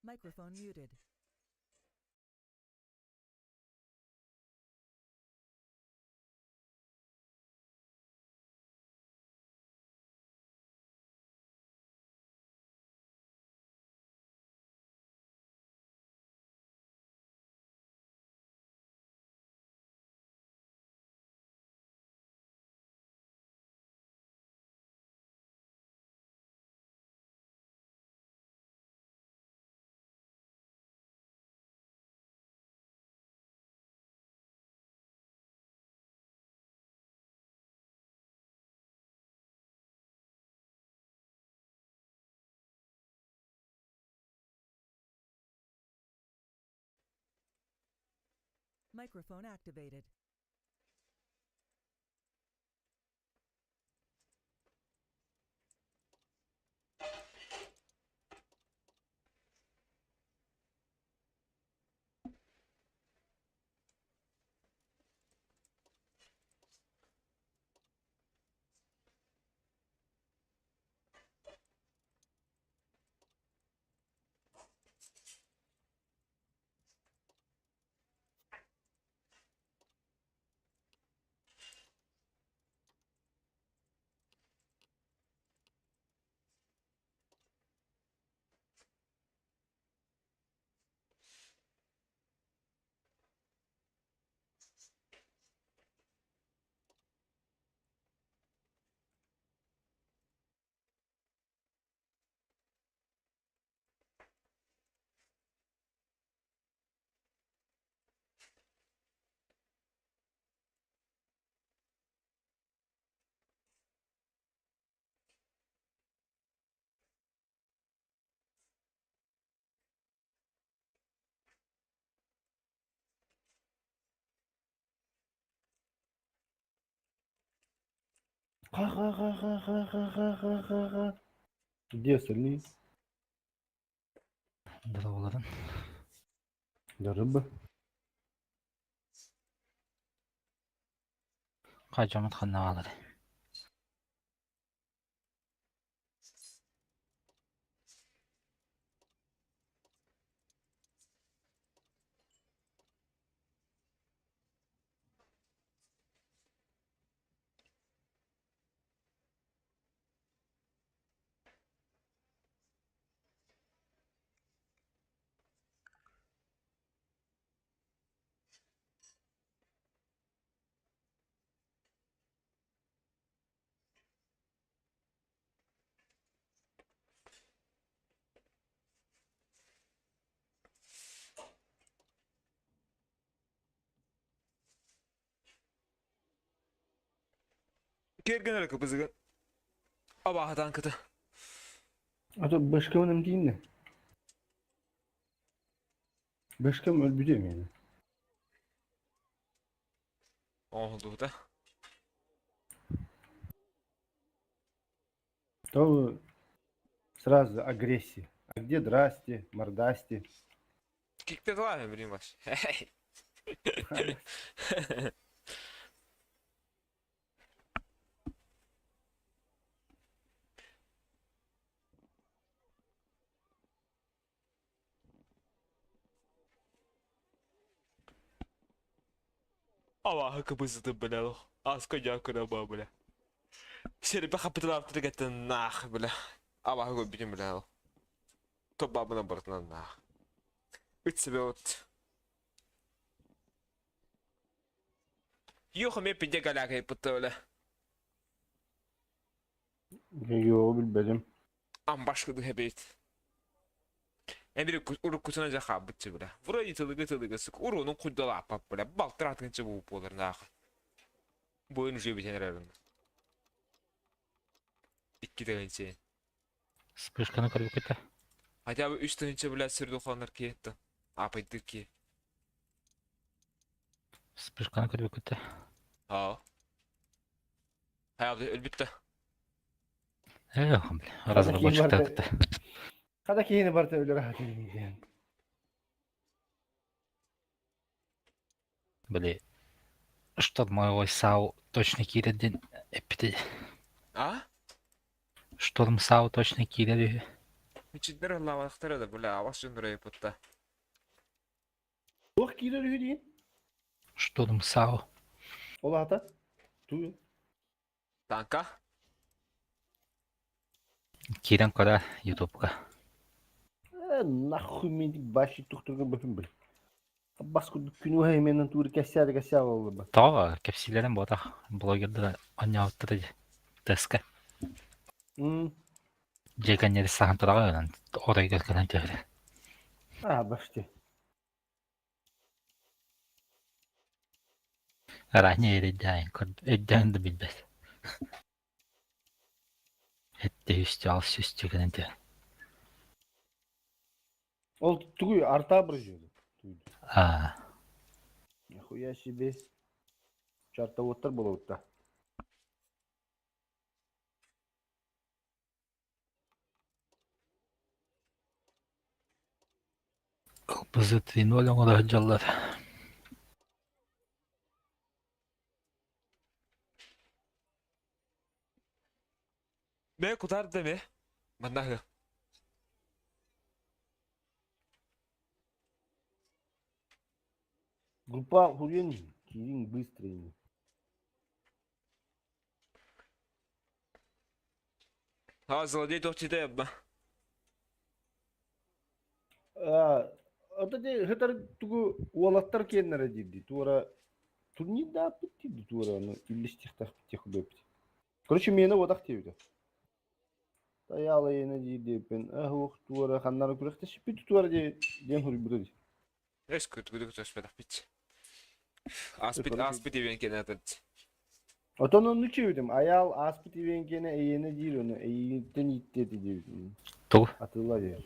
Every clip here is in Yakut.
Microphone muted. Microphone activated. Ха-ха-ха-ха-ха-ха-ха-ха-ха. Где остальные? Дороголарын. Да рыба. Хаадьаммыт ханна хаалар? Кэргэн эрэ кыбызыгын. Абааһытаан кыта. А то башкамын эмтиин Башкам өлбүтүм yani. Оҥоһуллубута. То сразу агрессия. А где здрасте, мордасти? Кикте тылаһын билим баш. Абааһы кыбызытын бля аска дьаакына ба бля. Сирбэ хапытылаабытыгаттан наах бля. Абааһы көрбүтүм бля. Тоббабына барытынан наах. Ыт себе вот. Йох эмиэ пиде галякайпытта бля. Йоо билбэтим. Амбашкы дыһэбит. Эмир уруккутuna дьэ хаалбытчы бля. Вроде тылыгы тылыгы сык уруунун куйдалааппат бля. Балтыраатыгынча бу буолар наах. Буйун уже бүтэн эрэрин. Икки тыһынчы. Вспышканы көрбүккүтэ? Хотя бы үс тыһынча бля сирдуханнар киэтті. Апайдыр ки. Вспышканы көрбүккүтэ? Аа. Хайа өлбүттэ. Э, бля, разработчиктар Хата киһини барыта өлөр аһатын диэн. Били, штурмовой САУ точно киирэр диэн эппитэ. А? Шторм САУ точно киирэр үһү. Мичиддер ыллаабатахтара да, бля, абас дьон ырайыппытта. Туох киирэр үһү диин? Штурм САУ. Ол аата? Туу. Танка? Киирэн көрө Ютубка. Э, нахуй мен баши тухтурган бөпүн бил. Бас курдук күн уһа именен туур кэссээ кэссээ буолла. Тоҕо кэпсиилэрин буотах блогердара оонньообуттара дии. Теска. Дьиэ кэннери саһан тураҕа ынан оройго кэлэн түһэрэ. А, башти. Ранее өйдөөн өйдөөн да билбэт. Этте үстүү алыс үстүү кэлэн түһэр. Ол тугуй арта быржыды. Аа. Нихуя себе. Чартоводтар болобутта. Кылбызы 3-0 оҥоро сылдьаллар. Мэ кутар да ме. Манна аһыа. Группа хуруйан киириҥ быстро ини. А, злодей туох ба? Ото де хытар тугу уолаттар киэннэрэ диирди туора турнирдааппыт диирди туора аны үллэстиэхтээхпит диэх курдук. Короче, миэнэ уотах диэбитэ. Тайаала иэнэ диир диэппин аһуох туора ханнары күрэхтэспит туора диэн хуруйбута дии. Өс күт күт өспөтөхпүт. Ааспыт ааспыт ивен кэнэ Отон онну чиэбитим айаал ааспыт ивен киэнэ эйиэнэ диир ону эйииттэн ииттиэти диэбитим. Тугу? Атыыла диир.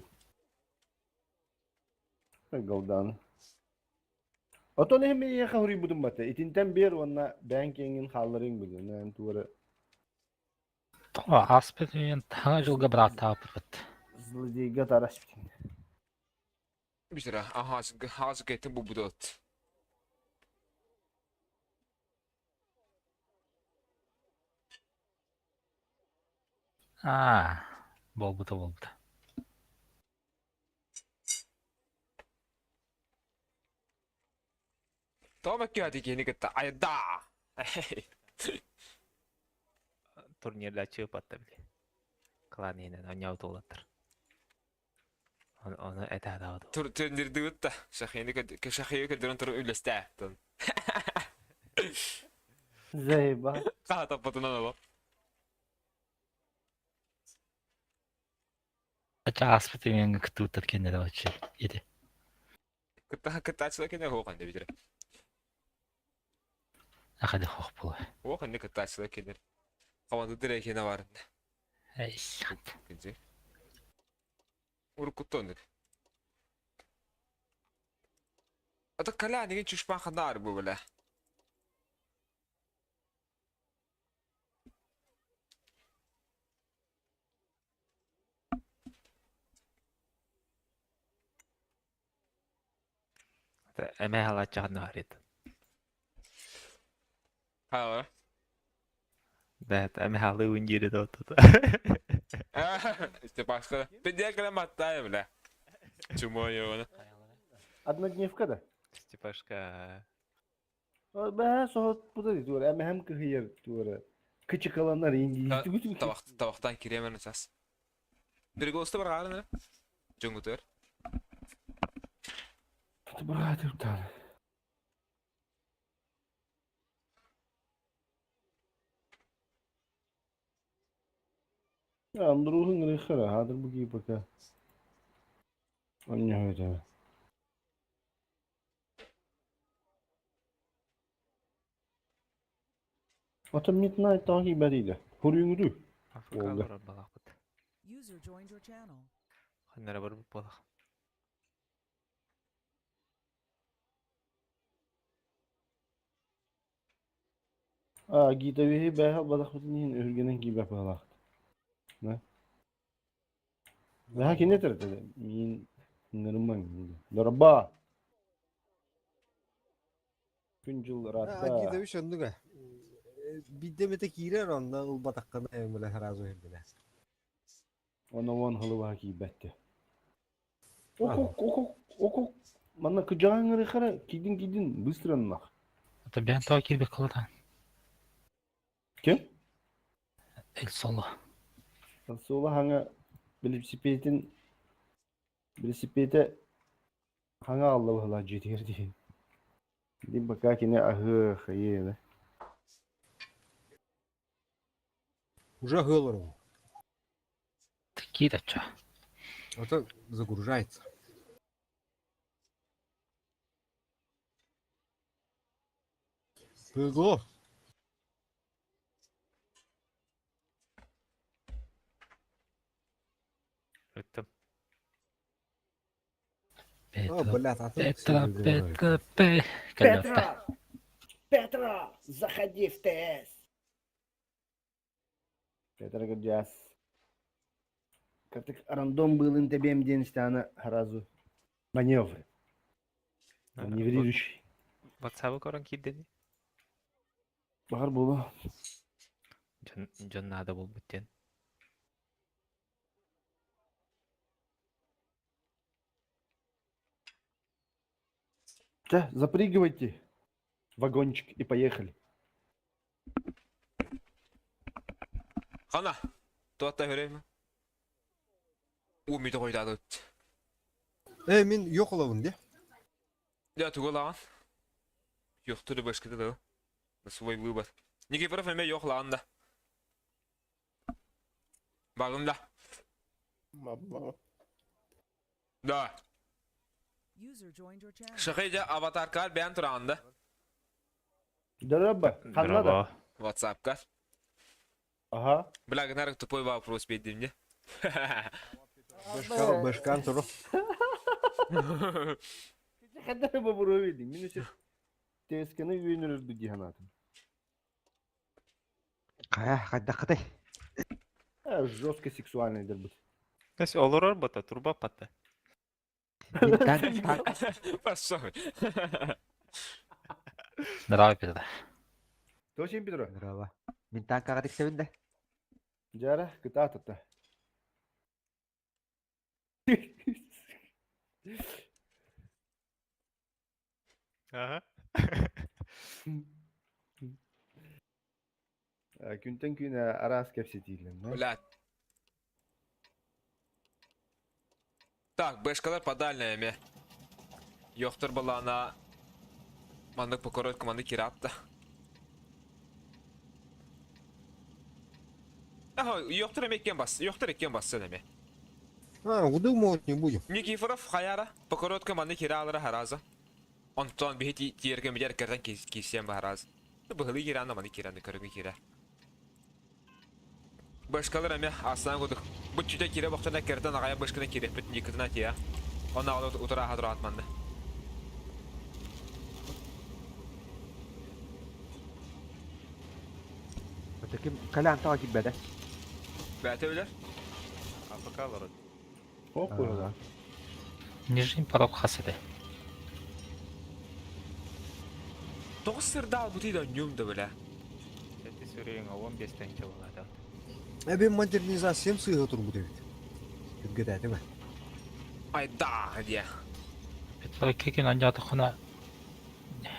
Галдан. Отон иһин миэхэ хуруйбутум бата. Итинтэн биэр уонна бэйэҥ киэҥҥин хаалларыаҥ билэн туора Тоҕо ааспыт үйэн таҥа дьылга бырааттаабыппыт. Злодейга тараспытын. Бисера, хаазы кеттин бу будот. Аа, буолбута буолбута. Тома киһати киһини кытта айда. Турнирда чыып атта били. Клан иһинэн оонньообут уолаттар. Ону этэ даҕа Тур турнирдыбыт да. Шахины шахиы көрдөрөн туру үллэстээ. Заеба. Хаатаппытынан оло. Ача ааспыт үйэҥҥэ кыттыбыттар кэннэрэ вообще ити. Кытта кыттааччылар кэннэ хоох инде битер. Ахады хоох буолар. Хоох инде кыттааччылар кэннер. Команда кene бар. Эй, Кинчи. Уруккуттан. Ата каля деген чушпан хандар бу била. Эмэ халааччаҕын харит. Ха. Бэт эмэ халы үндири дотут. Işte başka. Ben diğer kalem hatta bile. Чумо йоны. Однодневка да. Степашка. Бэһэ соһот бу да туора эмэһэм кыһыйар туора. Кычыкаланар инди. Табак табактан киремен сас. Bir госта бар гарын. Жоңгутер. Братыр. Андруһун грехара, хадыр бу пока. Анньа Ата Midnight таһи бәриле. Хуруйуңду. Африка Oldu. барар балакпыт. User joined your channel. Ханнара бар балак. А, гитавиһи бэһэ балахпытын өргенен киибэ балахт. На. Бэһэ кине терте. Мин нырман. Дорба. Күн жыл ратта. Агидович оннуга. Бидде мете киирэр онно ылбатаххына эмиле сразу ирдилэ. Уонна уон сылы киирбэттэ. Окук, окук, окук. Манна кыдьаҕаҥ ыарыхара киирдин-киирдин быстро нах. Это бэйэн тоҕо киирбэккэ олорон. Ким? Эл соло. Соло хаҥа велосипедин велосипедэ хаҥа алла быһылаах дьиэтигэр диэн. Дим пока кини аһыы хайыы Уже аһыы олоробун. Киир оччо. Это загружается. Пыгло. Ыттым. А, блядь, а ты Петра, Петра, П. Петра! Петра, заходи в ТС! Петр Гурдиас. Катык рандом быылын тэбиэм диэн истэҕинэ сразу маневры. Маневрирующий. Ватсабы көрөн киирдини. Баҕар буолуо. Дьон, дьон наада буолбут диэн. Чэ, запрыгивайте в вагончик и поехали. Хана, туатта көрөйм. Уу мүтө хойдаадыт. Э, мин yok olabын де. Я тугу лаҕан. Йохту да башкыта да. Свой выбор. Никифоров эме yok лаҕан да. Багым да. Да. User joined your channel. Шахыйда аватаркар бэйэн тураҕын да. Дороба, ханна да? Дороба. Ватсапка. Ага. Бля, гынар тупой вопрос биэрдим дии. Башкан, башкан туру. Ханна бобуруо видим. Мин өсө ТСК-ны үйөнөрөрбүт дии санаатым. Хайа, хайдаххытай? Э, жестко сексуальный дэрбит. Эс олорор бата, турба патта. Мин танк, танк, Пошел. Здорово, Петр. Точно, Петро? Здорово. Мин танкаҕа тиксэбин да? Дьара, кытаат Ага. Күнтэн күн араас кэпсэтиилэн. Блядь. Так, бэшкалар подальная эме. Йохтор балана маннык по короткому маннык киратта. Ага, йохтор эме иккен бас, йохтор иккен бассын эме. А, удумывать не будем. Никифоров хаяра по короткому маннык кираалара хараза. Онтон биһи тиэргэ мидер кэртэн киисиэн баһараз. Быһылы кираана маны кирааны көрүҥү кира. Башкалар эмэ аслан кудук. Бу чүтэ кире бохтана кэртэн аҕайа башкана кириэхпит никытына тиэ. Онно аҕала утарааха тураат манна. Это ким Колян тоҕо киирбэтэ? Бээтэ билэр. АПК олорор. Ох, Нижний порог хас этэ. Тоҕус сырдаал бутый да ньум да бля. Сэти сүрүйүҥ 15 тыһыынча буолаата. Эбин модернизациям сыыһа турбут эбит. Түргэтээтим ээ. Айда диэ. Петр икки күн анньаатаххына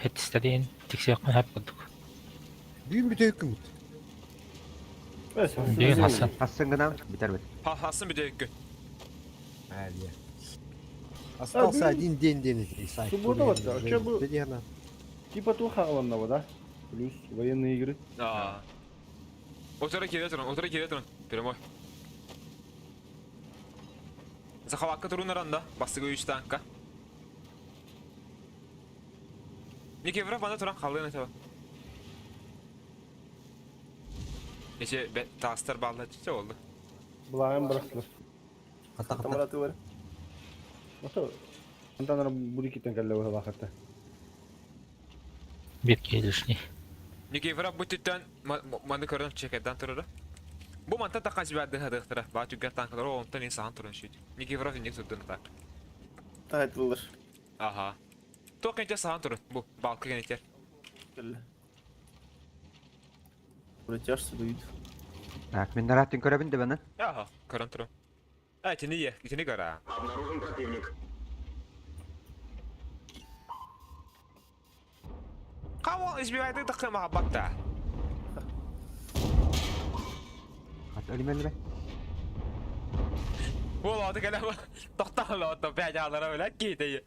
хэттистэриин тиксиэххин сөп курдук. Бүгүн бүтэһик күммүт. Бүгүн хассан. Хассын гынан бүтэрбит. Хассын бүтэ күн. А, не. Остался А, один день день эти сайт. Суббота вот, а чё бы- Где она? Типа туха аланного, да? Плюс военные игры. Аа. Утара кире турун, утара кире турун. Прямой. Захалакка турун аранда, бастыгы үч танка. Никифоров бана туран халлын этеба. Эче таастар балла түтсе oldu. Благым бырахтылар. Хата хата. Ото Антан бурикиттен кэллэ быһалаахатта. Биир киһи лишний. Никифоров бу түттен маны көрөн чекерден турара. Бу манта такка жибәрді хадықтыра. Ба түггер танкалар онтан инсан турun шүйт. Никифоров инник турдун так. Тайтылыр. Аха. Тоқ инте сахан турun. Бу балкы кенетер. Протяжцы дают. Так, мин нараатын көрөбүн да баны. Аха, көрөн турun. А, итини е, итини кара. Кого избивает это хэмаха Хат өлүмэллибэ. Буол аты кэлэ тохтооло отто пяжаалара билэ киитей.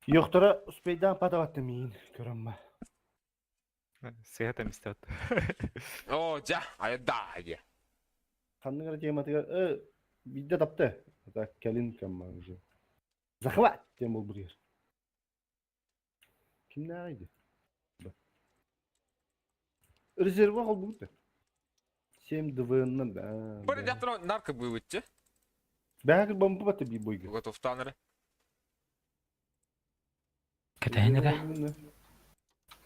Йохтора успейдаан падаватты миин көрөммө. Сыһа эмистэ О, жа, айда дии. Ханнык эрэ тематыгар э биирдэ тапты. Это кэлин кэммэ уже. Захват диэн буолбутугар. Кимнээҕий Резервэ холбугут 7 ДВН да. Бары дьахтар нарко быыбытчы. Бэҕэ бомба бата би бойга. Готовтаан эрэ. Кэтэһин эрэ.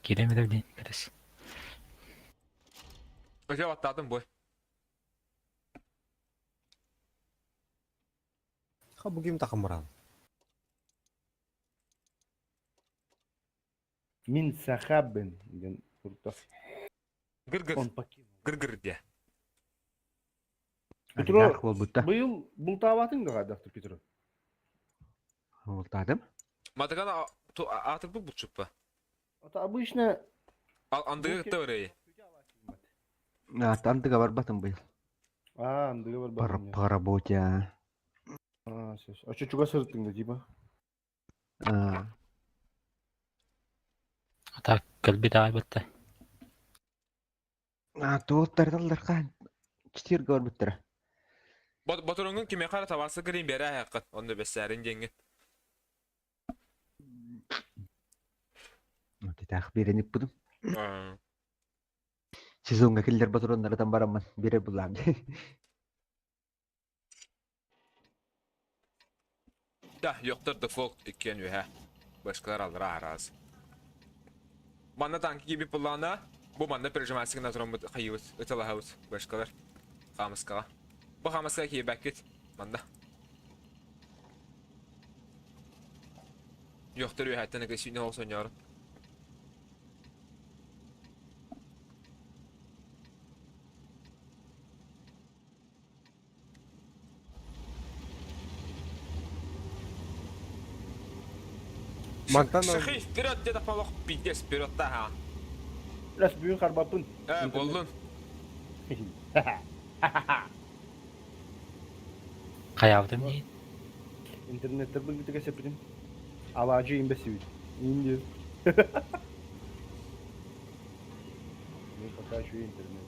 Киирэн эрэ диэн кэтэс. Өтө баттаатым бой. Ха бу ким такымыран? Мин сахабын диэн урта. Гыр-гыр. Он покинул. Гыр-гыр диэ. Петро, Олигарх буолбутта. быйыл бултаабатыҥ да хайдахтыр Петро? Бултаатым. Матыган аатырбыт булчуппа. Это обычно Андыга кытта өрөй. Андыга барбатым быйыл. А, андыга барбатым. По работе. А, сейчас. А что, чугас сырыттың да, типа? А, А так кэлбит аайбатта. а туоттардаллар Четырга барбыттара. Ботуруңун киме кара табасы кырын бере хаккат. Онда бесәрин жеңген. Титах беренип будум. Сезонга киллер батуроннардан барамман берер булам. Да, yo'qdir default иккен үһә. Башкалар алра араз. Манна танки gibi пулана, бу манна пережимасыгы натурам хайыбыт, ыталахабыт башкалар. Хамыскага. Бу хамыска ки бәккет. Манна. Yo'qdir үһәттен кесүнө olsun yarın. Мантан Шахи, вперед, деді полох, пиздец, вперед та ха. Раз бүгін харбаппын. Э, болдун. Хайаабытым диин. Интернеттер бүгін бітіге сеппітім. Алажы имбесибит. Инди. Ну, пока еще интернет.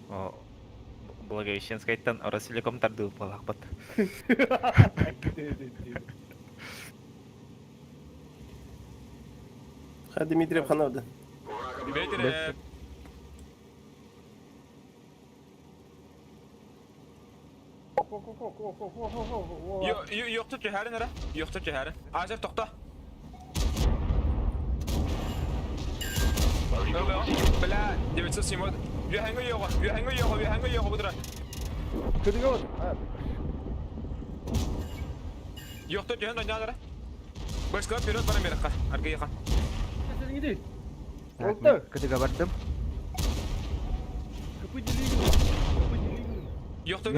О, Благовещенскайтан Ростелеком тардыы буолаахпат. Ха Дмитриев ханавды. Дмитриев. Yo'qtur түһәрин эрэ. Yo'qtur түһәрин. Азер тоқта. Бля, 907. Үһәңгө йоҕа, үһәңгө йоҕа, үһәңгө йоҕа будура. Кыдыга вот. А, Yo'qtur түһэн ойнаан эрэ. Башка вперед баран берекка. Арга яка. сен иди. Так, Олта. мен кытыга бардым. Кыпы делигин. Кыпы делигин. Yo'qtur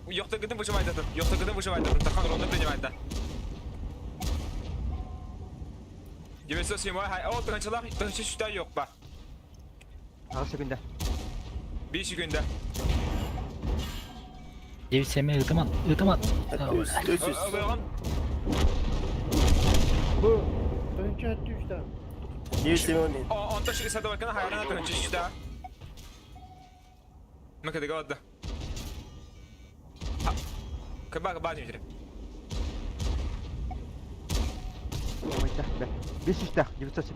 yo'qtur гытын выживает этот. Yo'qtur гытын выживает этот. Тархан ронда принимает да. 907 хай. О, тыгынчылар, тыгынчы сүтә юк ба. Аҕыс секунда. 5 күндә. 9-7 ытыман, ытыман. Төс. Ылыгын. Бу. Тынчы атты үстә. 907 мен. О, онта ши сада бакына хайрана тыгынчы сүтә. Мөкәдә галды. Кыба кыба Дмитрий. Ой, да. Бес үстэх, 907.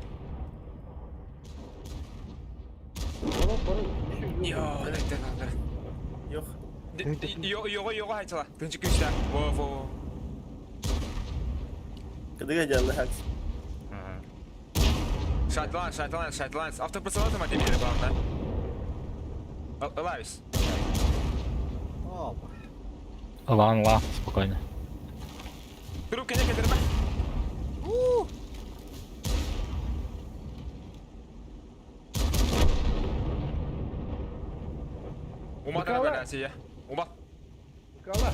Бара бара. Йо, это надо. Yok. Йо, йо, йо, хайчала. Тынчы күчтә. Во, во. Кыдыга жанды хакс. Шайтлан, шайтлан, шайтлан. Автопроцеллатор ма Дмитрий главное. Ылайс. Ылаан, ылаан, спокойно. Трубка не кетерме. Умат Россия. Умат. Быкала.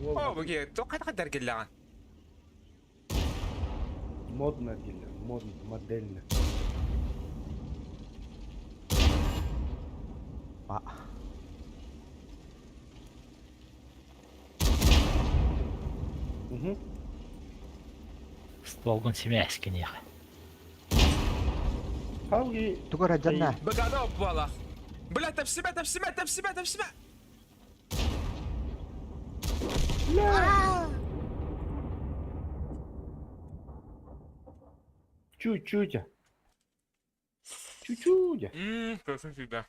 О, бу тоқ қайда келләгән? Модно диля, модно, модельно. А. Угу. Стволгун семяскин ехай. Халги. Тугара жанна. Быкада оппала. Бля, тәпсімә, тәпсімә, тәпсімә, тәпсімә. Чуть-чуть. Чуть-чуть. Ммм, красный всегда.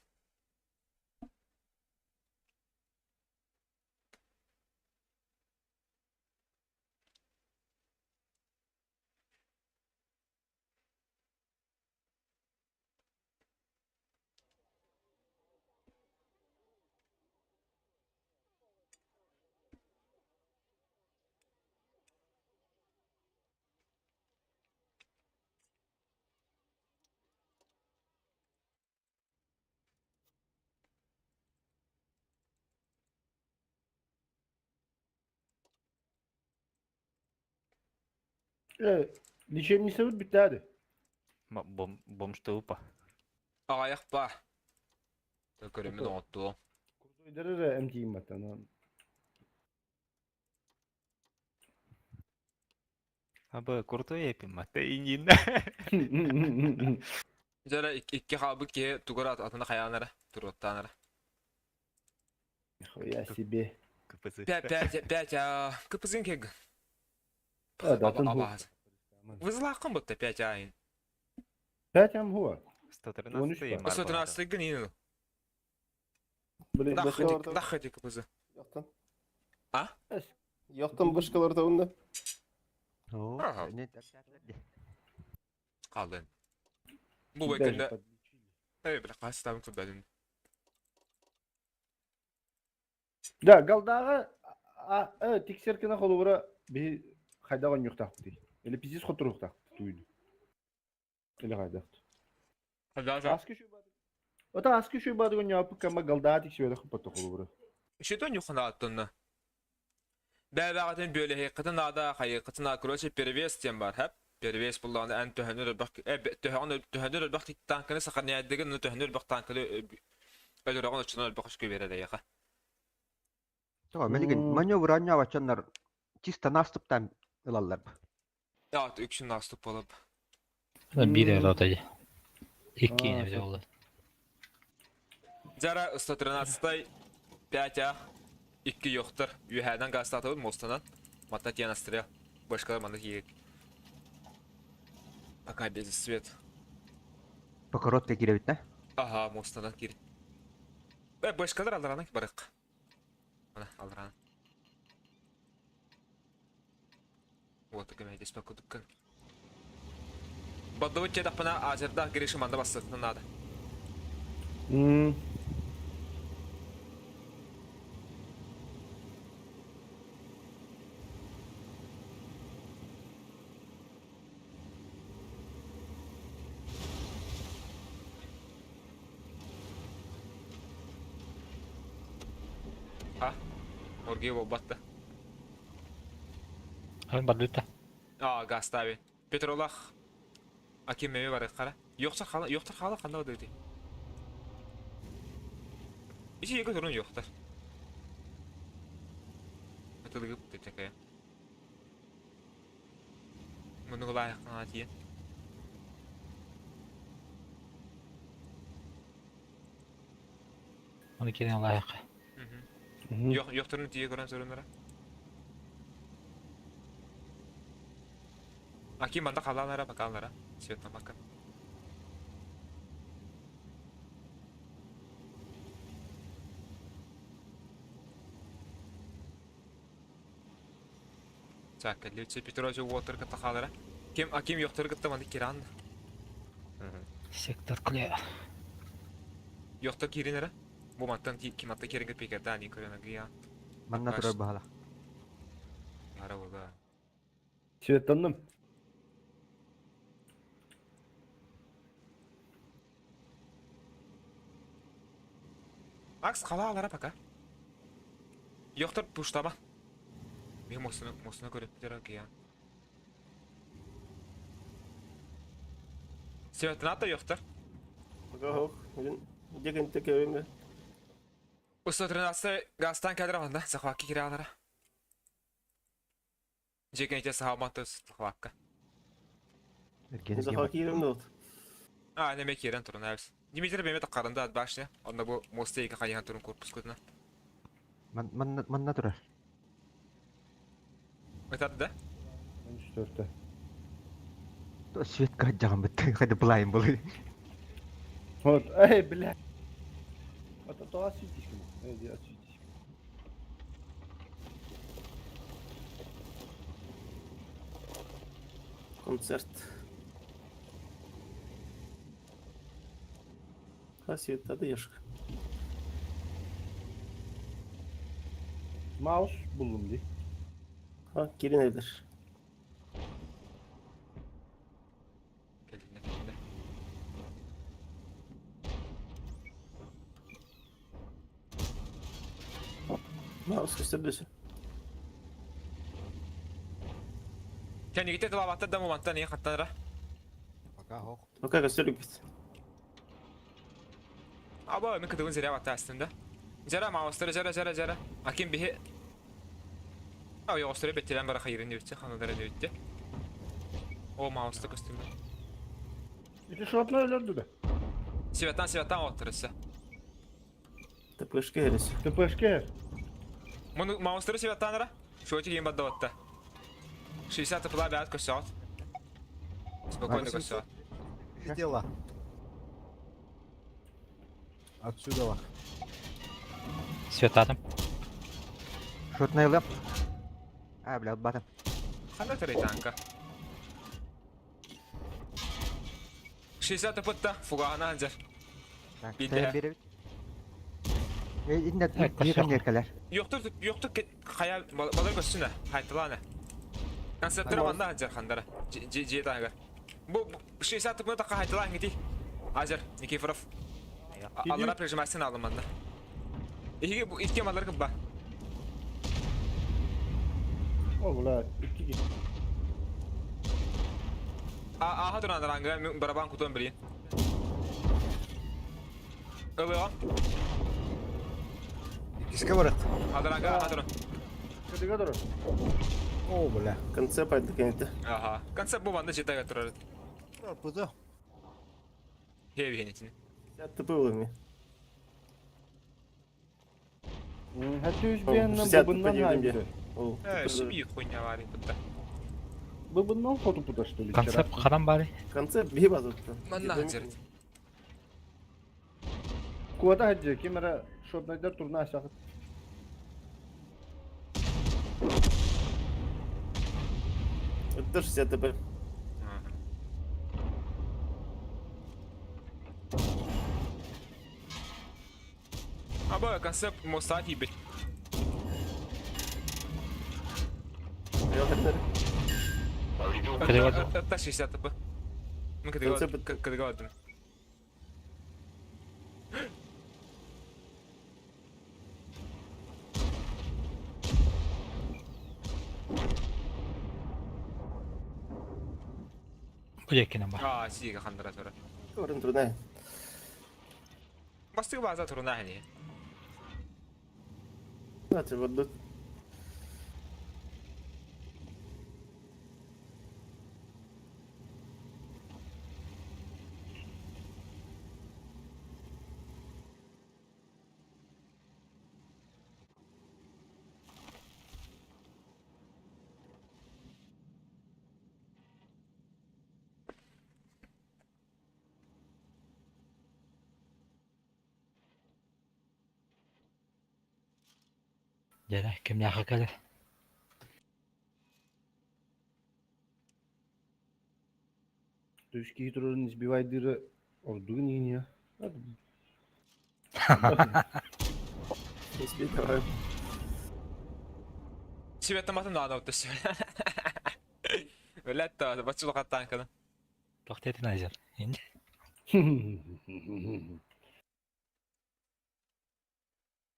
Лечебница бүттэ hadi. Бом бомж тупа. Аяқ ба. Көрөмін отту. Курдуйдары эмтиим баттан. Абы крутой эпим, а ты инин. Жара икки халбы ке тугара атына хаянара, туруттанара. Нихуя себе. КПЗ. Пять, пять, пять, а КПЗ кег. А, да, тын Вызлақын бұтта 5 айын. 5 ам хуа. 113 й 113 гын ин. Блин, Дахати КПЗ. Яқтан. А? Яқтан башкалар табында. Ага. Қалдын. Бұл бәкінде... Эй, бля, қасы табын көбәдін. Да, галдағы тексеркені холура би хайдаган юктак ди. Или пиздец хотуруктак туйду. Или хайдак. Аски шуй бады. Ота аски шуй бады гон япы кама галда тексерді хыпаты холура. Шетон юхана аттынна. Бәбәғатын бөлі қытын ада қайы қытына короче перевес тем бар, хәп? Перевес булланы ән төһөнөр бак төһөнөр бак танкını сақарнядыгын ну төһөнөр бак танкını өлөрөгөн очунар бак үшкө берер яха. Тоа, мелеген маневр анья вачаннар чисто наступтан ылаллар. Ja, үкшүн наступ болуп. Бир рота. Икки не болду. Жара 113 5 а 2 yoxdur. Юхәдән газ татып мостанан. Матта тиян астрел. Башкалар манда киек. Пока без свет. По короткой киребит, да? Ага, мостанан кир. Э, башкалар алдарана барык. Ана, алдарана. Вот, такая здесь пока дуккан. Баддыбыт чедақпына азерда кириши манда бассытын надо. А? Оргия болбатты. Ан бардыта. А, гастави. Петролах. Аким меме бар қара. Yoxsa xala, yoxdur xala qanda dedi. İçi yego durun yoxdur. Atılgıp dedi Bunu лайық тиен. Оны кенен лайық. Yox, yoxdurun tiye görən sorunlara. Аким манда қаланара бакалара. Светна бака. Так, Левче Петрович Уотер кытта халара. Ким Аким yoxdur кытта манда киран. Сектор кле. Yoxdur киринера. Бу маттан ким атта киринге пекерда ани көрена гия. Манна турар бахала. Ара бола. Светтанным. Макс халаалара пока. Йохтор пуштаба. Мен мосуна мосуна көрөптөр океан. Светната йохтор. Пока хок. Дегенте кебеме. 113 газтан кадр ванда захватки киралара. Дьиэ саһааммат захватка. Эрген Захват киирем дот. А, неме киирэн турун эбис. Дмитрий бэмэ таххарында от башня. Онно бу моста екі хайыһан турун корпускутuna. Манна манна турар. Ытар да? 13 4-те. То светка жаган битти. Хайда булайын булай. Вот, эй, бля. Это то осветишь Эй, осветишь. Концерт. Хасиет ешка. Mouse buldum di. Ha gelin evler. Кэлиннэ кэлиннэ. Mouse gösterebilirsin. Кэнигите тылабаттар да моманттан ийэ хаттанара. Пока хох. Пока gösterdik biz. Аба мен кытыгын зря батта астында. Жара маустары жара жара жара. Аким бихи А yoğustары беттелен бара хайырын өтсе, ханадарын өтте. О маусты костюмда. Ити шотна өлөрдү да. Светан светан оттырысы. ТПшке herisi. ТПшке. Мұны маустары светанара. Шоти кейін бадда батта. 60 тыпыла бәят көсөт. Спокойно көсөт. Летела. Отсюда. Светатым. Шотнайлап. А, бля, батым. Қандай түрі танка? 60 тыпытта фугана анжар. Так, Билде. тайын беребит. Эй, инде Так, дигән еркелер. Yoxdur, yoxdur ki, xaya balar görsünə, haytılana. Konseptlərə manda acar xandara. C C tanka. Bu 60 tıpını da haytılan gidi. Acar Nikiforov. Allara прижимайсын aldım manda. İki bu iki malları kıba. О, бля, икки git. Aha duran ranga baraban kutuğun bilin. Ölüyor. Киске барат. Adaranga aha duran. Кыдыга durur. О, бля. Концепт aydık enite. Aha. Konsept bu banda cidden götürür. Пыты. Heavy henetini. Ya tıpı olayım. Hatta üç О, bir 60 bu bundan тп hangi? О, Şimdi хуйня var burada. Bu bundan foto bu da что ли? Концепт хадан бары. Концепт bir bazıttı. Manna acar. Куда хаджы кемера шотнайдар турна aşağı. Это 60 ТП. Aba konsept mostat gibi. Кыдыга Это 60 ТП. Мы Концепт- кыдыга кыдыга Бу жеккинен бар. А, сига хандара тура. Орын турна. Бастыгы база туруна хани. Знаете, вот тут. Дьэ, кимнээхэ кэлэр. То есть кихи турарын избивайдыры ордугун не я. Избиваем. Сибеттен да ана өттөс. Өләт та бачылык аттан кана. Тохтетин айзар. Инде.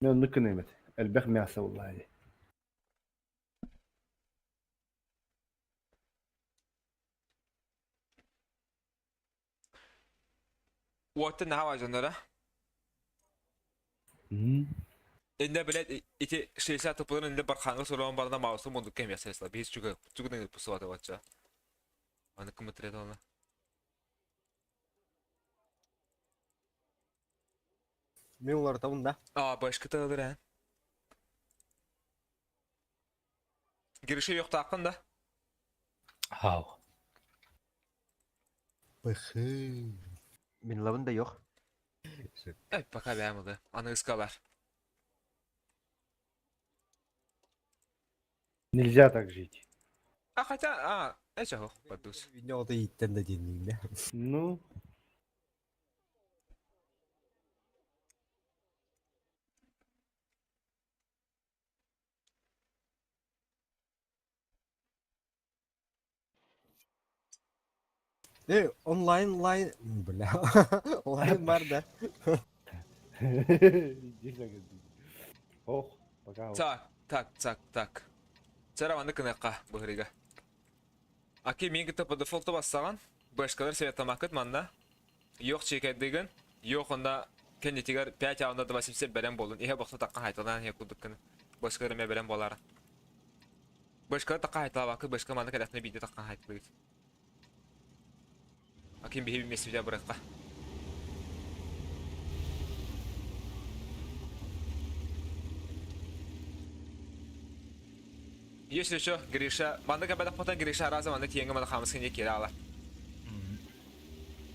Мен оннук гыныам этэ. Элбэх мясо буоллаҕа дии. Уоттан наһаа дьонноро. Инде блядь, ити 60 тупуларын инде барханга суруон барна маусу мундукка эмиэ сесла. Биһис чуга чугунан пусуата бачча. Аны кымытрет оны. Мен уларытабын да. А, башкыта ылыр ә. Гриша йоқтақын да? Ау. Пыхы. Мин лабын да yok. Эй, пока бәм Аны ыскалар. Нельзя так жить. А хотя, а, эче хох, поддус. Видеода иттен да диэнниин Ну, Э, онлайн лайн, бля, онлайн бар да. Ох, пока. Так, так, так, так. Чара манны кынакка быһырыга. Аки мин кытта по дефолту бассаҕан, бэшкалар советамакыт манна. Йох чекэддигин, йох онда кэннитигэр 5 аунда 277 бэрэн буолун. Иһэ бохсу такка хайталаан иһэ курдук гына. Бэшкалар эмэ бэрэн буолара. Бэшкалар такка хайталаабаккыт, бэшка манна кэлэхтинэ биирдэ такка хайталыгыт. Аким биһи вместе бырахха. Если что, Гриша, манна кабада потан Гриша раза манна тиенге манна хамысын не кире ала.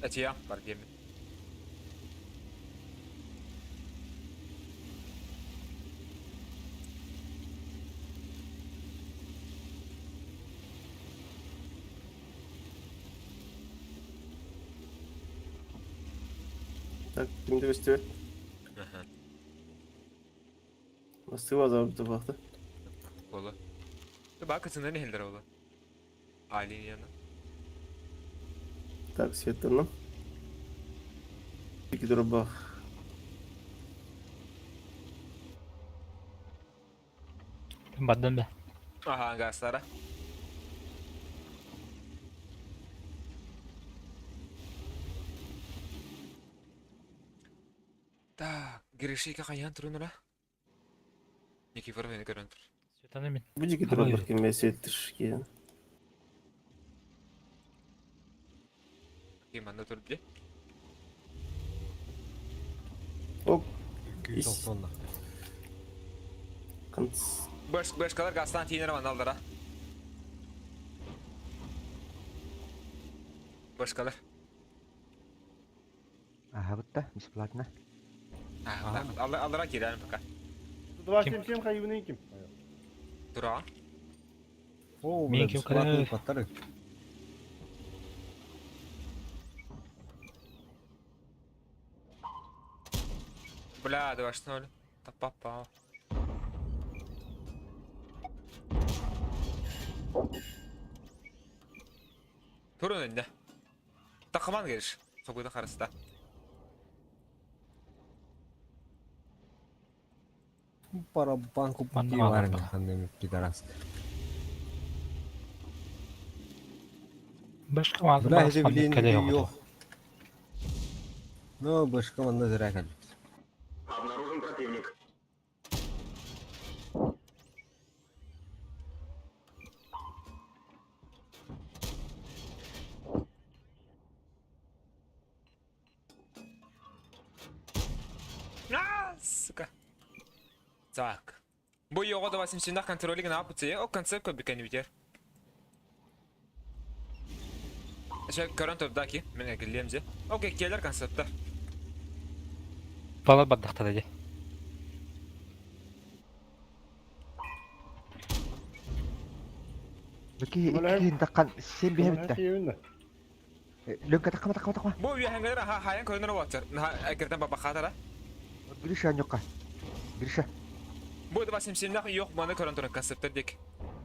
Этия, бар диэмин. Так, кимде көстүбэт? Бастыба забыты бахты. Ола. Ба кытында не хелдер ола. Алин яна. Так, светтанным. Ики дурбах. Бардым бе. Ага, гастара. Так, Гришика каян турунура? Никифор мени көрөн тур. Светаны мин. Бу жики дурбах кем светтир кен. Ким анда тур бile? Оп. 290 Канц. Баш башкалар гастан тиенер мандалдара. Башкалар. Ага, бутта, бесплатно. Аллара кирәм пока. 277 хайыбын ким? Тура. О, Мен бля, кем бесплатный кірі. паттары. Бля, давай что ли? Та папа. Турун инде. Тақыман кериш. Согуйда қарыста. Пара банку Манна пути маған барын бала. ханным пидорас. Башка мазы Бля, же бар. блин, Кәле yok. Ну, башка манна зря кәл. А, сука. Так. Бу його да 800 контролинг на апутсе. О концепт код бикени битер. Şey көрөн турдаки мен экилиемже. Окей, келер концепттер. Бала бардахта да. Бики Бля. икки таккан сен бихе битте. Хайыбын Лөнкө такма такма такма. Бу үйәһәңгәләр ха хайан көрөнөр ватыр. Ха әкертен баба хатара. Гриша ньокка. Гриша. Бу да 800 yok маны көрөн туран концепттер дик.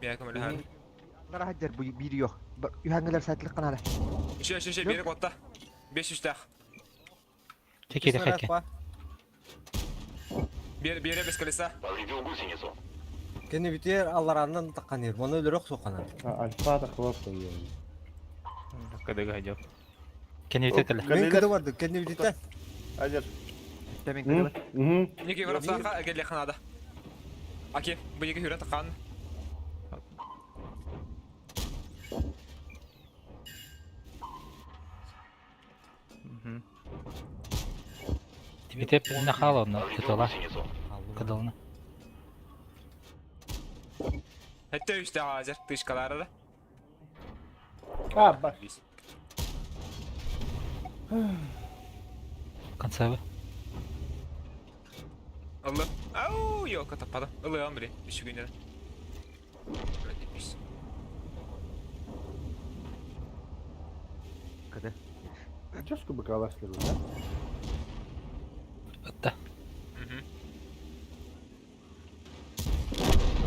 Мен көмөлө ха. Аллара хаджар бу бири yok. Үхәңгәләр сайтлык каналы. Шö шö шö бери котта. 500 тах. Чеки де хәке. Биэрэ без колеса. Кэннибитигэр алларааннан тахханыыр, маны өлөрө охсуохханан. Альфа тахлап қойын. Кыдыга жок. Кеневите кэлэ. Мен кыды бардым, кэннибититтэн. Азер. Тэмин кыдыбы. Ники Рафсаха келе ханада. Аки, бу еге хүрен таққан. Тибите пинна хаала онно кытыла. Кыдылны. Хәтта үсте азер тышкалары да. А, бар. Концевы. Алла. Ау, ёлка таппады. Ылыам биле, үш күннер. Кыды. Чашку бакалашлар, да? Ытта.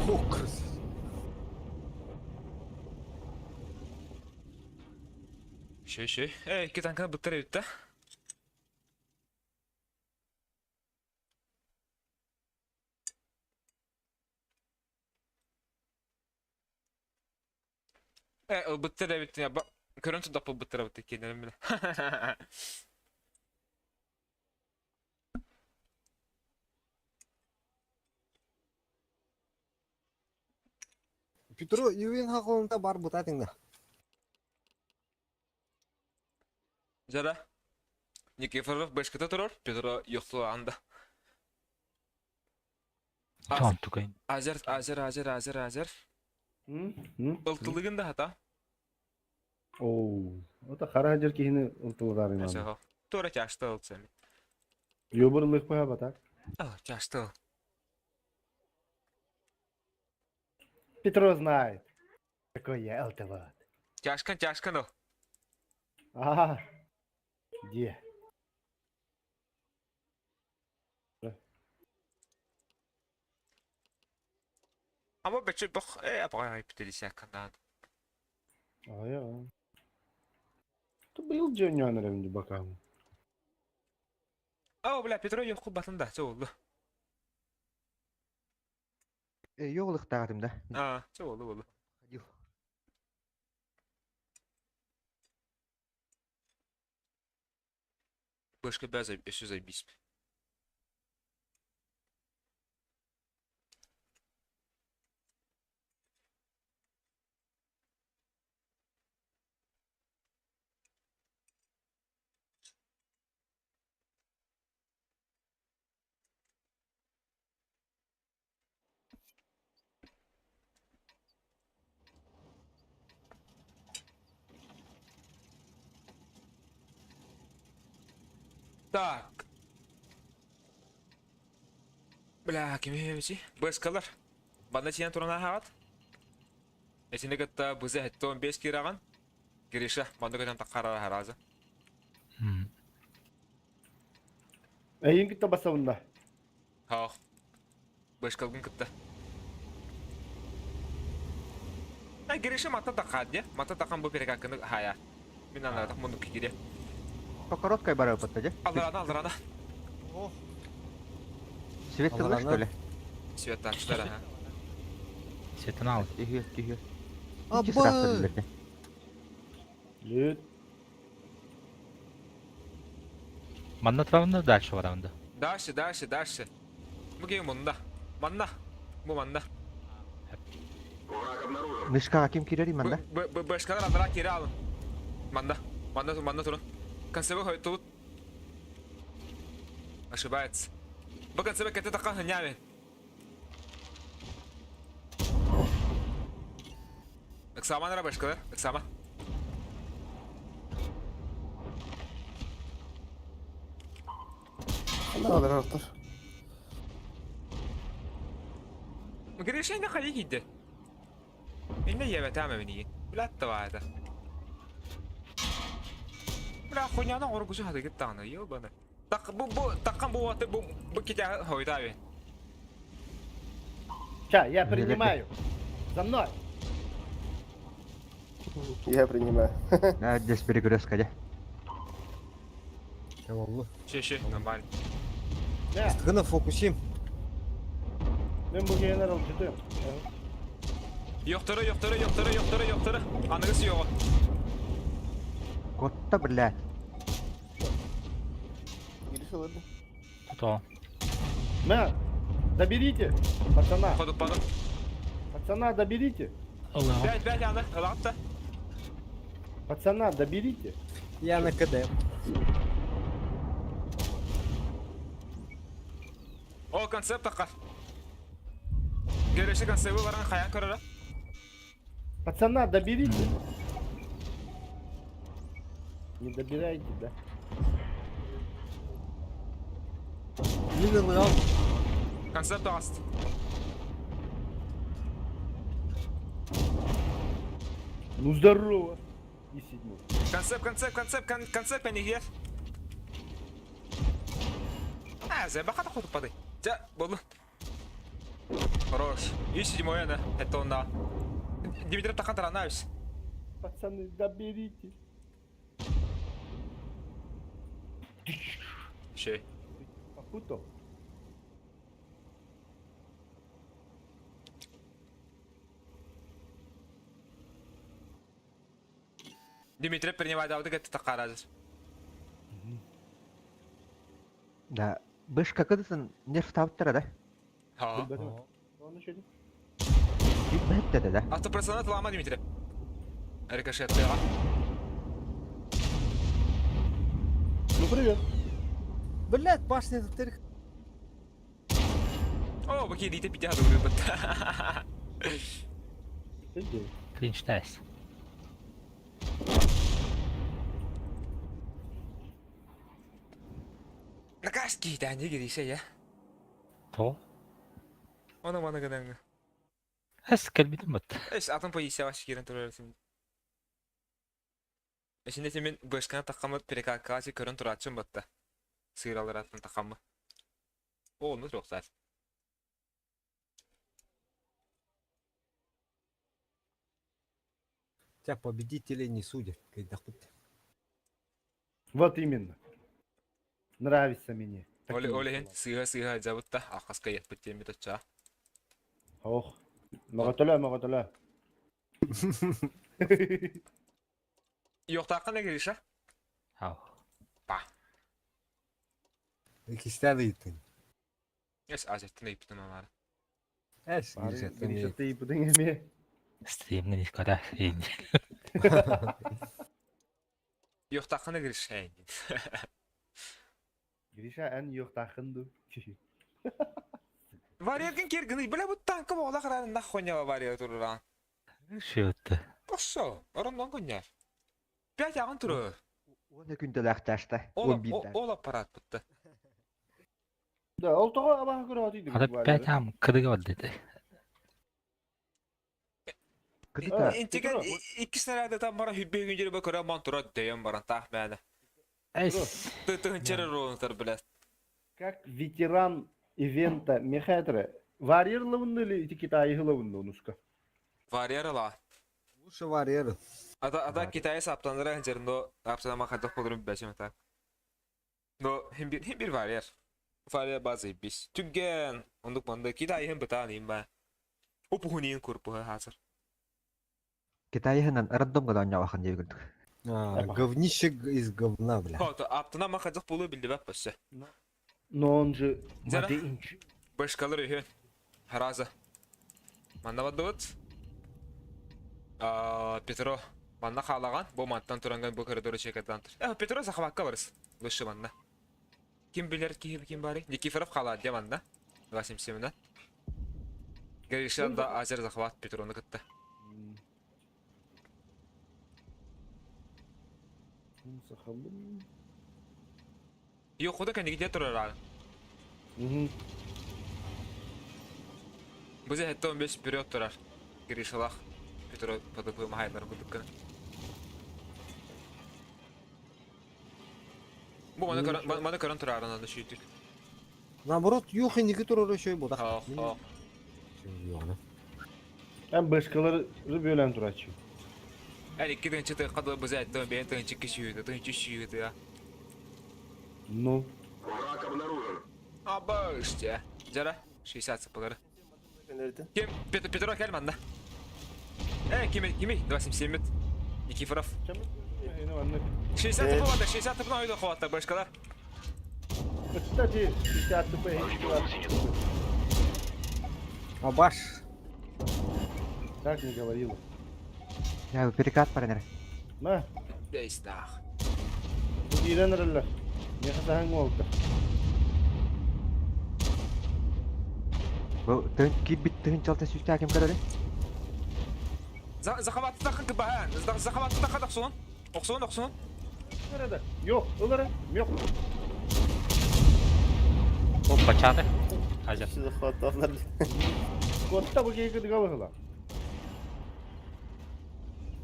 О, крыс. Шөй, шөй. Эй, ки танканы бұттыр өтті. Э, бұттыр өтті. Көрін тұдап бұттыр өтті кенерім біле. Петро, ювин хақылында бар бұтатыңда. Жара. Никифоров бешкete турар, Петро yoxdu анда. Тон тукайын. Азер, азер, азер, азер, азер. Ылтылыгын да хата. Оу. Ота хара жер кихини ылтылдар имам. Тура тяжты ылтсами. Йобурлык па батак. А, тяжты. Петро знает. Какой я ЛТВ. Тяжкан, тяжкан ыл. Ага. Где? Ama бече бох, э, апагай пителися кандан. А я. То был день наверное, бакам. О, бля, Петро yoxdu батында, чоулу. Йоғлықтағатым да. А, чоулу болу. Ходил. Башка бәз өсө зайбис. Так. Бля, ким хемчи? Бэскалар. Банда чиян турана хават. Эсине кытта бызы хетте 15 кираган. Гриша, банда көтөн таккара харазы. Эйин китта басабында. Ха. Бэскалгын кытта. А Гриша мата таккадя. Мата таккан бу перекакыны хая. Мин ана так мунду кире. По короткой бара батта, же? Алдарана, алдарана. Свет тылы, что ли? Свет таштара. Светын ал. Тихо, тихо. Абы! Лүт. Манна туравында дальше барамында. Дальше, дальше, дальше. Бу кем мунда? Манна. Бу манна. Мышкаға ким кирер иман да? Башкалар алдыра кире алын. Манда. Манда, манда турун. Концевой хоть тут. Ошибается. Бу концевой кете такан хынями. Эксаман ра башкалар, эксаман. Ne kadar artar. Гриша не ходи киде. Инде ебетәме мине. Блядь, давай это. Бля, хуйняны оргушу хады гиттаны, ёбаны. Так бу бу таккан бу ваты бу бу китә хойда бе. Ча, я принимаю. За мной. Я принимаю. Да, здесь перекрестка, же. Oldu. Шеше, нормально. Да. Гына фокусим. Мен бу киһини аралдьытыам. Йохторо, йохторо, йохторо, йохторо, йохторо. Аныгыс йоҕа. Котта, блядь. Гриша ладно. Тутоо. На, доберите, пацана. Ходуппадым. Пацана, доберите. Ылыаҕым. Пять, пять, аны, ылаҕытта. Пацана, доберите. Я на КД. О, концепт таххар. Гереши концепты баран хайан көрөрө. Пацана, доберите. Не добираете, да? Мин ылыам. Концепт аст. Ну здорово. И седьмой. Концепт, концепт, концепт, кон концепт кэннигиэр. А, зэбаха хотуппадай. Дьэ, буоллун. Хорош. И седьмой аны, это онна. Дмитрий тахан таранаюсь. Пацаны, доберите. Шей. Попутал. Дмитрий принимает кетті таққаразыр. Да, бышка кыдысын нерв табыттара да. Ха. Бәтте да. Автопроцент лама Дмитрий. Рикошет тыға. Ну привет. Блять, башня тут О, баки дите пите хаду бит. Что делать? Клинчтээс. Накас кийтән дигер я. То. Оны маны гынан. Эс кэлбитим бат. Эс атын полиция баш кирен турарсың. Эшинде мен бышканы таққамы перекалкасы көрін туратчым батта. Сыйралар атын таққамы. О, ну рөхсәт. Тебя победителей не судят. Кайдахпыт. Вот именно. Нравится мне. Оле Такие оле хен слова. сыга сыга жабытта алқасқа яппыт темит отча. Ох. Мағатала, мағатала. Йоқтаққа не Гриша? Ау. Па. Кистән ыйтын. Эс азеттен ыйыптын анары. Эс, Гриша, ты не- Гриша, ты бұдың еме. Стримнен искара. Йоқтаққа не Гриша? Гриша ән yoқтақынды. Варьерген кергін, бля бу танкы бола қарарын нахуй варьер туруран. Шөттө. Боссо, ороннон коньяр. Пять ағын туру. Оны күнделәк ташта. Ол 11 ол аппарат бутты. Да, ол тоға абаға көрі атыйды. Ада пять ам кыдыга бар деди. Кыдыта. Интиген икки снаряды там бара хүббе күнжері бө көрө ман тура дөйөн баран тах мәне. Эс. Тытынчыры ролынтар биле. Как ветеран ивента Мехатра, варьерлавынды или эти Китайы лавынды онуска? Варьер ла. Лучше варьеры. Ата ата Китай саптанара хенжер но аптанама хадах болурум бәчем так. Но хим бир хим бир варьер. Варьер базы бис. Түгген ондук манды Китай хим бытан им ба. Опухунин курпу хазыр. Китайһынан рандом гана оñаҕахан диэбит. А, говнище из говна, бля. Хото аптанама хадах болу билди бап басы. Но он же Зара. мадеинч. Башкалар үйен. Хараза. Манна бадыбыт. Петро манна халаган, бу маттан туранган бу коридору чекетан тур. Э, Петро захватка барыс. Выше манна. Ким билер ким ким бары? Никифоров хала де манна. 277 Гриша да азер захват Петроны кытты. Yok o da kendi gidiyor турар. Бу хәтта 15 вперед турар. Гришалах Петро подопы махайлар кудыккын. Бу маны көрөн маны көрөн турар анан шүйтүк. Наоборот, юхи не который еще и был. Ох, ох. Hem başkaları bölen турачы. Әли киден чыты кады бу зәтте бен тынчы кишүйді, тынчы шүйді я. Ну. Абыште. Жара 60 сыпылары. Ким? Петро кэл манна. Э, ким, кимий? 277. Никифоров. 60 ТП бата, 60 ТП ойду ховатта башкалар. Кстати, 60 ТП. Абаш. Так не говорила. Я перекат паранер. На. Бейс нах. Киирэн эрэллэр. Миэхэ саһаҥ уолта. Бу тыын киирбит тыын чалта сүүстээх ким көрөрүй? Захваттахын кыбаһан. Захваттахын охсуун. Охсуун, охсуун. Yok, ылара, yok. О, бачаты. Азер. Захватталар. Котта бу кейки дыга быһыла.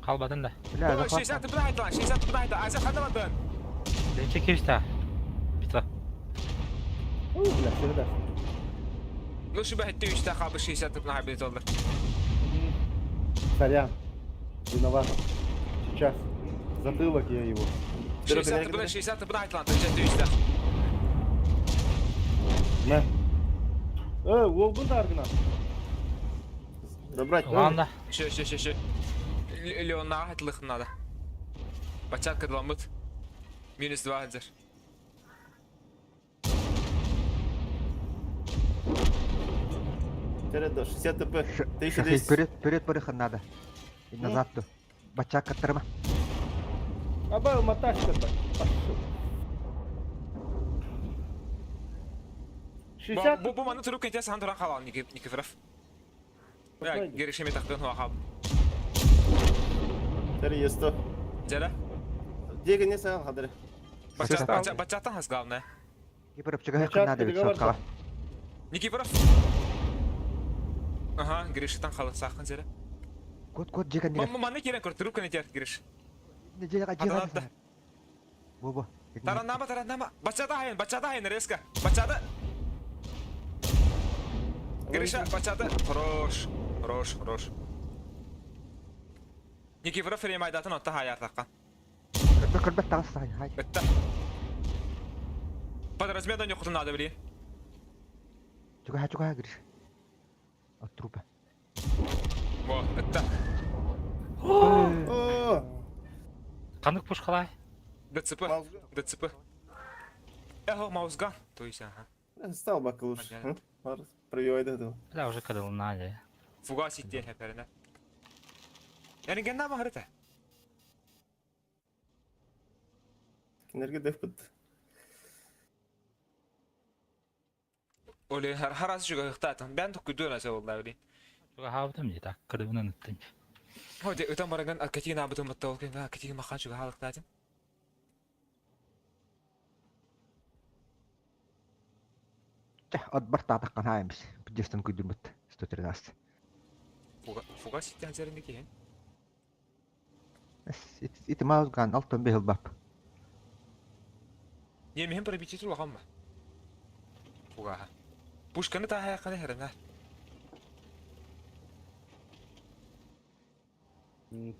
Қалбадын да. Бля, захват. 60 ТП айтла, 60 ТП айтла. Азер ханда бардын. Ленче кевиста. Петро. Ой, бля, всегда. Ну, шуба хетте 3 хабы 60 ТП хайбит олар. Сорян. Виноват. Сейчас. Затылок я его. 60 ТП 60 ТП айтла, 3 На. Э, уолбун таргына. Забрать. Ладно. Еще, еще, еще, еще. Леона айтлых надо. Бачатка 2 мыт. Минус 2 азер. Вперед, 60 ТП. 1200. Вперед, вперед барыхын надо. И назад ту. Бачак каттырма. Аба, маташка так. Пошел. 60 Бу бу маны туруп кенте сан туран халал Никифоров. Я герешеме тактын хуахаб. 300. Дела? Дега не саған қадыры. Бачаттан бачаттан хас главное. Никифоров чыгахын надо ведь соткала. Никифоров. Ага, Гриштан халат сахын зере. Кот кот жека не. Маны керен көр туруп кенте Гриш. Жека жека. Бо бо. Тараннама тараннама. Бачата хайын, бачата хайын резко. Бачата. Гриша, бачата. Хорош. Хорош, хорош. Никифоров ремайдатын отта хайар таққан. Кырбak кырбak тагыс сай. Хай. Бітті. Под размену не хуже надо, блин. Чуга чуга Гриш. От трупа. Во, бітті. О, Қандық пуш қалай? ДЦП. ДЦП. Эхо, маузган. То есть, ага. Стал бак лучше. Пробивай до этого. Бля, уже кадыл надо. Фугас идти, хәперіне. Яғни генна махрыта. Энергия деф бітті. Оле, харас жүгі ұқтатын. Бән тұқ күді нәсе болды, блин. Чуга хабытым не так. Кадыбынан ыттым. Ходи, өтен бараган аркатигин абытым бітті ол кен, аркатигин махан жүгі халықтатын. От бар таққан хайымыз. Пидестен көйдүрмөт. 113. Фугас иттен зерінде кейін. Ити маузган алтын бехил бап. Не, мен пробитие тулаган ба? Фугаха. Пушканы та хаяқаны хәрімнәр.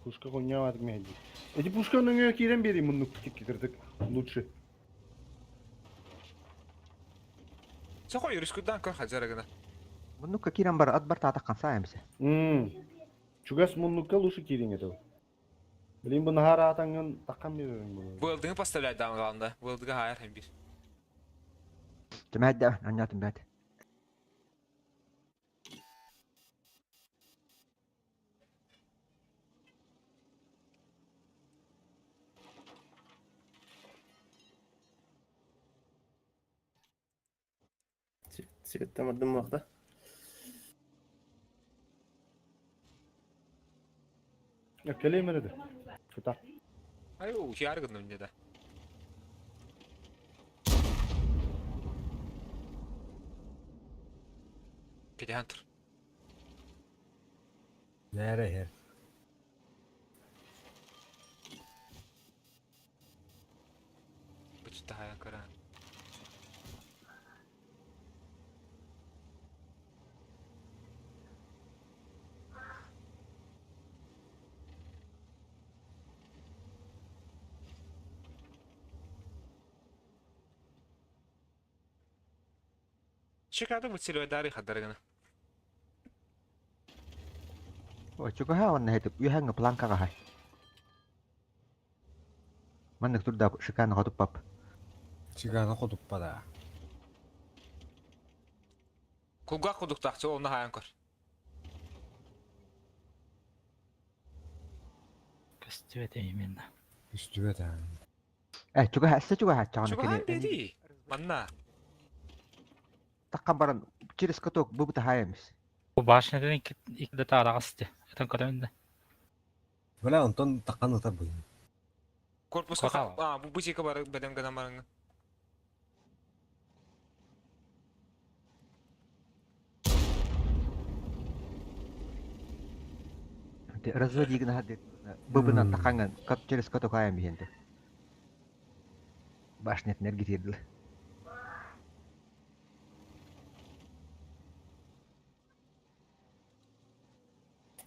Пушка хуйня мехди. Эти пушка на кирен бери муннук кирдик. Лучше. Сохой юрискудан көр хазарагына. Муннукка кирен бар от бар таққан сайымыз. Чугас муннукка лучше кирен это. Блин, bu nahar атаңын таққан берерин bunu. Вылдыңы поставлять дан главное. Вылдыга хайр хем бир. Түмәдді, анятым бәд. Цветтен бардым уақта. Келейм эреді. Кыта. Ай, у яргын мне да. Педиантр. Näre her. Бычыта хаян көрән. Чекады бу целевой дары хадаргана. Чугаһа уонна һэтик үөһээҥҥи планкаҕа аһай. Маннык турда шикарно хотуппап. Шикарно хотуппа да. Кулгаах кудуктаах чо онно хаайан көр. Көстүбэт именно. Көстүбэт аа. Э, чугаһа, өссө чугаһааччаҕына Чугаһаан кини биэрии. Манна. таххан баран через каток бу бытаһаайамыс. Бу башнятын икки икки да таараҕас ти. Этэн көрөбүн да. Бля, онтон таххан ытар быһыы. Корпуска Квартал. а бу бусика бар бэлэм гынан бараҥҥа. Разводи гына быбынан тахаҥҥан через каток хаайан биһиэнтэ. Башнятын эргитиэрдилэр.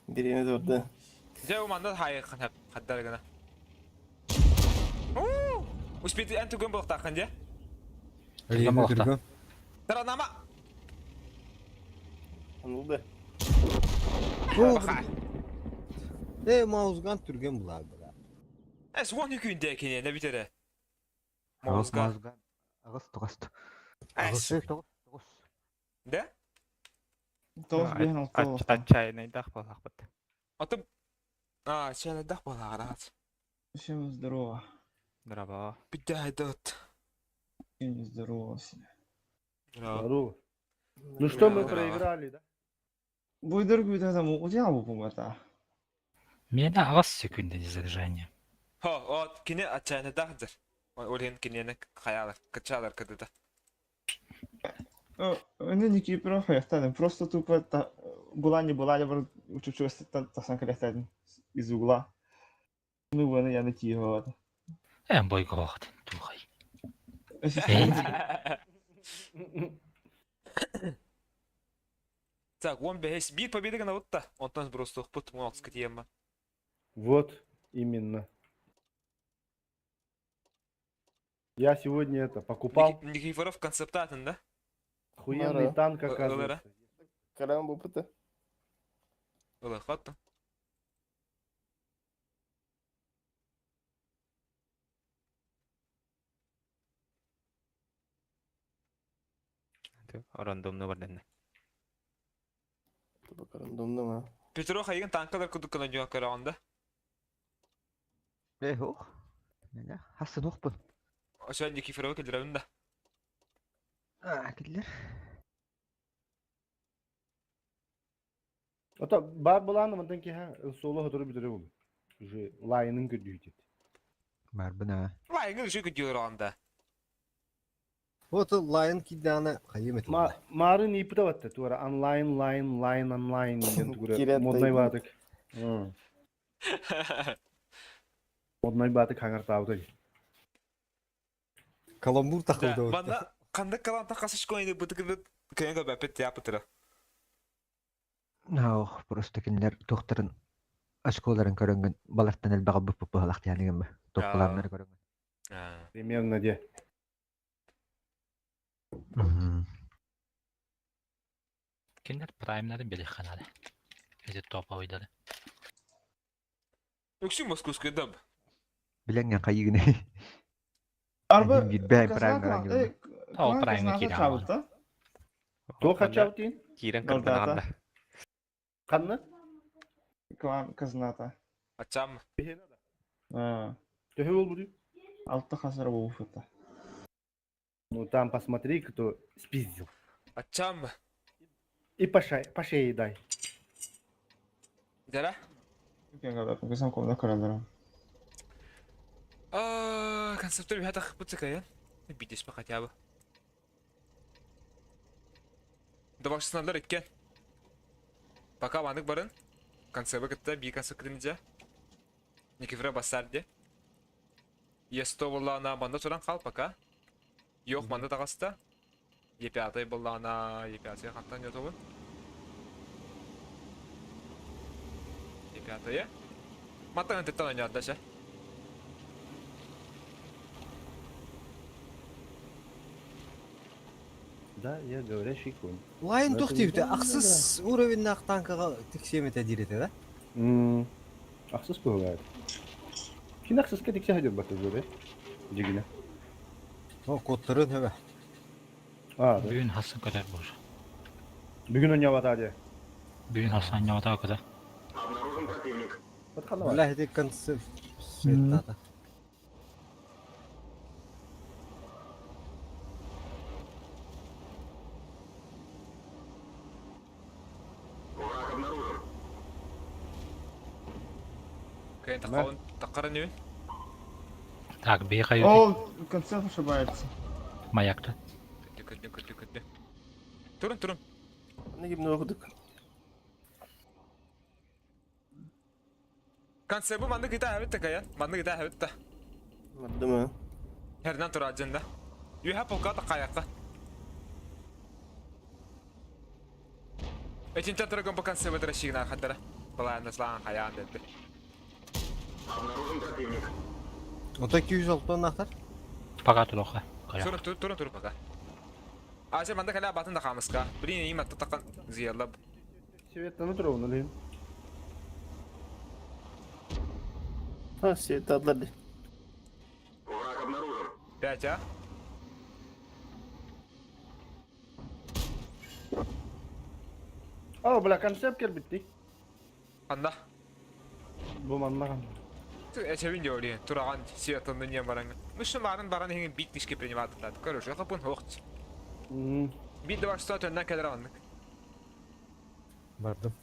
Бириэмэ турда. Дьэ бу манна хаайыаххын сөп хаддар гына. Успейте эн түгэн буолуохтааххын дьэ. Түргэн буолуохтаах. Таранама! Анылды. Э, маузган түргэн булар бля. Эс уон күндэ киниэнэ бүтэрэ. Аҕыс Маузган. маузган. Аҕыс тоҕус. Эс. Тоҕус тоҕус. Да? Тоҕус биэһин алта буолуохтаах. Отчаянныйдаах буоллахпыт. Аты А, чайнайдах буолааҕыраат. Всем здорово. Здорово. Бүтэйдот. Всем здорово всем. Здорово. Ну что, мы Здорово. проиграли, да? Буйдер күйді там утян бу пумата. Миэнэ аҕыс секунда задержание. Хо, от кини отчаянныйдаах дыр. Ол иһин киниэнэ хайаалар, кычаалар кыдыда. Оны Никифоров хаяқтадым. Просто тупо была не была, я бар учучу тасан каляхтадым из угла. Ну, вон я на тихо. Эн бойгоохт туухай. Так, он бэһэс биир победа гына бутта. Онтон бростуохпут, он алтыска тиийэн Вот именно. Я сегодня это покупал. Никифоров концептатын, да? Охуенный Мара. танк, Ылара. оказывается. Карам бупыта. Ыла хатта. Рандомно барданна. Рандомно ма. Петро хайыгын танкалар кудук гына дьон көрөҕүн да? Э, ох. Нэ, хасын охпун. Ошо Никифорова кэлдирэбин да. А, киллер. Ото бар булааны мантан киһэ соло хотору бүтэрэ буолу. Уже лайынын көрдүүтет. Барбына. Лайынгын үчү күдүөр да. Вот лайн киданы хайым этим. Ма марын ипыта батта туара онлайн лайн лайн онлайн диэн тугура Кирен моднай тайбы. баатык. Моднай баатык хаңартаабыта. Каламбур такылды. Манна кандай каланта касыш койны бытыгы кыйынга бәпет япытыра. Ох, просто кинилэр туохтарын очколарын көрөнгөн балартан элбэҕи буппут быһалахтыйаныгын топпулааннары көрөнгөн. Примерно де. Кинилэр праймнарын билиэххэ наада. Эти топовыйдары. Үксүн Московская даб. Билэҥҥэн хайыгыный? Арба Биир бэйэм праймҥа оонньуубун. Ол праймҥа киирэн чабыта. Туох хачаабытын? Киирэн Голдата. кырбанаҕын да. Ханна? Клан казната. Ачам. А, Төһө буолбутуй? алта хасар буфыта. Ну там посмотри, кто спиздил. Ачам. И по шее, по шее дай. Дара. Кызым комда көрөлөр. А, концептор бихатах бутыка Бидеспе хотя бы. Добашсыналар иккен. Пока ванык барын. Концебы кытта би концеп кырымдя. Никифора бассарди. Е100 боллана манда туран кал пока. Yok манда тағаста. Е5 боллана Е5 қантан ютубы. Е5 Маттан теттан ойнады ша. Да, я говорящий конь. Лайн Это туох не диэбитэ да. ахсыс уровеннаах танкаҕа тиксиэм этэ диир этэ да? Ахсыс быһылаат. Кини ахсыска тиксэ сылдьыбата дуо дьигинэ. О, куоттарын хөбө. Аа, да. Бүгүн хассын көтөр боже. Бүгүн онньообатаа дии. Бүгүн хассан анньаабатаа көтөр. Вот ханна бар? Бля, ити концепт светтата. Кыайан таххабын таххаран үн. Так, бейхай О, концепт ошибается. маякта. Көрдө көрдө көрдө көрдө. Турун турун. Не ким окудук. Концепт маннык ыта эбит такая. Маннык ыта эбит та. Мардыма. Herden тураджында. Үһә полка такаякка. Этинтен тураган бу концепт рашигна хаддара. Балаан слаан хаян деді. Ото 206 нахтар. Пока туроха. Кая. Турун турун турун турун пока. Ася манда кала батын да хамыска. Блин, им атта такан зыялап. Светтаны туругун олейин. Ha, свет адларды. Пять, а? О, бля, концепт кэлбиттий. Анда. Бу манна ханна. Эчебин диори, тураган сиятынды не баран. Ну что марын баран хин бит тишки принимать лад. Короче, хапун хохт. Бит два что төннөн келер аннык. Бардым.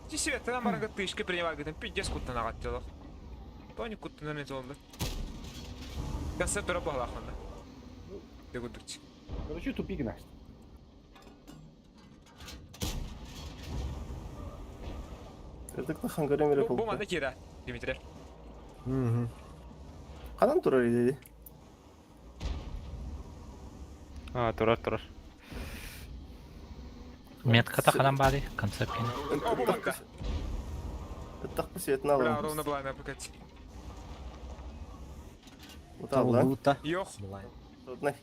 Ти светтен баран тишки принимать гытын пиздец куттан агаттылар. Тони куттан не олду. Концепт тура бахлахманда. Дегудурч. Короче, тупик нахуй. Кырдык тахан көрөм эле Бу полка. манда кира, Дмитрий. Угу. Канан турар деди. А, турар турар. Метката ханан бади, концепт кини. О, бу манда. Ыттак светин Бля, алам. ровно была прокати. Уталла. Та. Йох. Трудный.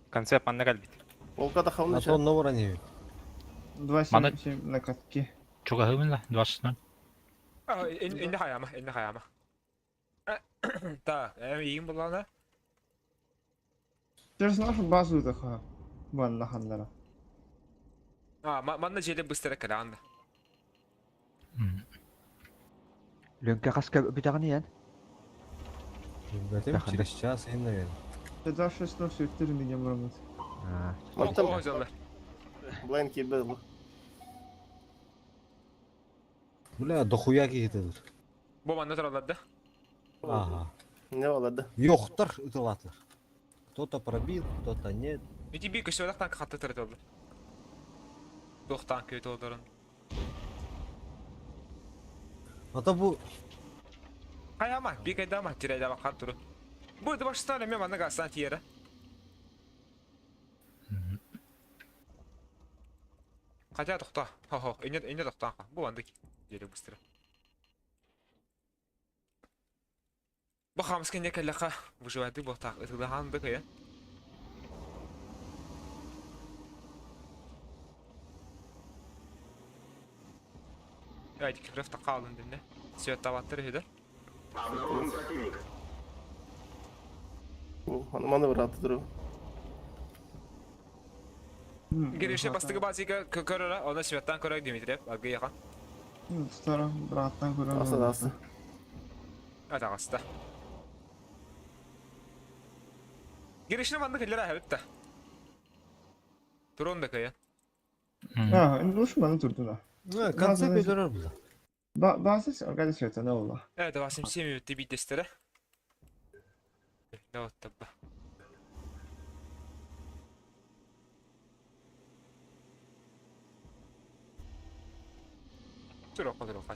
Концепт манна кэлбит. Полка тахалны. Ато номер не. 2.77 на катке. Чугаһыбын ла, 20-0. А, инне хаяма, инне хаяма. Так, эм иин булана. Ты же знаешь базу такая. Ванна ханнара. А, манна желе быстро каланда. Лүҥкэ хаска бүтэҕин ийэн. Билбэтим, через час и, наверное. 2.6 светтер меня мрамот. Аа, Мантан О, жалла. Блайн кирбе. Бля, дохуя киһитедир. Бу манна туралар да. Ага. Не болады. Йохтар ытылатлар. Кто-то пробил, кто-то нет. Ити би көсөлөх танк хатты турат олду. Туох танк өтө олдорун. Ата бу Хаяма, би кайдама, тирайдама хан туру. Бу баштан эме манна гасан тиера. Хотя тохта. Хо-хо, инне инне тохта. Бу андык. Деле быстро. Бу хамскын не кэллэха выживать бу так ытылахан дык я. Айди кифреф тақалын динне. Свет таваттыр хиде. Аны маны быраты туру. Гирише бастыгы базыга көрөрө, оны светтан көрөр Дмитриев, аргы яхан. Старо, браттан көрөм. Аса да аса. Атагаста. Гиришне манны киллер әбитте. Турон да кая. А, ну уж маны турду да. концепт өтөрөр бу. Базы органи света не ола. Evet, 87 минутты битестере. Не оттабба. Турока, турока.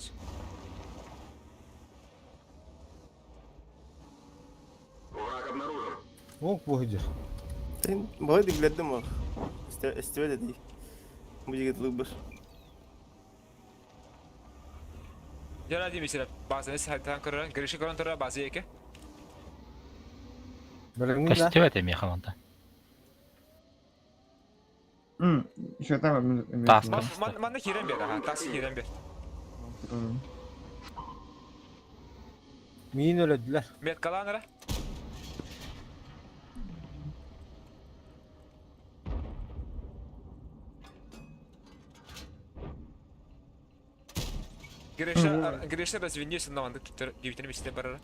Ок бу хидер. Сен былай дип билдим ох. Истебе деди. Бу жигит лыбыр. Жара деймесер, базаны сайтан көрөрөн, кириши көрөн тура базы эке. Билиңин да. Көстүбэт эмиэ халанта. Еще там Тас, Ман тас. ман манна киирэн биэр, аха, тас киирэн биэр. Миин өлөдүлэр. Меткалаан эрэ. Гриша, Гриша развинись, но он тут девятин месяц барара.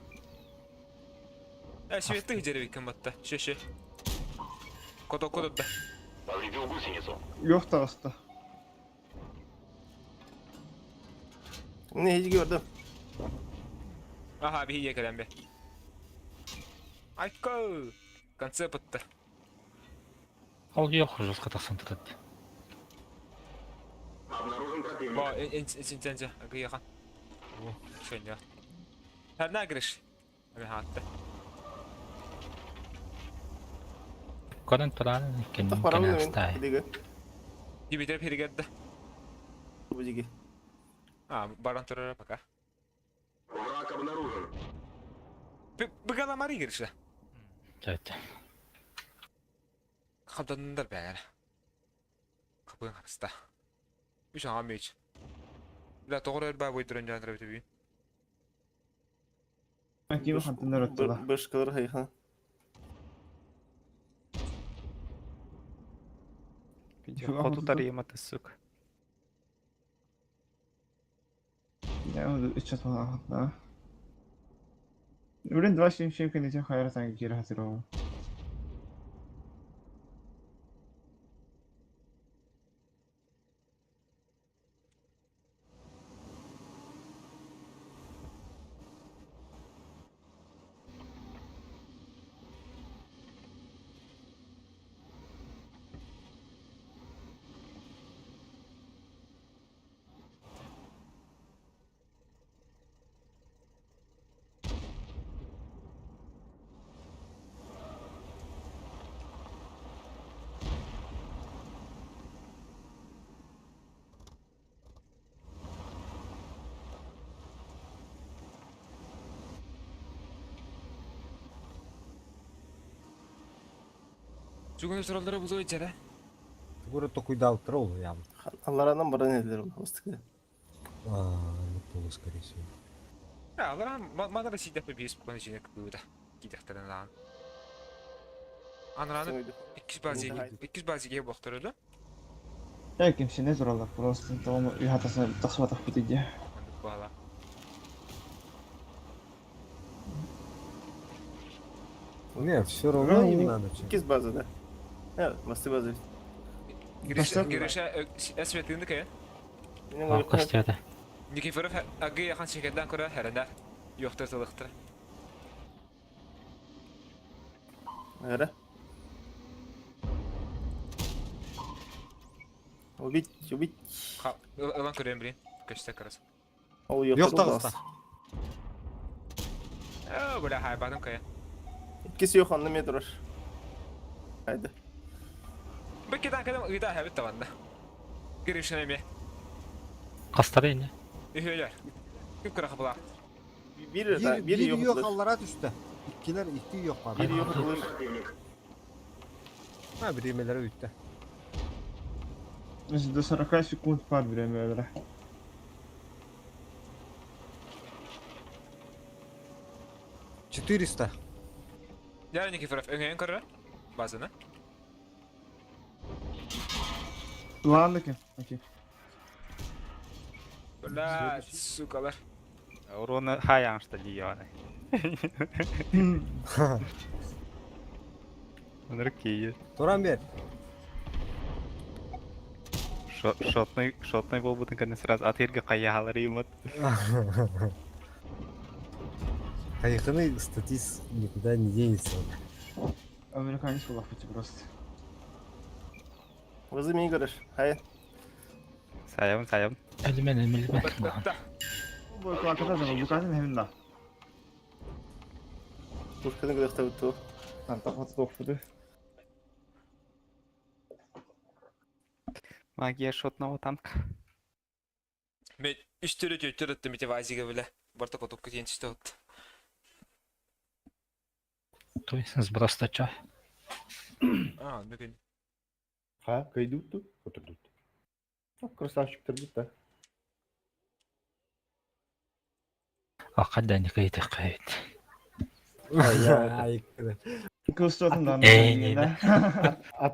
А, светы деревиком батта. Ще, ще. Кото, кото, да. Yok таҕыста. Не хиги көрдüm. Аха, биһиге кэлэн бе. Айко! Конце бытты. Ол yok жестко тахсан турат. Бо, эн агыяхан. Шөнья. Харна Гриш. Ами хаатта. Көрөн туран кенин Тах барабын мен. кенастай. Диги. Димитр перегерді. Бу диги. А, баран турара пока. Враг обнаружен. Быгаламари Гриша. Жайт. Қабдандар бәрі. Қабын қарыста. Үш аңа меч. Бля, тоғыр өрбә бойдырын жандыра бітіп үйін. Кими хантыннар оттула. Башкалар хайхан. Хоту тарыйматы, сука. Я үч атмалаах. Блин, 2.77 кэннитин хайра танки киирэ хатыроо. Жүгін сұралдары бұзу өтері. Тугура токуйдаабыттар ол ям. Алларанан баран эдилер ол. Бастык. Аа, ну скорее всего. Алар мана сидеп бейс бұған жіне кібіді. Кидектірін лаған. Анраны 2 базиге боқтырылы. Я кимсине тураллар просто тоҕо үһатасына тахсыбатах бит иде. Андык бала. Не, все равно Ну, им надо. чё. Кис база да. Э, басты база. Гриша, Гриша, әсветіңді кәйін? Ал костяда. Никифоров агы яхан шекерден көрі хәріндар. Yoxdur tılıqdır. Эре. Убить, убить. Ылан көрем білейін. Көшті көріз. Ол yok. Yok таҕыста. О, бля, хайбаным кәйін. Иккис yok онны метр. Haydi. Беккедан кәдім ұйда хәбіт табанды. Гришин эме. Кастары ини. Үйелер. Күп көрі қабыла. Bir Bir, bir bir yok. yok аллара түстэ. Иккилер икки yok бар. Bir yok. Ha биремелere үттэ. До 40 секунд бар время өлөрө. 400. Яр Никифоров, өңейін көрі. Базыны. Ладно кем. Окей. Бля, сукалар. Урона хаяңшта дияны. Оныр кейі. Туран бер. Шотный, шотный болбутын кәне сразу атырга каягалар имат. Хайханы статист никуда не денется. Американец булах бит просто. Вызы мені көрөр. Хай. Саябын, саябын. Элмен элмен. Бітті. Бу клаката да букатын хемин да. Пушканы көрөктө буту. Там тахват тохпуду. Магия шотного танка. Мен үш түрі түрі өттім ете вазиге біле. Барта котуп кетен түсті отты. Той сброс тача. А, мүмкін. Ха, кыайдыбыт дуу, хотурдубут. Красавчиктарбыт да. Акка да никайтыкка эбит.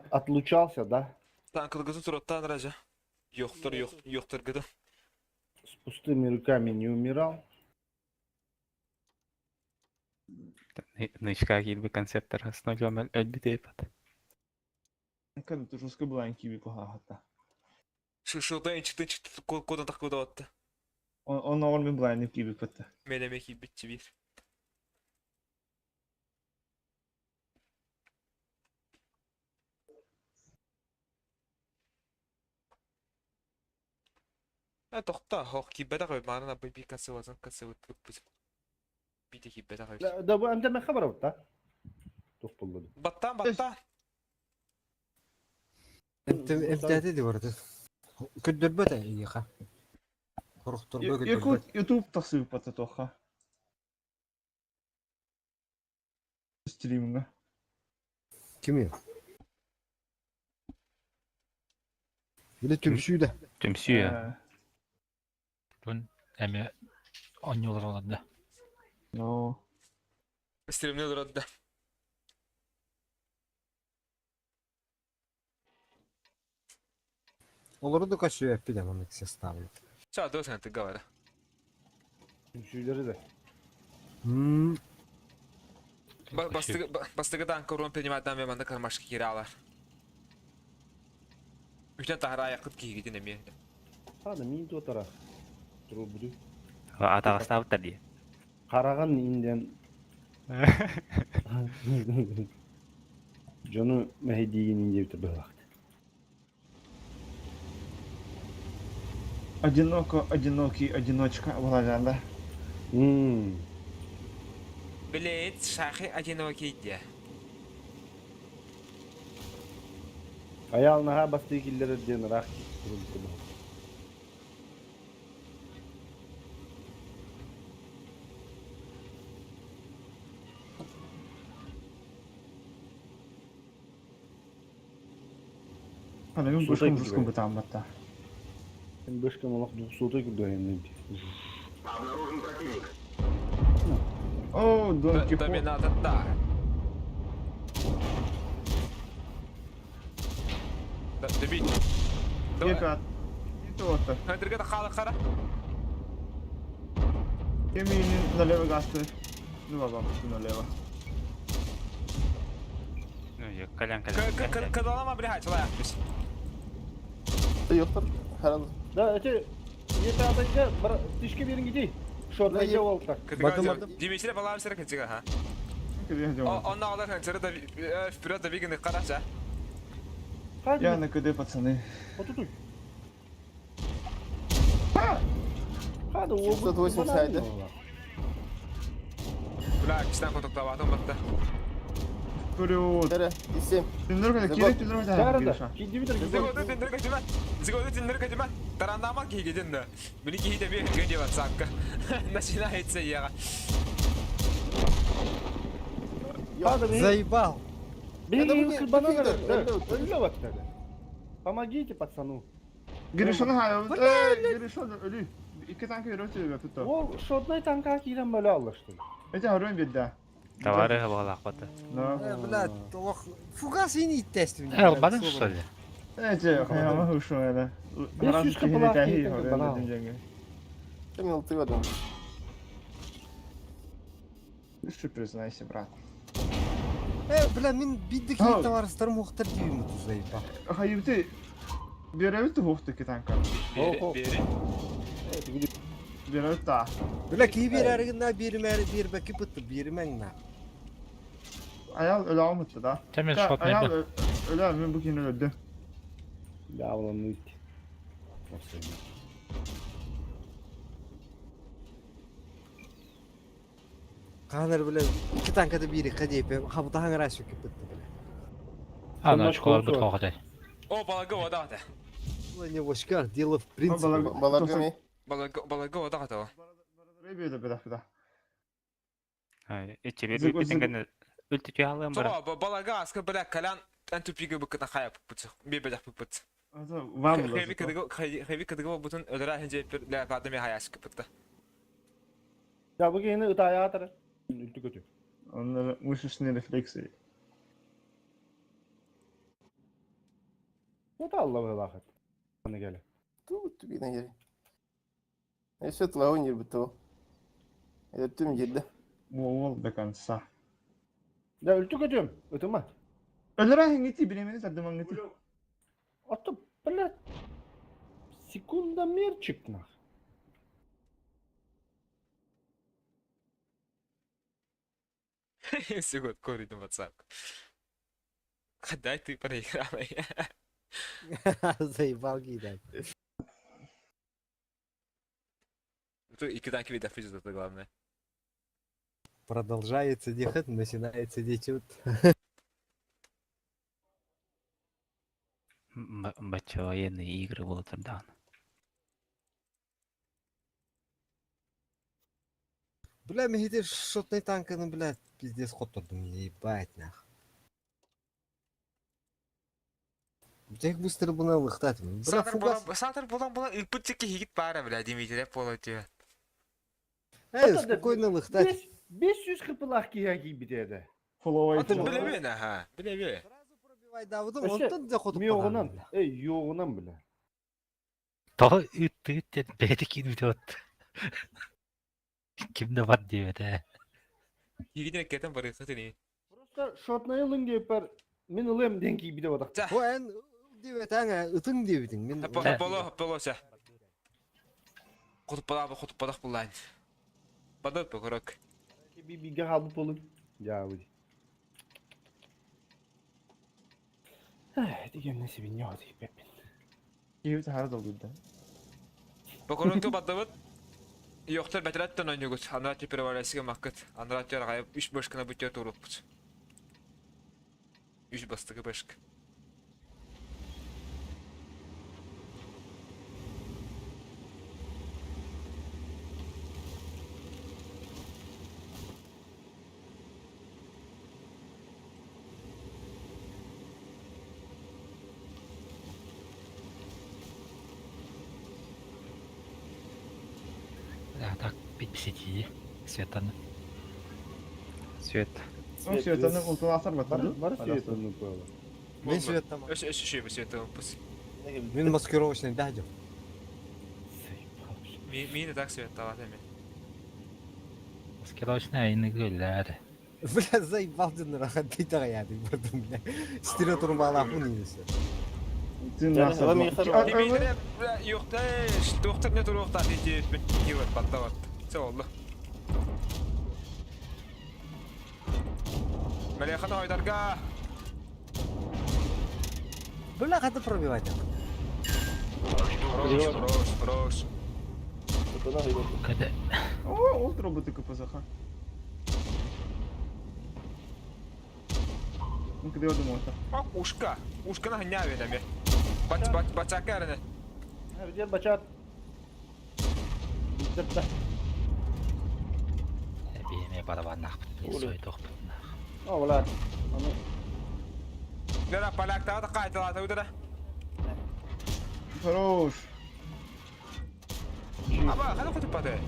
Отлучался, да? Танкылгытын туруттаан ража. Йохтор, йохторгытын. С пустыми руками не умирал. Нычка киирбит концерттар сногём өлбүт эпат. Жестко была киви пахата. Шушудан чыкты чыкты кодан такуда атты. Он оҕор мин былаанным киирбиппит. Мен эме киирбитчи биир. Э, тохта, хох киирбэтэх үһү, маанан абый биир консерватын консерватыппыт. Биитэ киирбэтэх үһү. Да, бу эмтэ хабарабыт да. Туох булла Баттаан, баттаан. Эмтээтэ ди барыта. Көрдөрбөт эйиэхэ. Хорохторго көрдөрбөт. Ютуб тахсыбыппата туохха. Стримҥа. Кими? Били түмсүү да. Түмсүү. Бун эми оонньуулар олордо. Но. Стримне олорор да. Олору да көссүөппүт маннык составы. Ча, дос сен говоря. Түмсүүлэри да. Бастыгы танка урон принимать мен манда кармашка кире алар. Үтен тахара аякыт киһигитин эмиэ. Хана мин туотара. Турбуду. Атаҕастаабыттар дии. Хараҕын инден дьону мэһэйдиигин индиэбитэ быһылаахт. Одиноко, одинокий, одиночка буолаан да. Билет шахи одинокий диэ. Айаал наһаа бастыы киллэрэр диэн ыраах турбута быһылаах. Аны мин бышкым бышкым бытаамматта. Бышкам олох двухсотой курдук О, Дон Кихот. Доминатор, да. Добить. Давай. Это. Хантырга хала хара. Кеми налево гасты. Ну, баба, налево. Ну, я колян колян. Кадалама блядь, лаяқпыз. Yo'qdir. Herhalde. Да, эти это атайга тишке берин гидей. Шотайга болта. Димитри балам сера кытыга, ха. Онна алар хантыры да вперед да бигин карача. Я на КД, пацаны. Вот тут. Хада, 180 Бля, кистан контактоватым батта. Вперед. Tere, 7. Тендер кире, тендер Да, Зигоды тендер качма. Зигоды тендер качма. Тарандама кигеден да. Мени кихите бир генде ватсапка. Начинается я. Заебал. Помогите пацану. Гришон ха, Гришон өлü. İki tank yürütüyor tuttu. Ол шотной танка кирен бөлө алла что ли? Эти харун бедда. Товары балаахпата. Да. Бля, олох фугас ини тест. Эл, что ли? Эти, я ушел это. Бес жүз Кем ты в Что признайся, брат. Бля, мин биддик товарыстарым уохтар диибин заебал. Хайыбты. Беребит хуохту ки танка. Бери. Беребит та. Бля, кии берәригин биримәри бирбәки бытты биримәң на. Аял öyle almadı da. Темен шотный Аял öyle мен bugün öldü. Да, волнуйте. Каныр бля, iki танкада бири кадеп, хабыта хаңара сөкүп бытты бля. Ана очколар бут хоҕотой. О, балага вода да. Не вошкар, дело в принципе. Баларга ми? Балага балага вода да. Ребята, беда, беда. Ичи бир битин гана үлтү алым бар. Балага аска бля колян. Эн тупига быккытан хайаппыт. Биэбэдэхпиппыт. Вам было Хэви зато. кыдыгы хэви кыдыгы болбутун өлөрө аһын дьиэппир леопарда ми хаяскыпытта. Я бу киһини ытаайаатара. Үлтү көтү. Он мышечные рефлексы. Вот алла быһылаахыт. Аны кэлэ. Ту тупина гери. Өссө тылауын ербит ол. Өттүм кирде. Уол до конца. Да үлтү көтүм. Ытыма. Өлөрө хингити биремени сардымаңгити. А то, блядь, секундомерчик нах. Секунд, коридом WhatsApp. Дай ты проиграла. Заебал кидай. Икки танки вида физик это главное. Продолжается дихать, начинается дичут. Бачча военные игры буола турдаҕына. Бля, мехите шотный танканы, бля, пиздец хоттордум, ебать нах. Тех быстро бы лыхтать. Бля, Сатыр фугас. булан сатыр булан булан ыппыт тики хигит баара бля Дмитрий болот. Эй, спокойно лыхтать. 500 кыпылах киһи киирбит этэ. Фоловай. Атын билебин аха, билеби. Сразу пробивай, да, вот он Вообще, тот заход Миоҕунан, эй, йоҕунан бля. Тоҕо ыыттыгыт диэн бэйэтэ киирбит от. Ким да бар диэбэт ээ. Хигитин эккетен барыхы тини. Просто шотнай ылын диэппэр мин ылыам диэн киирбитэ бодах. О, эн диэбэтээҥ, ытыҥ диэбитиҥ. Мин Поло, поло ся. Хотуппалаабы хотуппадах буллаан. Бадат бокорок. Би бигэ хаалбыт буолун. Дьаабы. Дигэмнэ сибинньэ от ииппэппин. Киһи хара долгуйда. Бокорокку бадабыт. Йохтар бэтраттан ойнугут. Анраати перевалясыга маккыт. Анраати арҕайып үс башкына бүттэ туруоппут. Үс бастакы башка. А так бит Светаны. Свет. Ну, Светаны ултуласар Бары батырды. бары светаны было. Мин светтам. Өс өс шөй Света пус. Мин маскировочный дядю. Мин так Света бар эми. Маскировочная айны гөлләр. Бля, заебал ты нахуй, ты тагаяды, бардым, бля. Стерео турбала хуни все. Дмитрий, бля, юхта, доктор не туруохта диэппин. Киеват баттабат. Все oldu. Мелехан ойдарга. Бля, хата пробивать. Хорош, хорош, хорош. Когда О, ол роботы КПЗХ. Ну, когда я думал, это. Ок, ушка. Ушканы ханья эми. Бач бач бачака эрене. Дер бачат. Дерта. биэме барабаннаах сойдох О, бля. Аны Лера поляктага да кайталата удара. Хорош. Аба, хана кутуппады.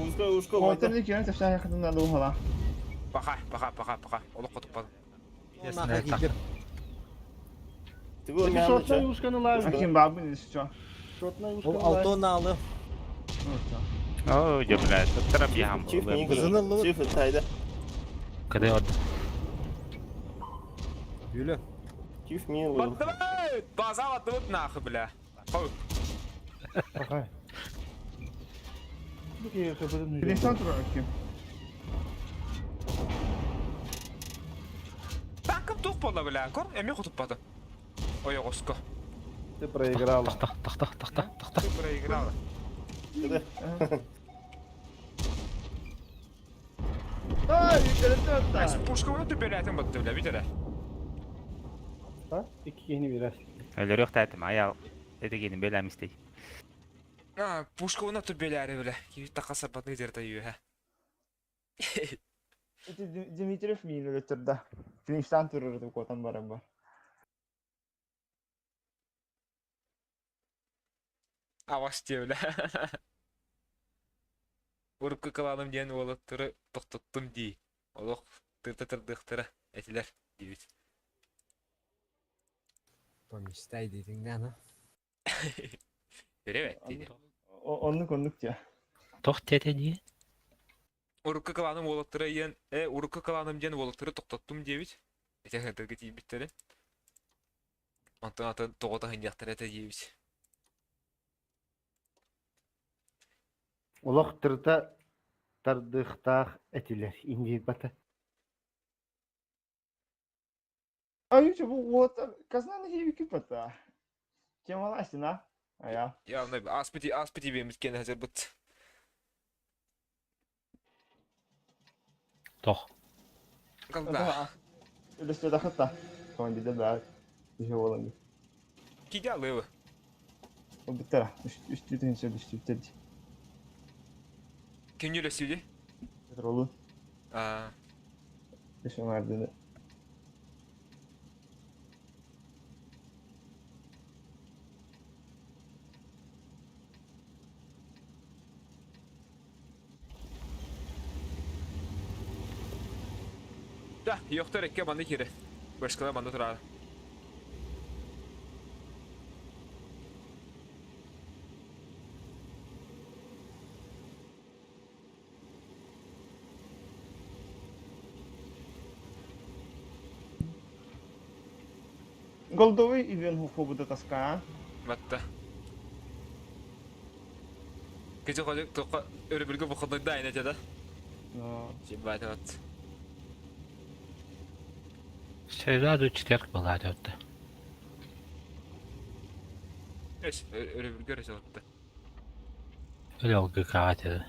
Ушка, ушка, О, это не кино, это вся я надо угла. Баха, баха, баха, баха. Олох кутуппады. Ты шотнай ушканы лайв. Ахим бабы не что. Шотнай ушканы лайв. Алтон алы. Ну, что. О, дьэ, блядь, туттарам яхам Чиф буолла. Кызын Чиф тайда. Когда от Юля. Чиф мин Баттыбыт! База баттыбыт нахуй, бля. Хой. Баха. Бу киһи кыбытын Перестань трогать. Танкым тух болла, бля. Кор, эми кутуппады. Ой, оско. Ты проиграла. тохто тохто тохто тохто. Ты проиграла. Ай, это Ай, пушка оны төпеләтен батты, бля, бит әле. Ha? Икки киһини бирэр. Өлөрүөх таатым, аял. Этигинин бэлэмистей. А, пушка оны төпеләре, бля. Кибит такаса батны дерта юха. Это Дмитриев мин өлөттөр да. Фиништаан турар куотан баран бар. Авас диэбилэ. Урукку кылааным диэн уолаттары тохтоттум дии. Олох тырта тырдыахтара этилэр диэбит. Помечтай диэтиҥ да Привет диди. Оннук оннук дьэ. Тох диэтэ дии? Урукку кылааным уолаттара диэн, э, урукку кылааным диэн уолаттары тохтоттум диэбит. Ити ыһыntырга тиийбиттэрин. Онтон атын тоҕо таһынньахтара этэ диэбит. Олох тырыта тардыахтаах этилэр индийбата. Аюча бу уота казнаны хийбики пата. Темаласын а? Ая. Явно ааспыт ааспыт ибиэмит киэнэ сылдьарбыт. Тох. Когда? Үлэстэ Командида баар. Еще болан. Киде алыбы. Бүттара. Үстүтүн сөп үстүттер. Ким үлэсүүдү? Петролу. Аа. Еще мардыны. Да, yoxdur ekке манна кире. Башкалар манна турар. Голдовый ивен хуху тоска. Батта. Кече хожик тоққа өрөбүлгө бухадайда айна да. Сибайт вот. Среда до четверг была это. Эс өрөбүлгө өрөсө отта. Или ЛГК это.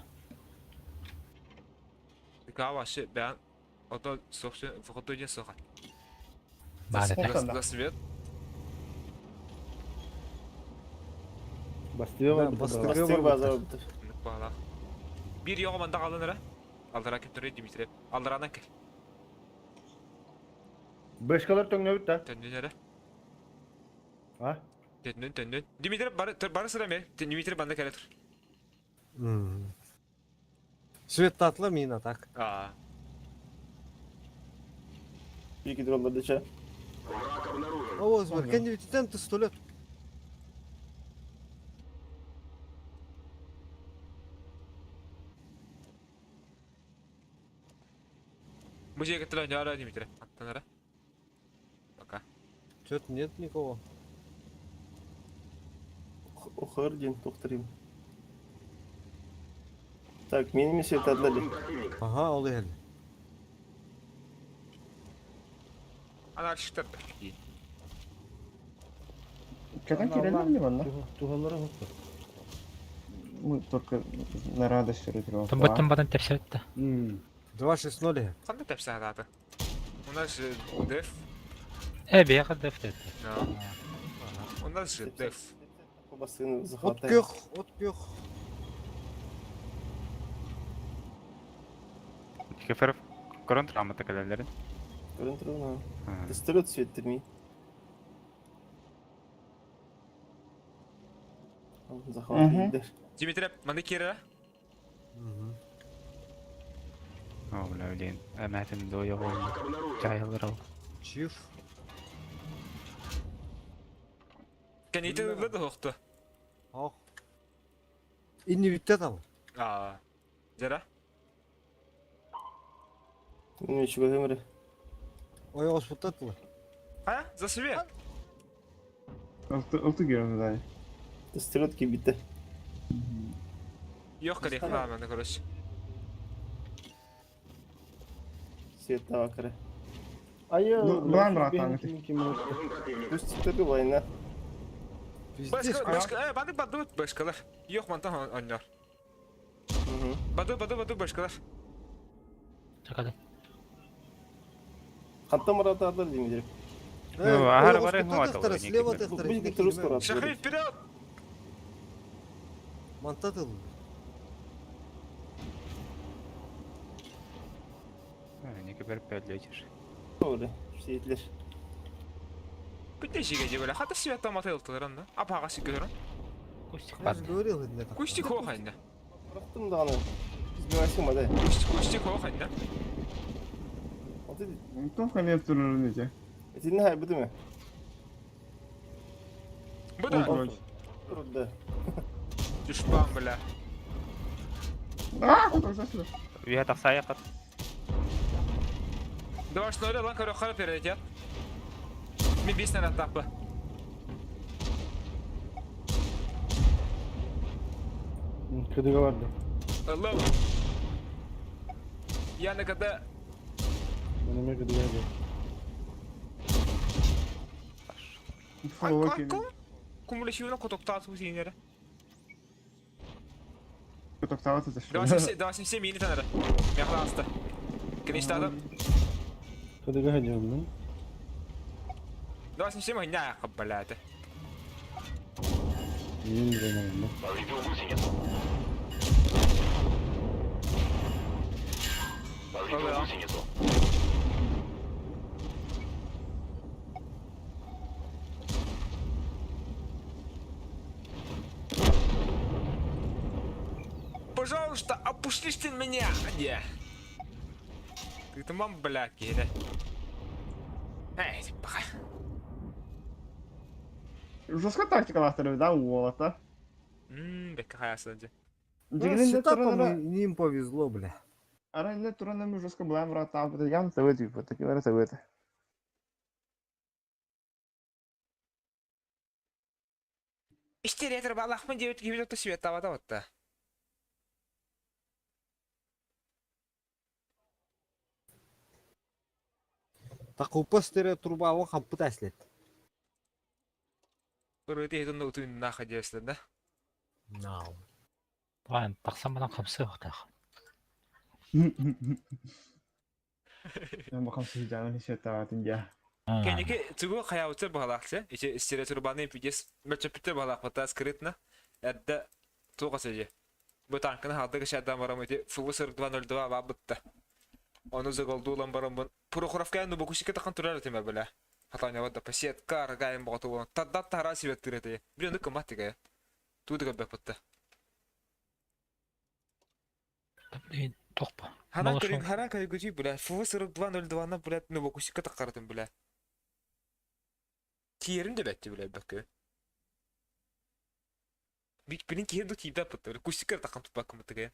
Кава ше бән ото сохшы выходной соха. Баар этэ. За свет. Бастыга Да, бар. бастыга Бастыгы бар базар быттар. Бала. Бир його манда калын ара. Алдара ким туры Дмитрий. Алдаранан кел. Бешкалар төңнөбүт да. Төннүн ара. А? Төннүн төннүн. Дмитрий бары бары сыра ме. Дмитрий банда келе тур. Свет татла мина так. Аа. Екі тролларды ча. Оз бар. Кенди битен пистолет. Бу жерге тра жара Дмитрий. Аттан ара. Пока. Чё-то нет никого. Охыр ден тоқтырым. Так, мені свет адлали. Ага, ол ел. Анаршиктар. Катан кирелер не манна? Тухаллара хоппа. Мы только на радость рыграл. Тымбыттан бадан тепсетті. 2-6-0. Қандай тәпсі аты? У нас же деф. Э, бияға деф деді. У нас же деф. Бастыгыны От захватаем. көх, от көх. Кеферов көрөн турамыта кэлэллэрин. Көрөн турун. Пистолет светтирмей. Захват Дмитрий, манда кері. О, бля, блин. Әмәтин дойо болду. Жайылыр ол. Чиф. Кәнеті ылды хоқты. Ох. Инни битте там. Аа. Жара? Мен чуга өмірі. Ой, оспуттатылы. А? За свет. Алты герой да. Пистолет кибитте. Yok керек манда короче. Свет тавакыры. Айы. Булан братан. Пусть война. Пиздец. Башка, башка, э, бады бады башкалар. Yok мантан ойнар. Бады бады бады башкалар. Чакады. Ханта марата адлар деймидер. Ахар бар э, Слева Бу жигит Шахри вперед! Мантатыл. Неке бер пәллечер. Сиэтлер. Бүтэ сигэ дьэ бля. Хата света мата ылтылар онно. Апаға сиккөрөн. Кустик Я же бар. говорил, это такое. Кустик хоох айна. Бырахтым даҕаны. Сбивайсың ба, да? Кустик хоох айна. Аты Туох эмиэ турарын ити. итинни хайбыты ме? Бу да. Ой. Турда. Түшпан бля. Аа, кутурсасың. Үйе тақсая қат. Давай что ли, лан көрө хара перейдет. Мен бес наряд таппы. Кыдыга барды. Алло. Я на когда Мен эме кыдыга барды. Фу, окей. Кумулешивно котоктату синере. Кутоктаваты за что? 27 мини танара. Мяхласта. Кенештадым. Кыдыга хадьям. 27 хня кабалата. Мен жаман. Пожалуйста, опустите меня. Не. Ты там мам, бля, кире. Эй, пока. Жестко тактика лахтары, да, уолата. Бека хаясынды. Ну, Дигинен сетапом им повезло, бля. Ара не турана жестко была врата, я на типа, такие врата выйти. Иштеретер балахмын девет кибет свет тавата отта. Такупа стереотруба он хампыта слет. Ырыты хетон утун находился, да? Нау. Баан тақсан банан қамсы оқтақ. Я бакам сижаны хисеттаватын я. Кенеки тугу хаяуты балахсы, иче стереотрубаны пидес мөчөпүтө балах бата скрытно. Эдде туга сөже. Бу танкны хадыгы шадан барам эти ФВ 4202 бабытта. Оны заголдулан барам бун. Прохоровка ну бокусика тахан турар теме беле. Хатаня вада пасетка аргайым богату болон. Тадда тара себет тирете. Билен дык матига. Тудыга бепытта. Блин, тоқпа. Хана Малышом. көрүн хана көрүгү бля. ФВ 4202 на бля ну бокусика такаратым бля. Тиерим де бәтти бля бәккө. Бит билин киер ду тип бәтти. Кусика такан тупак мытыга.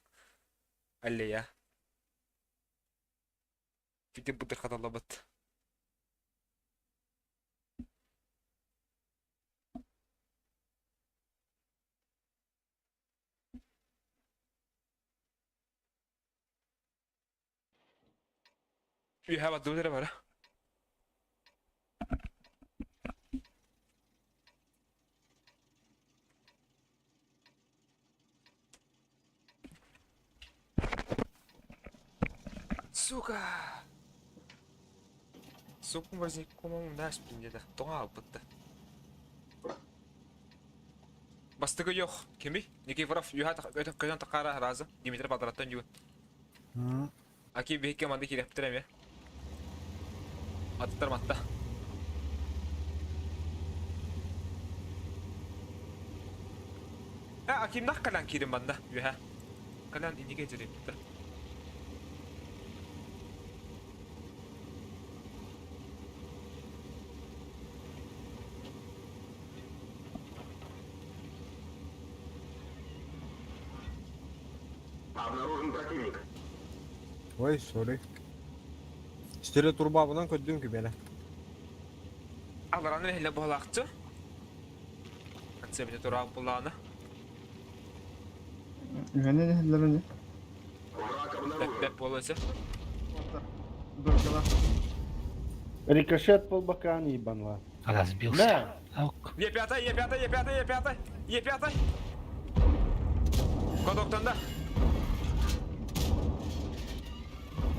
Алле я. Бите бутыр хаталабат. You have a do бар. Сука! Сука возник, по-моему, наш пиндеда. Тоңа албытты. Бастыгы yok. Kimi? Никифоров юха көтөн такара разы. Димитр Бадраттан югун. Аки бейке манды киреп тирем Аттар матта. А, Аким нах калан кирим банда юха. Калан иниге жерепти. Ой, сори. Стереотруба bundan көддүм ки беле. Алараны хеле болакчы. Антсе бите тура буланы. Үһәне нехләрне. Беп беп боласы. Доркала. Рикошет полбакан ебанла. Разбился. На! Аук. Е5, Е5, Е5, Е5, Е5. Кодоктан да.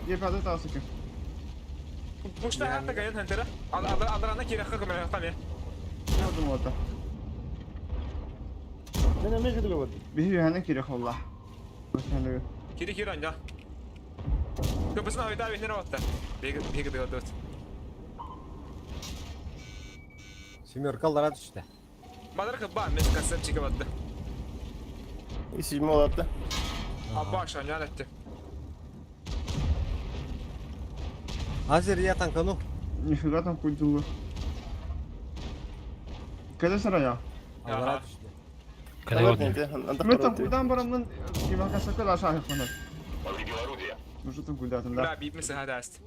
Е5 таасык. Пушта хатта гайын хантера. Ал ал аларана керек кымы хатам я. Алдым ота. Мен эме кыдыга барды. Биһи үһәне кирек алла. Үһәне. Кири кири анда. Көпөсүн айда бенер отта. Беги беги дөгөт. Семерка аллара түстэ. Мадарка ба, мен концепчиге барды. И седьмой лапта. Абба шанян этти. Азер, я танкану. Нифига там кудило. Кэдэ сарая. Аллара түстэ. Кадыга Мен там кудан барамын кимака сакыл аша ханат. Уже там куда-то, да. Бля, бип мисен хадаст.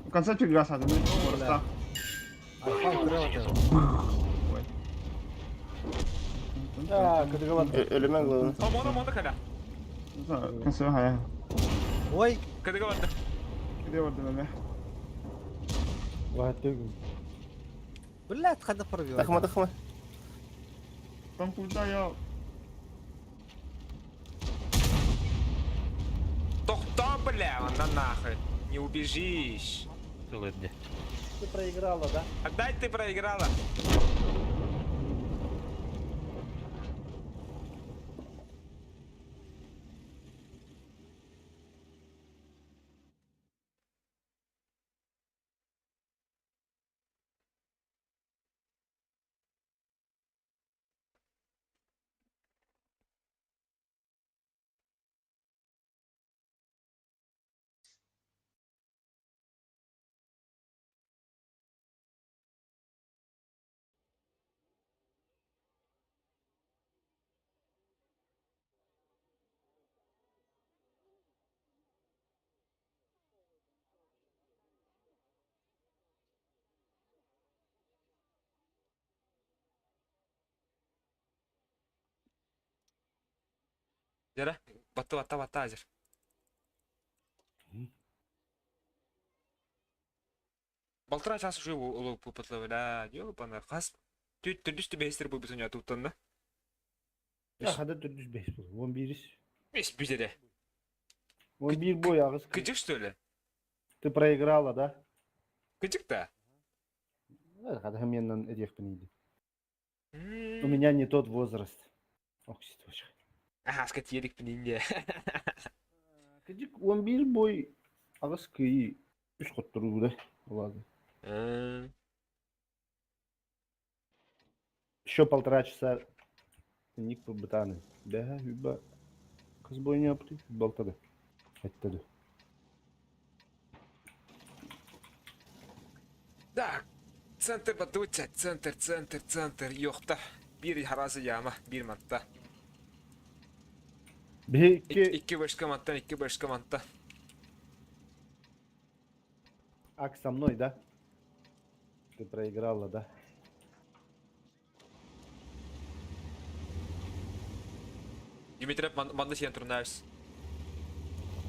В конце чуть садым, просто. Альфа крылатый. Ой. Да, кадыга барды. Өлемен главное. О, моно, моно каля. Конце хая. Ой, Кадыга барды. Где вот меня? Ватыгын. блядь, хада пробивает. Тахма, тахма. Там куда я? Тохто, бля, на нахуй. Не убежишь. Тылырды. Ты проиграла, да? Опять ты проиграла. Жара, батты батта батта азер. Балтыра час уже улу пупатлы бля, ёбана, хас түт түрдүс түбэстер бу бүтүн ятуттан да. Я хада түрдүс бес был. 11. Бес бүтере. 11 бой агыс. Кыжык что ли? Ты проиграла, да? Кыжык да. Хада менен эдекпин иди. У меня не тот возраст. Ох, ситуация. Ага, скат ерик пининде. Кыжык 11 бой агыс кыйы үч коттуруу да. Ладно. Еще полтора часа ник побытаны. Да, юба. Кыз бойня yaptı, балтады. Әттеді. Да, центр батуча, центр, центр, центр, ёхта. Бир харасы яма, бир матта. Bir iki Икки башка маттан, икки башка матта. ак со мной, да? Ты проиграла, да? Дмитрий манды сен турнайс.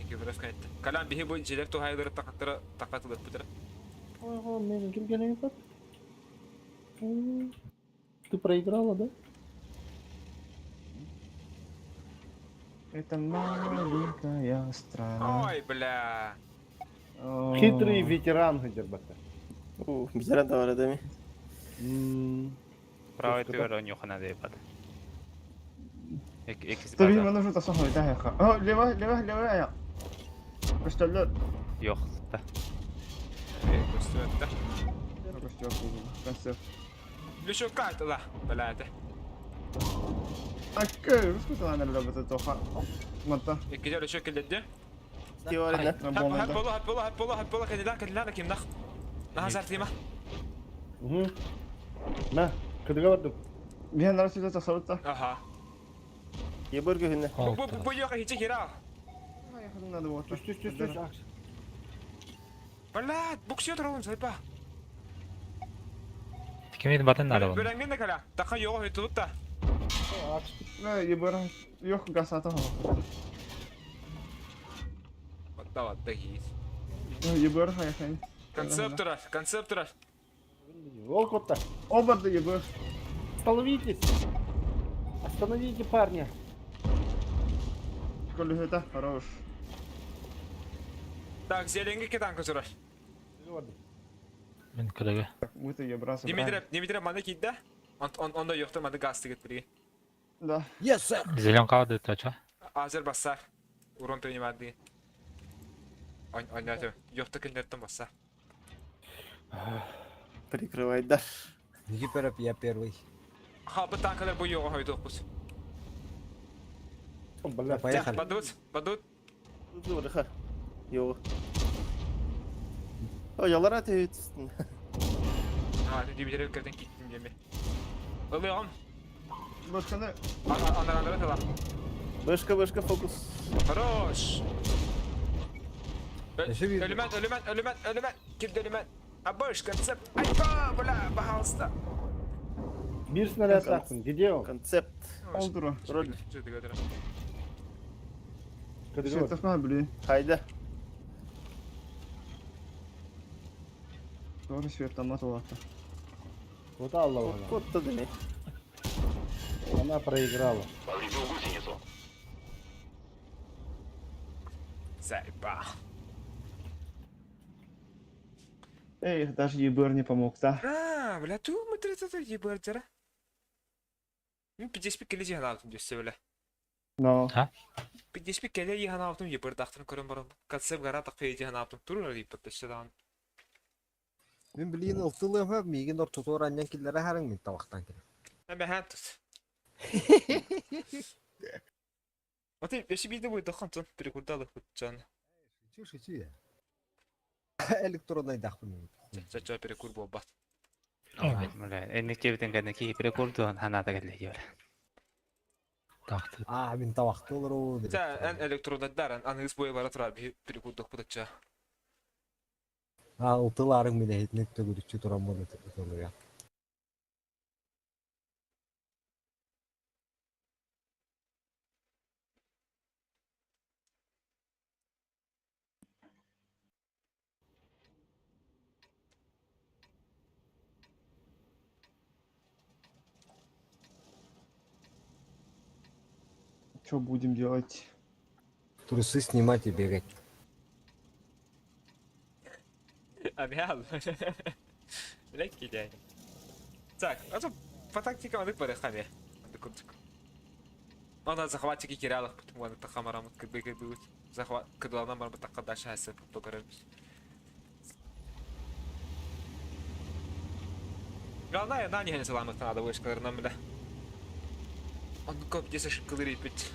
Икки биров кайтты. Калам бихи бу жилер тухайлары такаттыра такатылып битер. Ой, мен ким келген бат? Ты проиграла, да? Это маленькая страна. Ой, бля. Хитрый ветеран хадербата. У, ветеран там родами. Правый түгөр оньюхана дейбат. Экис Ты база. видимо нужно тасаху, да, я. О, лево, лево, лево, я. Пистолет. Yok да. Көстөттө. Концерт. Лүшө кайтыла, бля это. Акы, русский надо работать тоха. Мата. Икки жер лүшө келдеди. Теория, На Хап бомбу. болу, хап болу, хап болу, хап болу, кендилер, кендилер ким нах. Нахазар тима. Угу. На, кыдыга бардым. Мне нравится это сорта. Аха. Ебыр көһүнэ. Бу бу бу yok hiç kira. Надо вот. Түш, түш, түш, түш, акс. Бля, буксио туралым сайпа. Кимин батын нары оны. Бөрәңген дә кала. Така йога хөтүлүп та. Акс. Ебыр yok гасата. Батта батта гиз. Ебыр хаяхай. Концептора, концептора. Ол котта. Оба да ебыр. Остановитесь. Остановите парня. Колюхета, хорош. Так, зеленге кетан көтөрөр. Кыдыга бардым. Мен кыдыга. Мы-то ебра Дмитрий, Дмитрий маны кидде. Он он онда yoxdur, маны газ тигет бирге. Да. Yes, sir. Зелен калды тача. Азер басар. Урон принимады. Он он это yoxdur киндерден басар. Прикрывай, да. Никифоров, я первый. Хаалбыт танкалар бу йоҕа хойдуохпут. Бля, Поехали. Бадут, бадут. Йоо. О, ялара төһүтүстүн. А, дибидерев кертен киттим диэми. Ылыаҕым. Башканы Анарандара тыла. Башка башка фокус. Хорош. Өссө биир. Өлүмэн, өлүмэн, өлүмэн, өлүмэн. Кирди өлүмэн. Абыш, концепт. Айба, бля, пожалуйста. Биир снарядтаахпын, где он? Концепт. ол тура. Роль. Кадыров. Светофор, блин. Хайда. Тоже светомат улаата. Вот Алла она. Кот дени. Она проиграла. Зайба. Эй, даже ЕБР не помог, да? А, бля, ту мы 33 ебардера. Ну, 55 кэлэ жиһанаабытым дьөссө бля. Но. 55 кэлэ жиһанаабытым ебардахтарын көрөн баран концепт гара таххы жиһанаабытым турун арыйппат өссө даҕаны. Мин билигин ылтылыам миигин ортотугар анньан киллэрэ аһарыҥ мин табахтаан кэлэн. Эбэһээн тут. Аты өссө биирдэ буйдаххан тун перекурдалы хутчан. Шучу, шучу я. Электроннайдаахпын. Чача перекур буолбат. Бля, энник жебитин кэннэ киһи перекурдуон ханаата кэллэ диэбэр. Тахты. Аа, мин табахты олору. Та эн электронайдар аныгыс буйа бара турар биһи перекурдук бутачча. Аа, ылтылаарыҥ мин эһитинек төгүрүччү туран буолу тылыга. Что будем делать? Трусы снимать и бегать. Амиал. Лекки дядя. Так, а то по тактикам аны барыхами. Аны курдук. Она захватчики киралах, потому что тахамарам кыды кыды захват кыдыланан бар бутакка дальше хасып покорабыз. Главное, на не саламат надо вышкаларынан бля. Он коп здесь ошибка бит.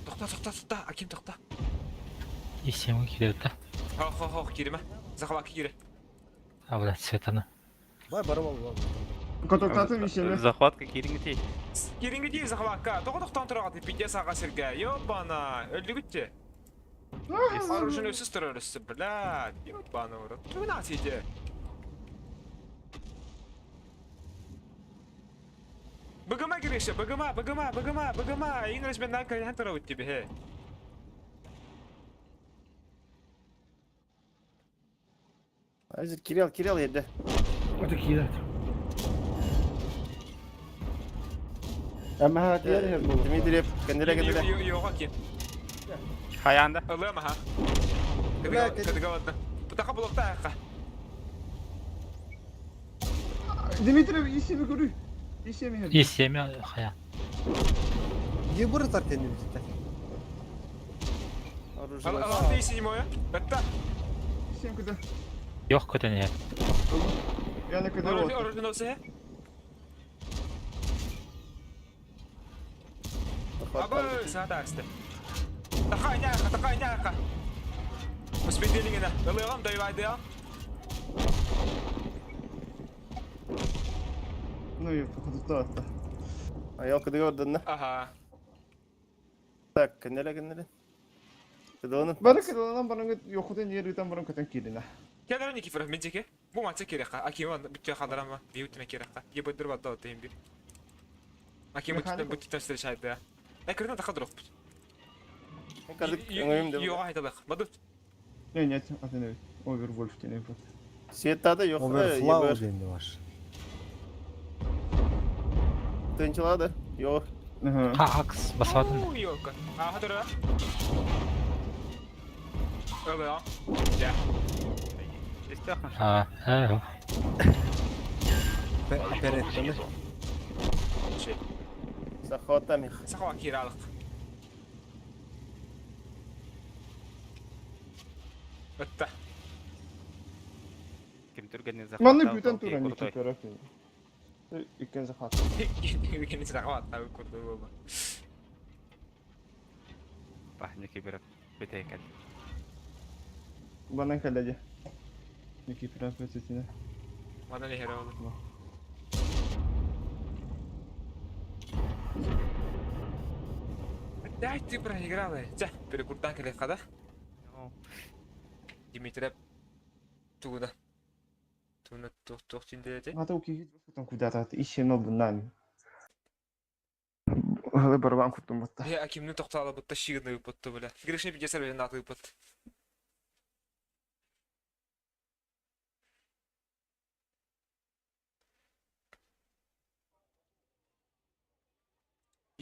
Тохта, тохта, тохта, Аким тохта. И семь киирэ да. Хох, хох, хох, кириме. Захватки кире. А, бля, светаны. Бай, бары бол. Котоктатын веселье. Захватка кириҥ Кириҥги дии захватка. Тоҕо тохтоон тураҕыт пиздец саҕа сиргэ. Ёбана, өллүгүт Оружие өссө турар өссө, блядь. Ёбана в рот. Тугу сидите? БГМ Гриша, БГМ, БГМ, БГМ, БГМ. Инреш мен на кайхан турабыт тебе, хе. Азыр Кирилл, Кирилл ерде. Это кидать. Әмә хәтер булып. Дмитриев, кендере кендере. Йоға ки. Хаянда. Ылыам аха. Бля, Кыдыга ладно. Бутака блокта аяққа. Дмитриев, исеми көрүй. Исеми. И семя хая. Не бұрытар кенді Оружие. Алты и седьмое. Это Исем кыда. Yok көтөн иһэр. Я на кыда вот. оружие носы. Абы, саата асты. Такай няха, такай няха. Успеделиңена. Ылыам дайвайды. Ну и походу то это. Аял кыдыга ордынна. Ага. Так, кендере кендере. Кыдыланы. Бары кыдаланан баран йохутен ер үтен баран көтөн кирина. Келер Никифоров мен жеке. Бу матча керек. Аким бүтө хадарама, биутина керек. Ебдир бадда отайым бир. Аким бүтүн бүтүн встречает. Экрена тахадырок. Кардык өңөйүм деп. Йоға айталык. Бадут. Не, нет, атын эбит. Овервольф диэн эбит. Светтада yok. Overflow диэн бар. Тынчылады. Yok. Ага. Акс басатын. Уу, ёлка. Ааха тура. Ылыа. Дьэ. А, э, Опереттаны. Сахата мих. Сахава киралык. Ытта. Ким түргенин Манны захваттаан бүтэн крутой. туран Никита Иккен захват. Иккини сахава аттабы курдук буолла. Бах, Никита бүтэйкен. Банан кэллэди. Никита өтөтүнэ. Манан иһэр ол. Дай ты проиграла. Чэ, перекуртан кэлэ хада. Дмитрий тугуна. Тугуна тух тух тиндети. Ата укиги там куда-то ищи но нами. Халы барабан куттум батта. Я акимны тоқтала бұтта шигіні бұтты біле. Грешне пидесер бен аты бұт.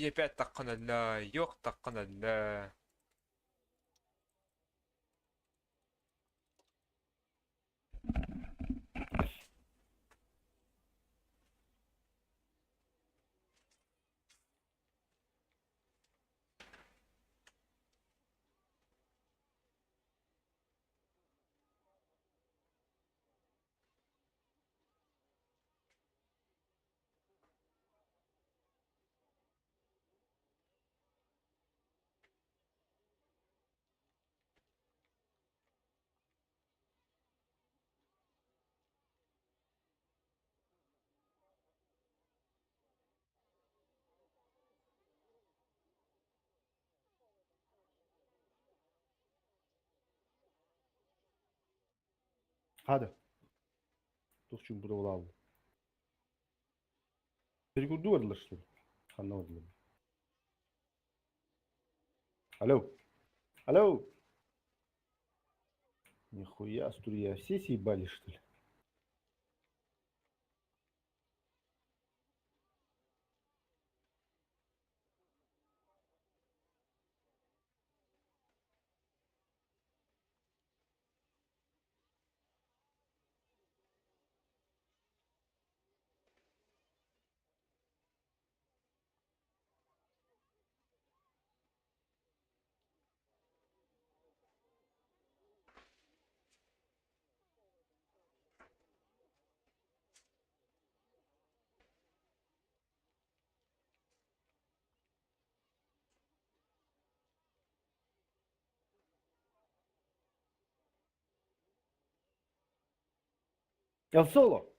Епять таққын әлі, yok таққын әлі. Hadi. Тух чуҥпута буолаабыт. Перекурду бардылар что ли? Ханна бардылар? Алло. Алло. Нихуя, стулья, все съебались, что ли? El Solo.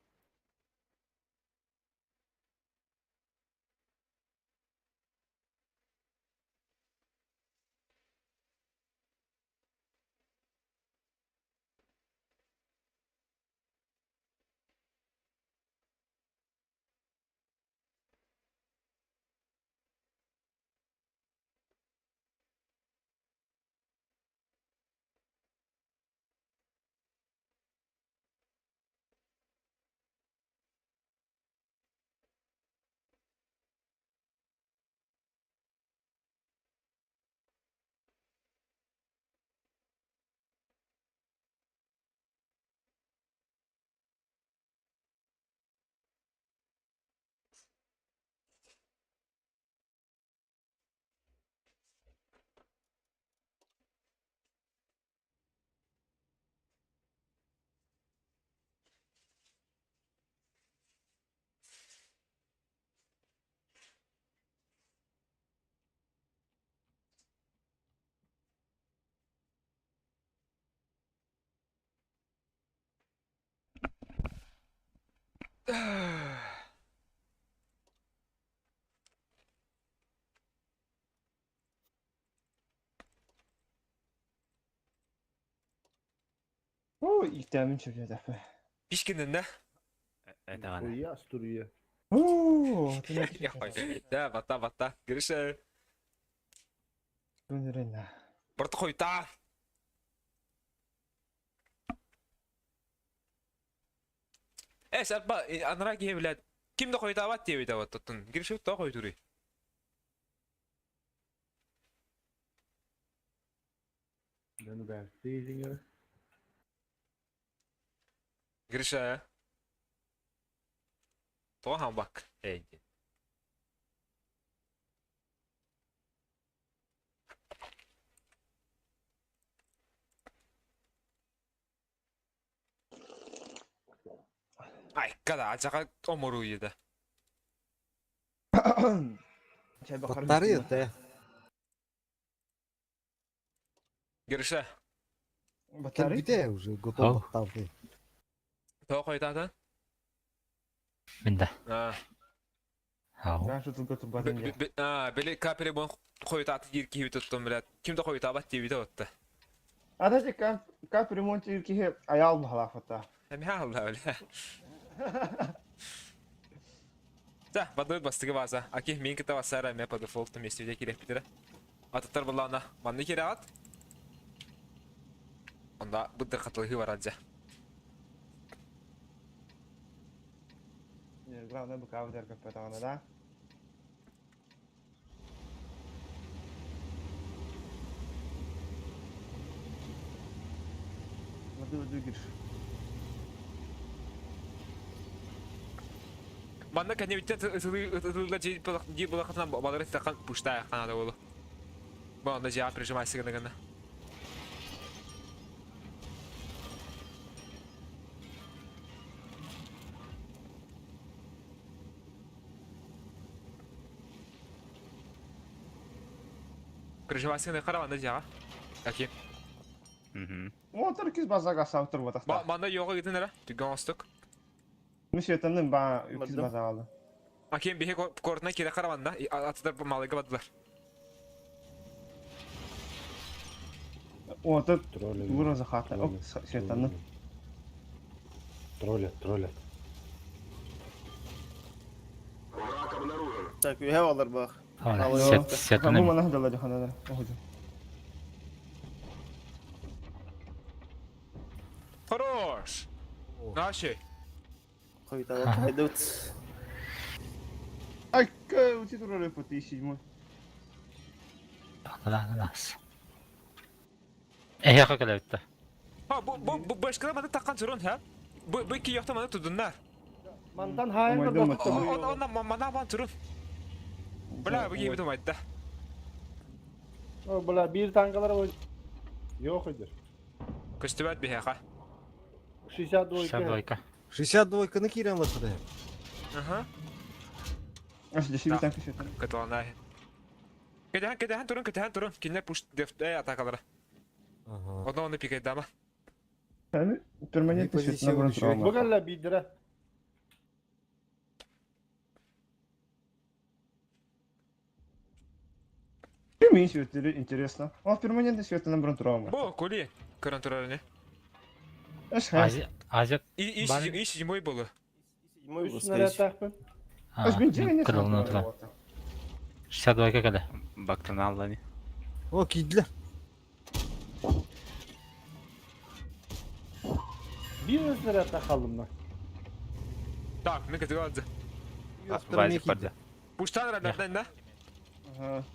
Оо, иктэмин чөкөтөппө. Пишкинен да? Этаҕана. Нихуя, стулья. Оо, Да, бата бата. Гриша, Түнерена. барт хойта. Э, сарба анараа киһи билээт ким да хойутаабат диэбитэ вот оттон Гришев тоҕо хойутууруй? Дьону бэртиилиҥэр. Гриша, тоҕо хаамбак? Эй диэн. Айка да, ачака оморуйда. Баттары это. Гриша. Батарей? уже готов батталды. Тоҕо хойутаата? Мин да. Аа. Ау. Били капери бон хойутааты диир киһи туттум билет. Ким да хойутаабат диэбитэ отта. Ата кап ремонт диир киһи аял баһалаахпата. Эмиэ алла бile. Да, бадыр бастыгы база. Аки мин кыта басара ме по дефолту местевде кирек битире. Атыттар буллаана манны кирэҕит. Онда быдыр хатылыһыы барар дьэ. Главное быка выдер көппөтөҕүнэ да. Воды воды гирш. Манна кэннибиттэн ытылыыга дии булахатынан балары таххан пуштая канада болу. Бу онно дьиэҕэ прижимайся гына гына. Прижимайся гына хара манна дьиэҕэ. Аки. Мотор киз базага саутыр батахта. Манна йоҕа гытын эрэ. Түгэн остук. Мүсетанын ба киз базагалы. Аким биһи кортuna кире караванда атыдар малыга бадылар. Ото тура захата. Оп, светанны. Троллят, троллят. Так, үһэ алар бах. Сетаны. Бу мана дала жахана. Охожу. Хорош. Наши. Хойутаабат хайдыбыт. Ай, ути турар өпөт седьмой. Нас. Эһиэхэ кэлэбиттэ. Ha бу бу бу башкала маны таккан турун ха. Бу бу ики яхта маны тудуннар. Мантан хайын Онна мана бан турун. Бля, бу gibi тумайда. О, бля, бир танкалар ой. Yok edir. Көстүбэт биһиэхэ. 62. 62. 62-ны киирэн лаппыта. Аха. Аш, дешеви танк еще. Каталана. Кэтэһэн кэтэһэн турун кэтэһэн турун. Кинилэр пуш деф атакалара. Ага. Онно оны пикайдама. Перманентный свет на бронь Бу кэллэ биирдэрэ. Перманентный свет интересно. Ол перманентный свет на бронь Бу кули көрөн турар не. Азия Азия И и седьмой было. Үс снаряд Аш мен жеңе Кырылын турар. 62 кэлэ. Бактан аллани. О, киирдилэр. Bir снаряд kaldım lan. Так, мен кэтигэ алды. Вазик барды. Пуштан радардан да. Ага.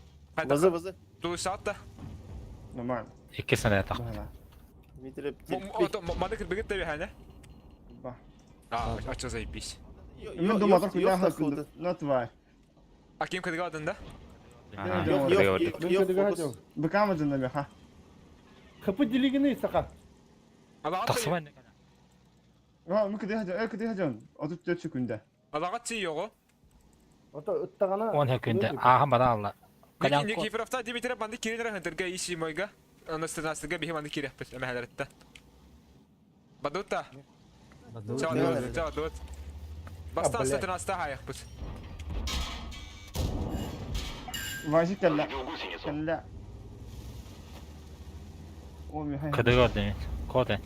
Базы базы. Тулусат да. Нормально. Икки снаряд тах. Дмитрий Маны кырбыгыт да бихане. Ба. А, а что заебись. Мен думал, только я на тварь. А ким кэтигэ алдын да? Ага. Быкам один на меха. Хапы делигini сака. Тахсыбай. А, мы кыды хажан, кыды хажан. 34 секунда. Алагат си його. Ото ыттагана. Он хөкүндэ аахан бара алла. Никифоровта Дмитрий банды кирин рахынтырга и седьмойга. Анастасияга бихи банды киреппит эмэхэлэритте. Бадутта. Чао, дут. Бастан 113 хаяқпыт. Вазик кэллэ. Кэллэ. О, Михаил. Кыдыгы орден. Коде.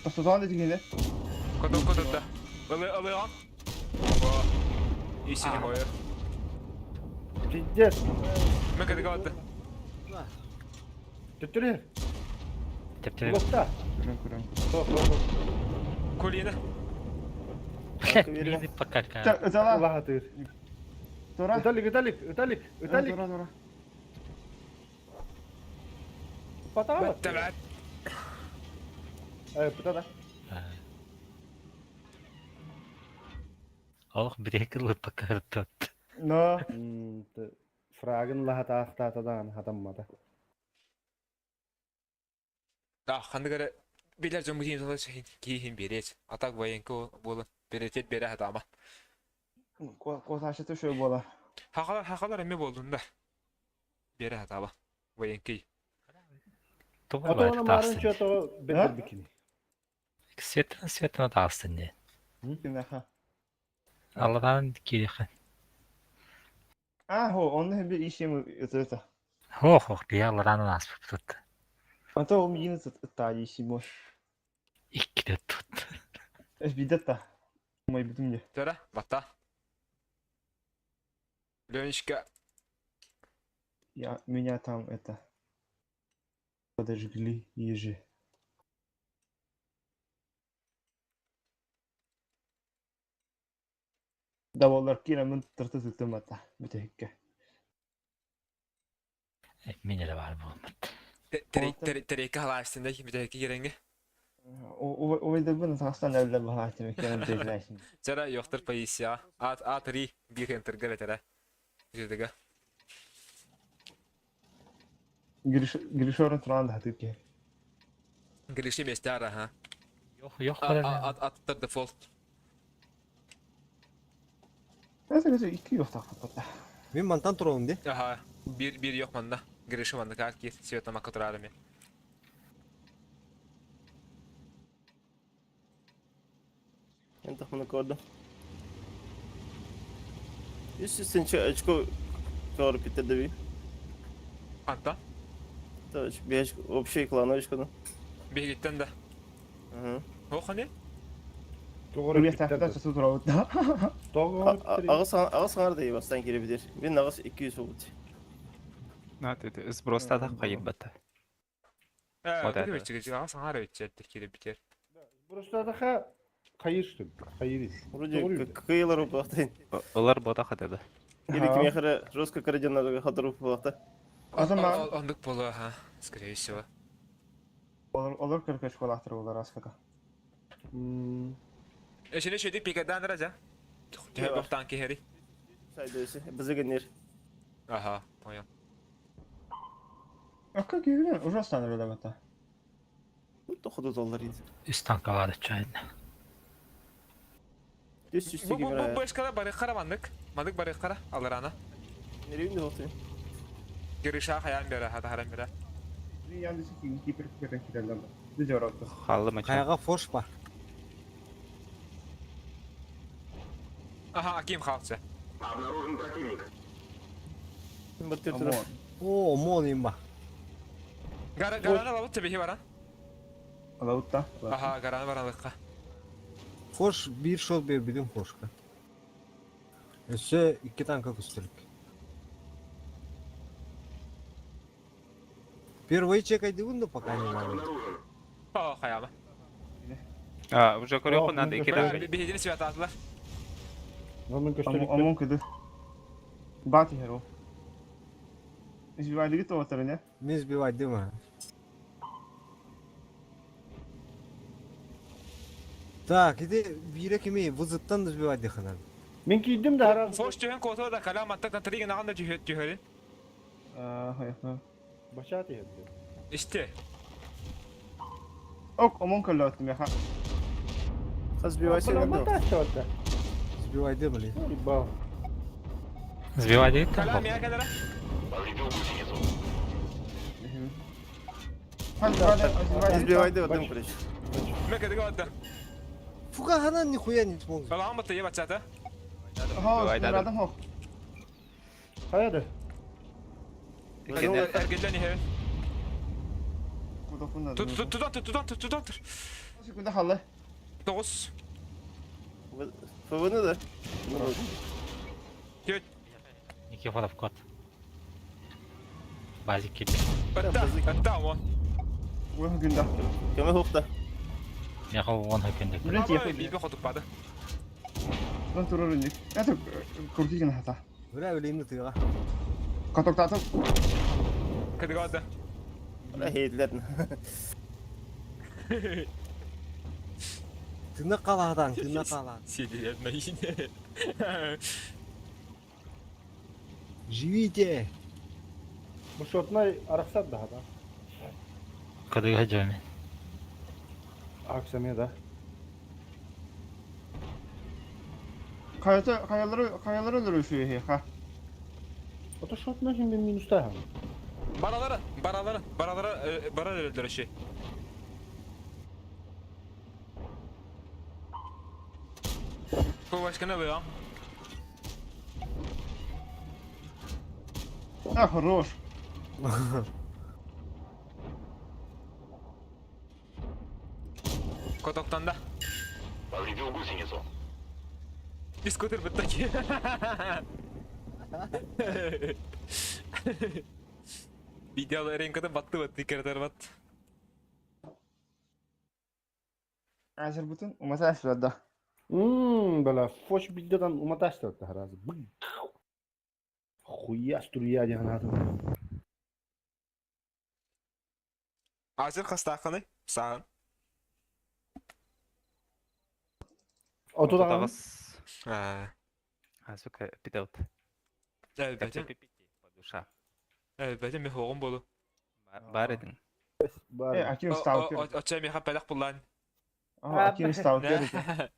Тостотоон дигине. Кото кото да. Ылы ылы он. О. И седьмой. Пиздец. Мы кыдыгы алды. Төттүрэ. Тептер. Блокта. Көрөн көрөн. Стоп, стоп, стоп. Колина. Мини пока. Ытала. Лаһатыыр. Тура. Ыталик, ыталик, ыталик, ыталик. Тура, тура. Патаабат. Бэттэ Э, пытада. Олох бириэк ылыппакка ырыттат. Но. Фрагын лаһатаахтаата даҕаны хатаммата. Да, ханнык эрэ билэр дьон бутин киһин биэриэт. Атак военка буолан беретет бере хатаама. Куотааччыта үчүгэй буолар. Хахалар хахалар эмэ буоллун да. Бере хатаама. Военкий. Тугу Ото баар она марын таастын. чото бедер бикини. Светана светана таастын не. Кимнэхэ? Алладан кириха. А, хо, онно би ишим ытыта. Хох хох би алладан аспыт тут. Ата ол миин ытта ишим. Икки тут. Эс бидетта. Мой битим де. Төре, бата. Ленечка. Я меня там это подожгли ежи. Да боллар киирэммин тырты сыттым ата бүтэһиккэ. Мин эрэ баар буолбут. Терейке халаастында бүтэһикке киирэнгэ. Убайдарбын саастан эллэ баһаатым киирэн дьиэлээсин. Жара йохтар полиция. А А3 бир энтерге бетере. Жердеге. Гришорын туран да хатып киһи. Гриши местара, ха. Йох йох Аттар дефолт. Это это икки йохтаах Мин мантан турабын ди. Аха. Бир бир yok манда. Гриши манда кар ки света макотурарами. Мен тахманы көрдüm. Үс очко көріп бітірді би. Анта. Беш общий клан очкону. Бигиттен да. Хохане? Тоғыры Университетте турабыт да. Ағыз ағыз дейі бастан келе бітер. Мен ағыз 200 болды. На, ты сброс та хайбата. Э, Вот бу это. бит чыгы саңар өтчәттер кире битер. Просто даха хайыр хайыр. Вроде кыйлар упақтайын. Олар бота хатады. Или кемехері жестко краденларға хатыр упақта. Азама Ондук болу, ха, скорее всего. олар олар кыркыш колактыр олар аскака. Эшене шөйдик пикадан ража. Төһө бохтан киһери. Сайдöсі, бізі генер. Аха, понял. Акка киирен ужасно өлөмөтө. Тоқыды доллар еді. Үс танкалары чайын. Үс үсті Бу бу кемера. башкара бары кара мандык. Мандык бары кара аларана. Неревінде болты. Гриша хаян бера, хата харан бера. Халлы мача. Хайаҕа фош бар. Аха, Аким халчы. Бір түрі. О, омон имба. Гара гарана лабыт тебехи баран. Алаутта. Аха, гарана баранлыкка. Фош бир шот бербидим фошка. Өссө икки танка көстүрүк. Первый чекайдыбын да пока не надо. О, хаяма. А, уже көрөкү надо ики танка. Бихедини свят атылар. Мен көстөлүк. Омон кыды. Бати херо. Избивайдыгы тоотар не? Мен сбивайдым а. Так, иди бире кими вызыттан да сбивайды ханан. Мен кийдим да харан. Фош түһен кота да калам аттак триген аганда түһөрүн. А, хайа. Башат еді. Иште. Ок, омон көллөттүм яха. Қаз бивайсы. Сбивайды, блин. Ебал. Сбивай Калам там. я кадара. Избивайды одним, короче. Мен кадыга отда. Фука ханан нихуя не смог. Балам бата ебат чата. Радам хох. Хаяды. Эргелден ихе. Тут Тут тут тут тут тут тут тут. Секунда халлы. Тогуз. ФВН да? Төт. Никифоров кот. Базик килди. Атта, атта омон. Уйха күндә. Кеме хоқта. Миэхэ уон хөкүндэ. Блин, Абы, тиэхэ. бииргэ хотуппады. Lan турар үнүк. Это крути гына хата. Бля, өлеймді тыға. Катоктатып. Кыдыгады. Бля, хейтлерин. Тына қаладан, тына қаладан. Сидит на ине. Живите! Бу шотнай арахсат да хата. Кыдыга жөмин. Аксаме да. Хайата хаялары хаялары өлөрүшү ха. Ото шотнай хим мен минуста ха. Баралары, баралары, баралары, баралары өлөрүшү. Bu başka ne bu ya? А, хорош. Котоктан да. Дискотер бітті. Видеолар ренкада батты батты кердер бат. Азер бутын умаса да. Ммм, бля, фоч биддедан уматаштыр таразы. Хуя струя деген аты. Азыр хастаханы саған. Ото да. Отагыс. Аа. А, сука, питаут. Әлбәтем, Душа. әлбәтем мен хоғым болу. Бар един. Бар. Э, Аким сталкер. Оча мен хапалақ булан. А, Аким сталкер.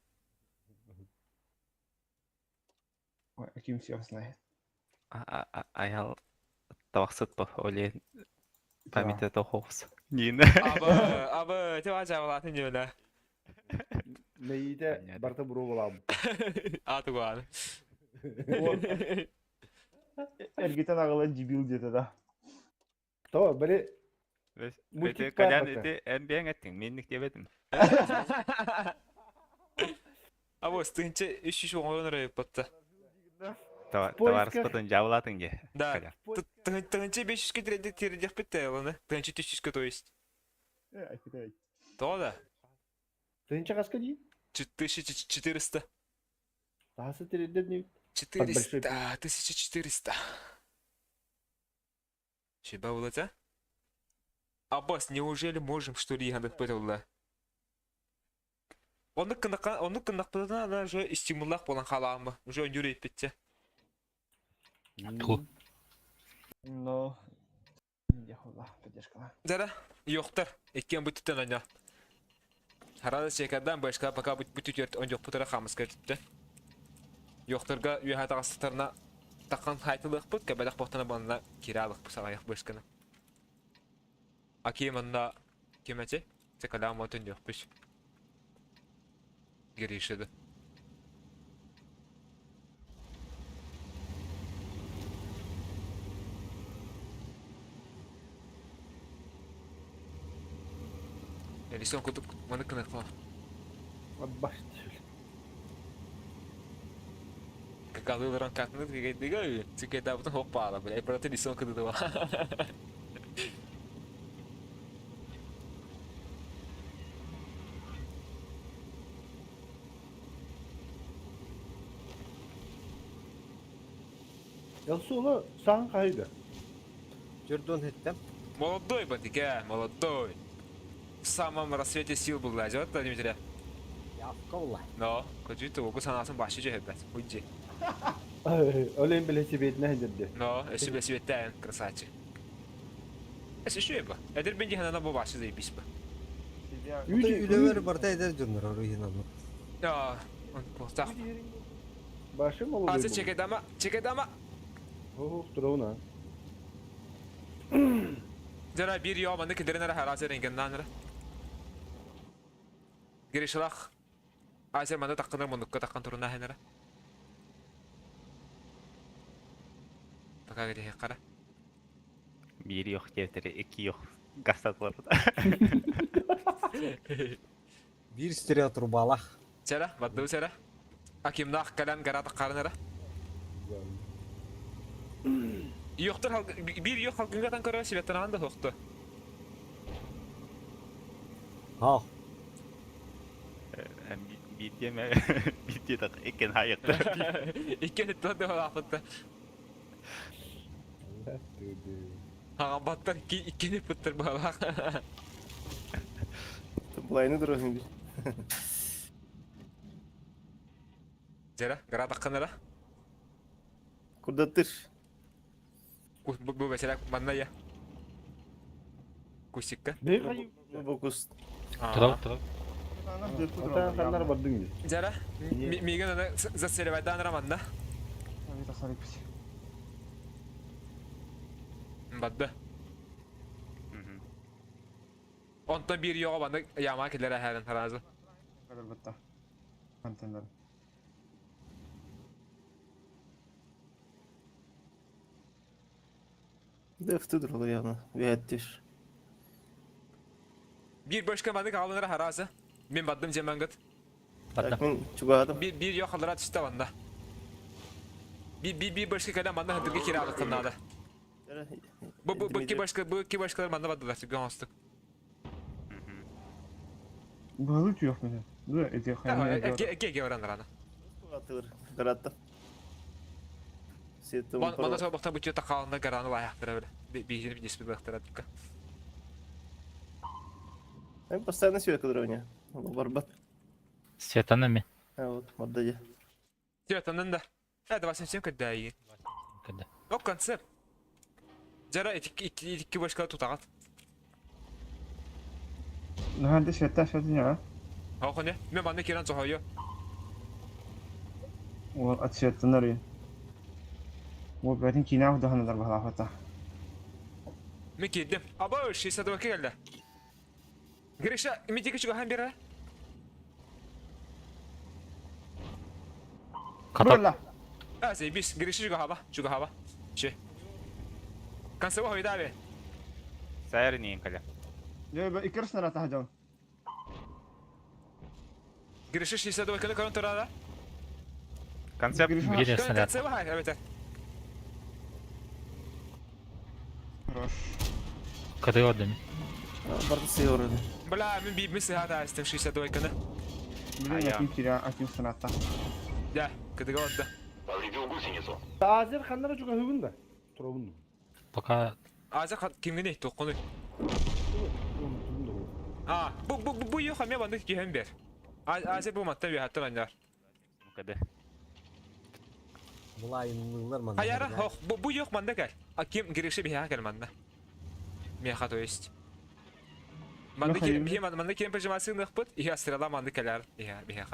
Ой, Аким всех знает. Аял тавақсыт по оле память тохоус. Нина. Абы, абы, те ача болатын жөне. Мейде Понятно. барта буру болам. Аты гуаны. Эргитен агыла дебил где-то, да. То, били Мультик бар Калян пока. эти эмбиэн эттиң, менник дебедим. Абы, стынчы үш үш оңон райып батты. Таварыспытын жабылатың же. Да. Калян. Тыгынчы 500-ке тиредек тиредек бітті, оны. Тыгынчы 300-ке, то есть. Э, Акитай. То да. Тынча каска ди? 1400. Тасы тиреден не? 400, 1400. Шеба болады, а? Аббас, неужели можем, что ли, янып бітті Оны кыныққа, оны кынықпыдан ана уже стимуллақ болан қаламы. Уже өндір бітті. Ту. Но... Яхула, поддержка. Зара, yo'qdir. Ikki butun oyna. Harada chekadan boshqa пока бут yurt on yo'q butara xamiz ketibdi. Yo'qdirga uy hataqastirna taqan haytiliq but kabadaq boqtana banla kiraliq bu sagayaq boshqani. Aki manda kimachi? Chekadan motun yo'q bish. Girishidi. Elison kutup mana kınıqla. Баш тил. Галыларан катны дигәй Тикета бутын хоп пала, бля, брат Элисон кыды ва. Ялсула сан кайда. Жөрдон хеттем. Молодой батике, молодой. В самом рассвете сил был, блядь, вот Дмитрий. Явка ола. Но, кожуйты огу санасын башы же хебет. Уйди. Олен биле себетне хедерде. Но, если бы себе красавчик. Эс еще еба. Эдер бен дихана бу башы заебись бы. Үлевер барта эдер жоннор орыйынан. А, он так. Башы молодой. Азы чекедама, чекедама. О, турауна. Жара бир йо манды кидерин ара харасы ренген нара. Гиришлах. Азер манды таккыныр мундукка таккан туруна хенера. Пока где кара. Бир yok диэтери, ики yok. Гастатлар. Бир стереотрубалах. Сера, бадду сера. Акимнах калан гарата карынара. Yoxdur bir yox halkın көрө себеттен анда тоқты. Ха. Биирдиэмэ биирдиэ иккин хаайыктар. Иккин ыттан да аахпытта. Аҕабаттар иккини ыппыттар баалаах. Былайны дұрыһын бир. Жара, градаққанара. Курдаттыр. Бу бэсэрэ манна я. Кусикка. Бу кус. Тура тура. Ханнар бардың дии. Жара, миигин аны засеревайдаан раманна. Бадды. Онтон биир йоҕа баннык яма киллэрэ эһэрин харазы. Дэфтидр явно. Вяттиш. Биир башка маннык аалынара харазы. Мин бардым дьэмэнгыт. Так, мин чугаадым. Биир биир йо халлара түстэ манна. Биир биир биир башка кэлэн манна хантырга киирэ аалыктан наада. Бу бу бу башка бу ки башкалар манна бардылар сүгэн оҥостук. Баһылы түйөх мene. Ду эти хайны. Эке эке баран рана. Атыр гаратта. Сетом. Манна собахта бу чета хаална гараны лаяхтара бile. Биһини биниспи бахтара тукка. Мен постоянно свет кадровня. Барбат. Светана ми. А вот, мордадя. Светанын да. Это 87 кырдайы. Кырда. О концепт. Жара икки башка тутагат. Наһанды света света не Хохоне, мен манна киран цохойо. Ол от светтанары. Ол бәтин кинах даханалар бахалафата. Мен кирдим. Аба 62 келди. Гриша, митики чугахан бера. Каток. А, заебись. Гриша чугахаба, чугахаба. Че. Концево хойдаби. Сайрни каля. Жо икерснара тахажан. Гриша 62 кene көрөн турара. Концепт Биир снаряд. Концево хай, эбете. Хорош. Катыга ордым. Барды сыйорды. Бля, мен би миси хата астым 62 кene. Блин, аким киря, аким сната. Да, кыдыга отда. Азер ханнара чуга хүгүн да. Турабын. Пока Аза кимгене токкону. А, бу бу бу бу хаме банды киһен бер. Азер бу матта би хаттан аннар. Кыды. Булайынлылар манна. Хаяра, хох, бу бу yok манда кел. А ким гиреши биха кел манда. Меха то есть. Манда кем бихе манда кем пижамасы ныхпыт, и астрала манда келер, иха биха.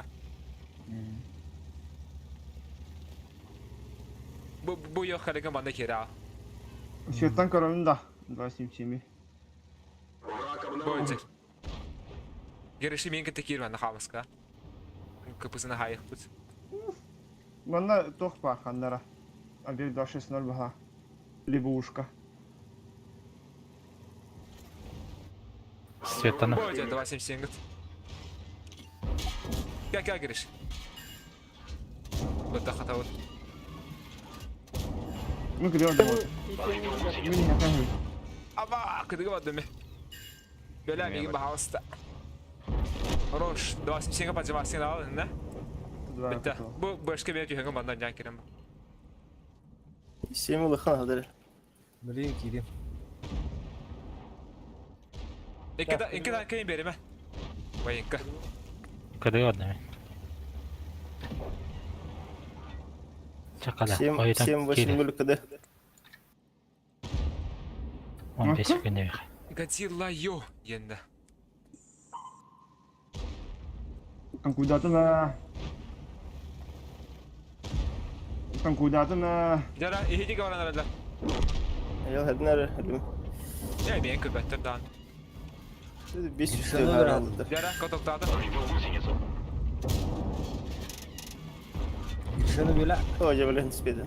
Бу бу yok халыга манда кера. Светтан көрөмүн да. 27. Бойчик. Гиреши мен кете кир манда хамаска. Кыпысына хайыхпыт. Манна тох бар ханнара. Абир 260 баха. Либушка. Светана. Бойчик, 277 гыт. Кел кел гириш. Бытта хатабыт. Мен кырıyor да. Мен хакан. Аба, кыдыгы бадымы. Бөлә миги бахалста. Хорош, 277 пажамасын алын, да? Битте. Бу башка бер түйгөн бандан жан керем. Семь улахан хадыр. Блин, кирим. Икки икки да кем береме. Вайынка. Катыга ордым. Чакала. 7 Ойдан 7 8 кире. 0 кд. 15 күнде. Годзилла йо енді. Конкудатына. Конкудатына. Жара, ихиди баран арада. Ял хаднар хадым. Я мен күрбәттер дан. 5 Sen olur abi. Жара, котоктады. Гришаны бөлә. О, я блин спеди.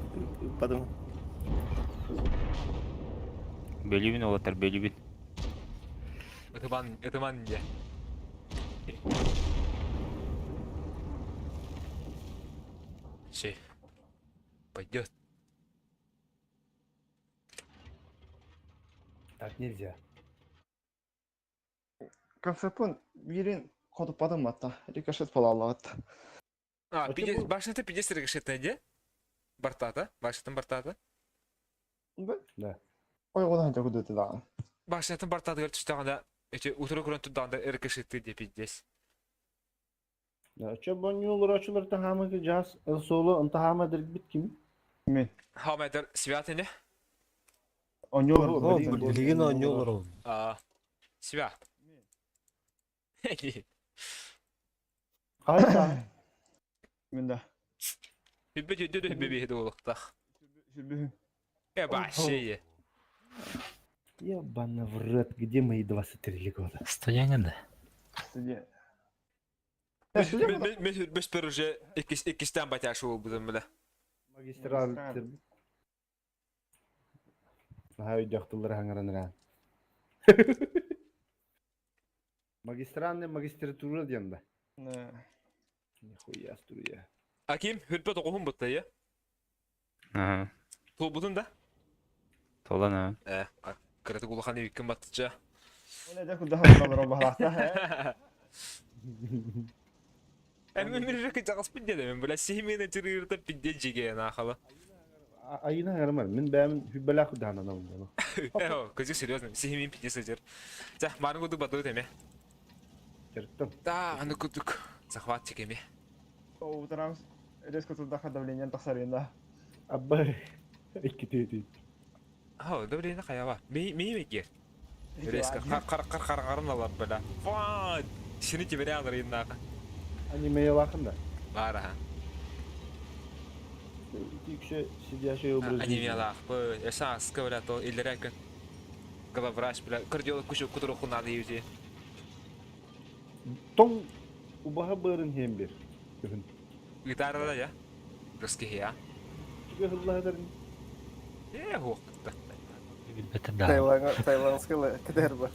Падым. Бөлүбүн олотар бөлүбүн. Ытыман, ытыман де. Ши. Пойдет. Так нельзя. Концепон бирин Хотуппатым батта. Рикошет буолаллабыт. А, А пиздец, чё бу- башня-то пиздец рикошетная, де? Бартата, башнятын бартата. Да. Ойҕолоһон дьокутууту даҕаны. Башнятын бартатыгар түстэҕинэ, эти утары көрөн турдаҕына рикошетты де пиздец. Да, чё бу ньуулурааччылар таһаамы жаас соло онтаһаама дэргбит ким? Мин. Хамайдар свят ини? Онньуолар О, билигин Билигин оонньуулар ол. А, свят. Хайса. Мин да. Хүббэ түддү хүббэ биһи дуолуктах. Сүрбүһүн. Э, вообще. Ебана в рот, где мои 23 года? Стояние да. Студия. Мен хүрбэспэр уже иккистэн батяшы буолбутум бile. Магистраль. Наһаа өйдөөх тыллары хаҥаран эрэ. Магистральный магистратура диэн да. Нихуя струя. Аким хүрбэ тоҕуһун бутта я. Ага. Туолбутун да? Толан а. Э, кыратык улахан иккин баттыча. Ол эдэ курдаха олорор баһалаахта. Эми мирре кычаҕаспын диэн бля сиһимиэнэ тырыырта пидде жиге нахала. Айына хаҥарымар. Мин бэйэм хүббэлээх курдаһанан алынным. Э, кыжык серьезно, сиһимин пидде сылдьар. За, марын кудук батылы теме. Чырыттым. Да, аны кудук захватчик эми. Утрам резко турдаха давлением тахсарында. Абба икки түйүт. Хо, давление хаява. Ми ми меге. Резко қар қар қар қар қарын алар бля. Фа, сини тебе алар иннаха. Аниме да. Бара. Ити сидящий образ. Аниме алах. Бу, эса аска бля то илерек. Главврач бля, кардиолог кучу кутуруху надо юзи. Тоң убаха бырын хем бир. Күхүн. Гитара да я. Русский я. Түгө хыллаһыдарын. Э, хук. Билбетим да. Таиландская КДР бар.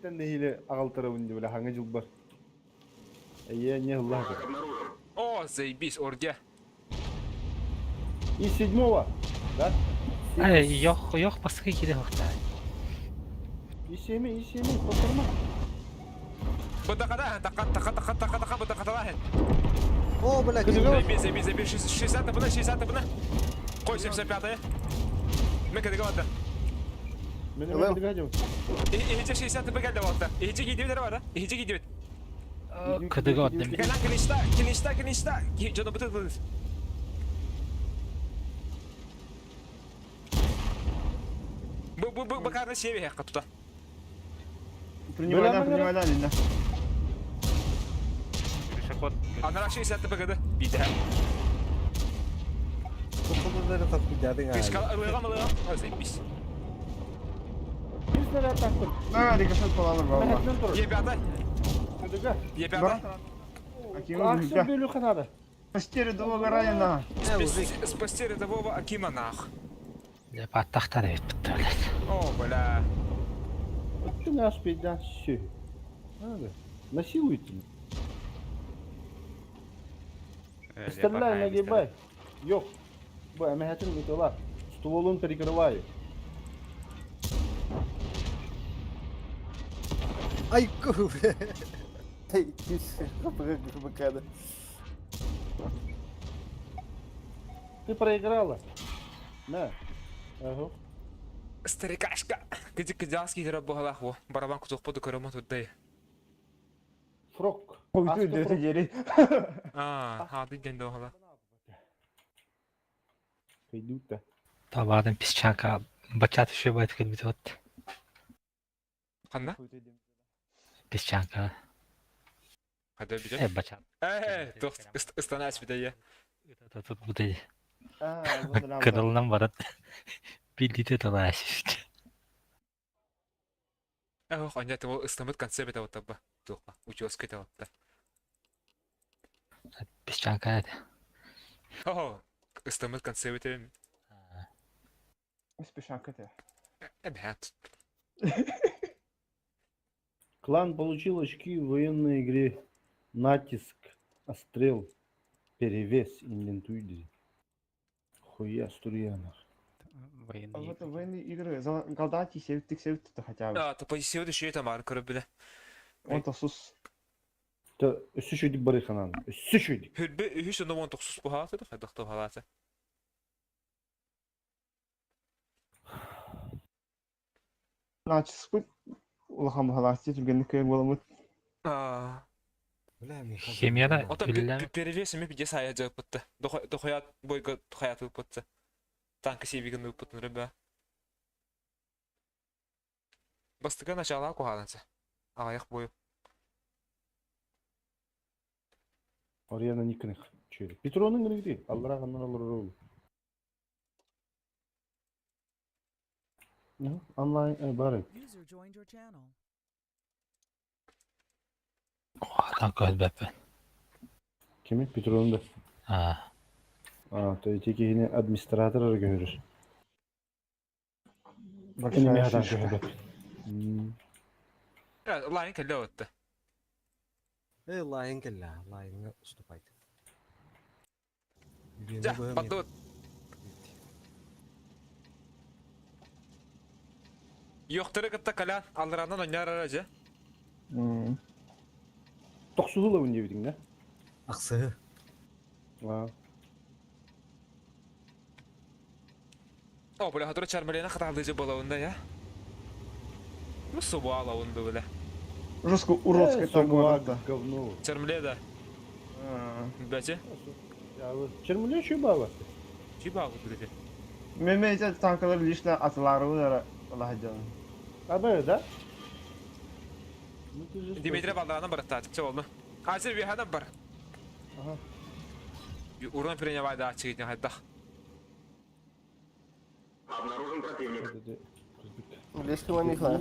Тен нехиле аҕалтарабын дибиле хаҥа жыл бар. Эйе не хыллаһыдыр. О, заебись, ордя. И седьмого, да? Ай, йох, йох баскы кире хохта. И семи, и семи, которма. Бутакада, така, така, така, така, така, бутакада. О, блядь, Заебись, заебись, заебись, 60 бына, 60 бына. Кой 75-е. Мен кадыга бата. Мен мен дигажым. Ихиче 60 б келди болта. Ихиче кийдибит бар, да? Ихиче кийдибит. Кыдыга отдым. Кэлэн клинчта, клинчта, клинчта. Жона буты буты. Бу бу бу бакарны себи хакка тута. Принимайдан, принимайдан инна. Пешеход. Анара 60 б кады. Бите. Токулары тапкыдадың Кышка ылыгам ылыгам. Ой, заебись. Бир снаряд тактым. На, рикошет буолалар балла. Мәхәттен тур. Е5. Кыдыга. Е5. Аким Аксын бөлү ханада. Спасти рядового ранена. Спасти рядового Акима нах. Я баттахтар бит битте блядь. О, бля. Ты наш пейдан все. Надо. Насилуйте. Стреляй, нагибай. Йох. Бу әмәһәтин бутыла. Стволун перекрываю. Ай, ку, бля. КПК. Ты проиграла. На. Ага. Старикашка. Кыдык кыдялский рабогалах во. Барабан кутук поду көрөмө туддай. Фрок. Ой, ты дери. А, хады ден дохала. Пойдут-то. Табадым песчанка бачат еще байт кэлбит вот. Ханна? Песчанка. Хада бите. Э, бачат. Э, тох ыстанас бите. Тут тут бутый. А, Кыдылынан барат. Билдите талаш. Эх, анда того ыстамыт конце бите вот таба. Туха, учёска это вот. Песчанка это. О, ыстамыт конце бите. Спешанка ты. Эбхат. Клан получил очки в военной игре. Натиск, острел, перевес, инвентуйди. Хуя струянах. А вот военные игры, голдати, севтик, севтик хотя бы. А, то по сегодня еще это марк көрөп биле. Он тохсус. Өссө үчүгдүк барыханан. Өссө үчүгдүк. Хүрбе үһүс онно уон тохсус буһааты да хайдах туһалаата. Начыспыт улахан баһалааччы түргэнник кыайар буоламмыт. Аа. Бля, Михаил. Химияда Ото үллэм перевес эми пиде сая жаппытты. Дохоят бойга хаят ыппытты. Танка севигин ыппытын ребя. Бастыка начала кухаланса. Ағаяқ бойу. Орияна Никоных. Чөйдүк. Петронун гыныгы Аллара каннан олорор ол. Онлайн бары. User joined your channel. Атан көрбөппүн. Кими? Петронун да. Аа. А, то есть кихини администратор көрөр. Большая Эми хатан шишка. көрбөт. Лайн кэллэ отты. Эй, лайын кэллэ, лайынга уступайт. Жа, бадды Йохтары кытта калян алларанан ойнар ара жа. Тохсуһула диэбитиҥ да? Ахсыһы. Аа. О, бля, хатыра чармалена хаталдыжы болауында я. Ну, субалауында, бля. Жестко уродская Сомуа танка. говно. Чармале да. Бәче? Чермуле şu баба. Чиба бу dedi. Мен эти танкалар лично атылары Аллах canım. Абы, да? Ну ты жестокий. Дмитрий балдарынан бар татыкча болду. Азыр бихана бар. Ага. Урон принимай да чигитин хайдах. Лешки мамихла.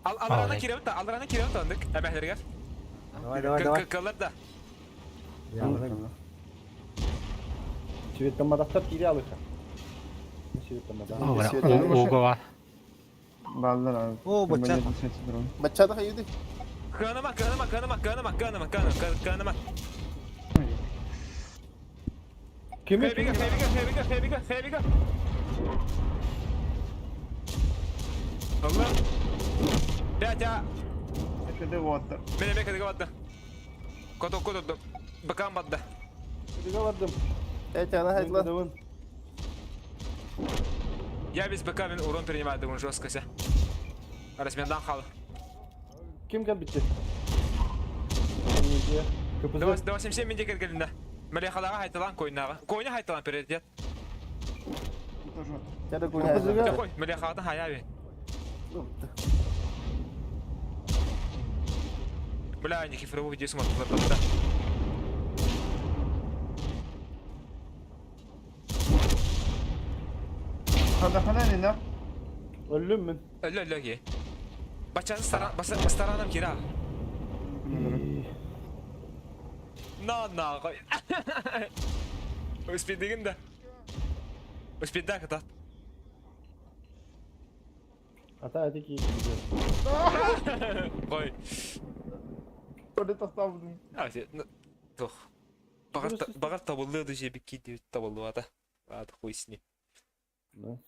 Ал аларана киребит та, аларана киребит андык. Эбәхләргә. Давай, давай, давай. Кылар да. Цветтамадахтар кире алыха. Цветтамадах. Угова. Балдар abi. О, бачат. Баччата хайды. Кыныма, кыныма, кыныма, кыныма, кыныма, кыныма, кыныма. Кими? Хэбига, хэбига, хэбига, хэбига, хэбига. Allah. Пятя. Кеде вот. Мен эме кедеге бадды. Кото кото бакан бадды. Кедеге бардым. Эти она хайдла. Я без БК мен урон принимаю довольно жестко ся. Размендан хал. Ким кәл битте? Давай, давай 77 менде келгенде. Мелехалага хайталан койнага. Койна хайталан приоритет. Чада куйна. Кой, мелехадан хаяби. Бля, Никифорова где смотрел да. Хада хана не на? Өллүм мен. Өллө өллө ки. Бачан старан старанам кира. На на кой. Успедигин да. Успеда ката. Ата әти ки. Кой. Orada тохтабдым. А, Тух. Багар табылды да же бики дип табылды ата. Ата хуй с ним. Да.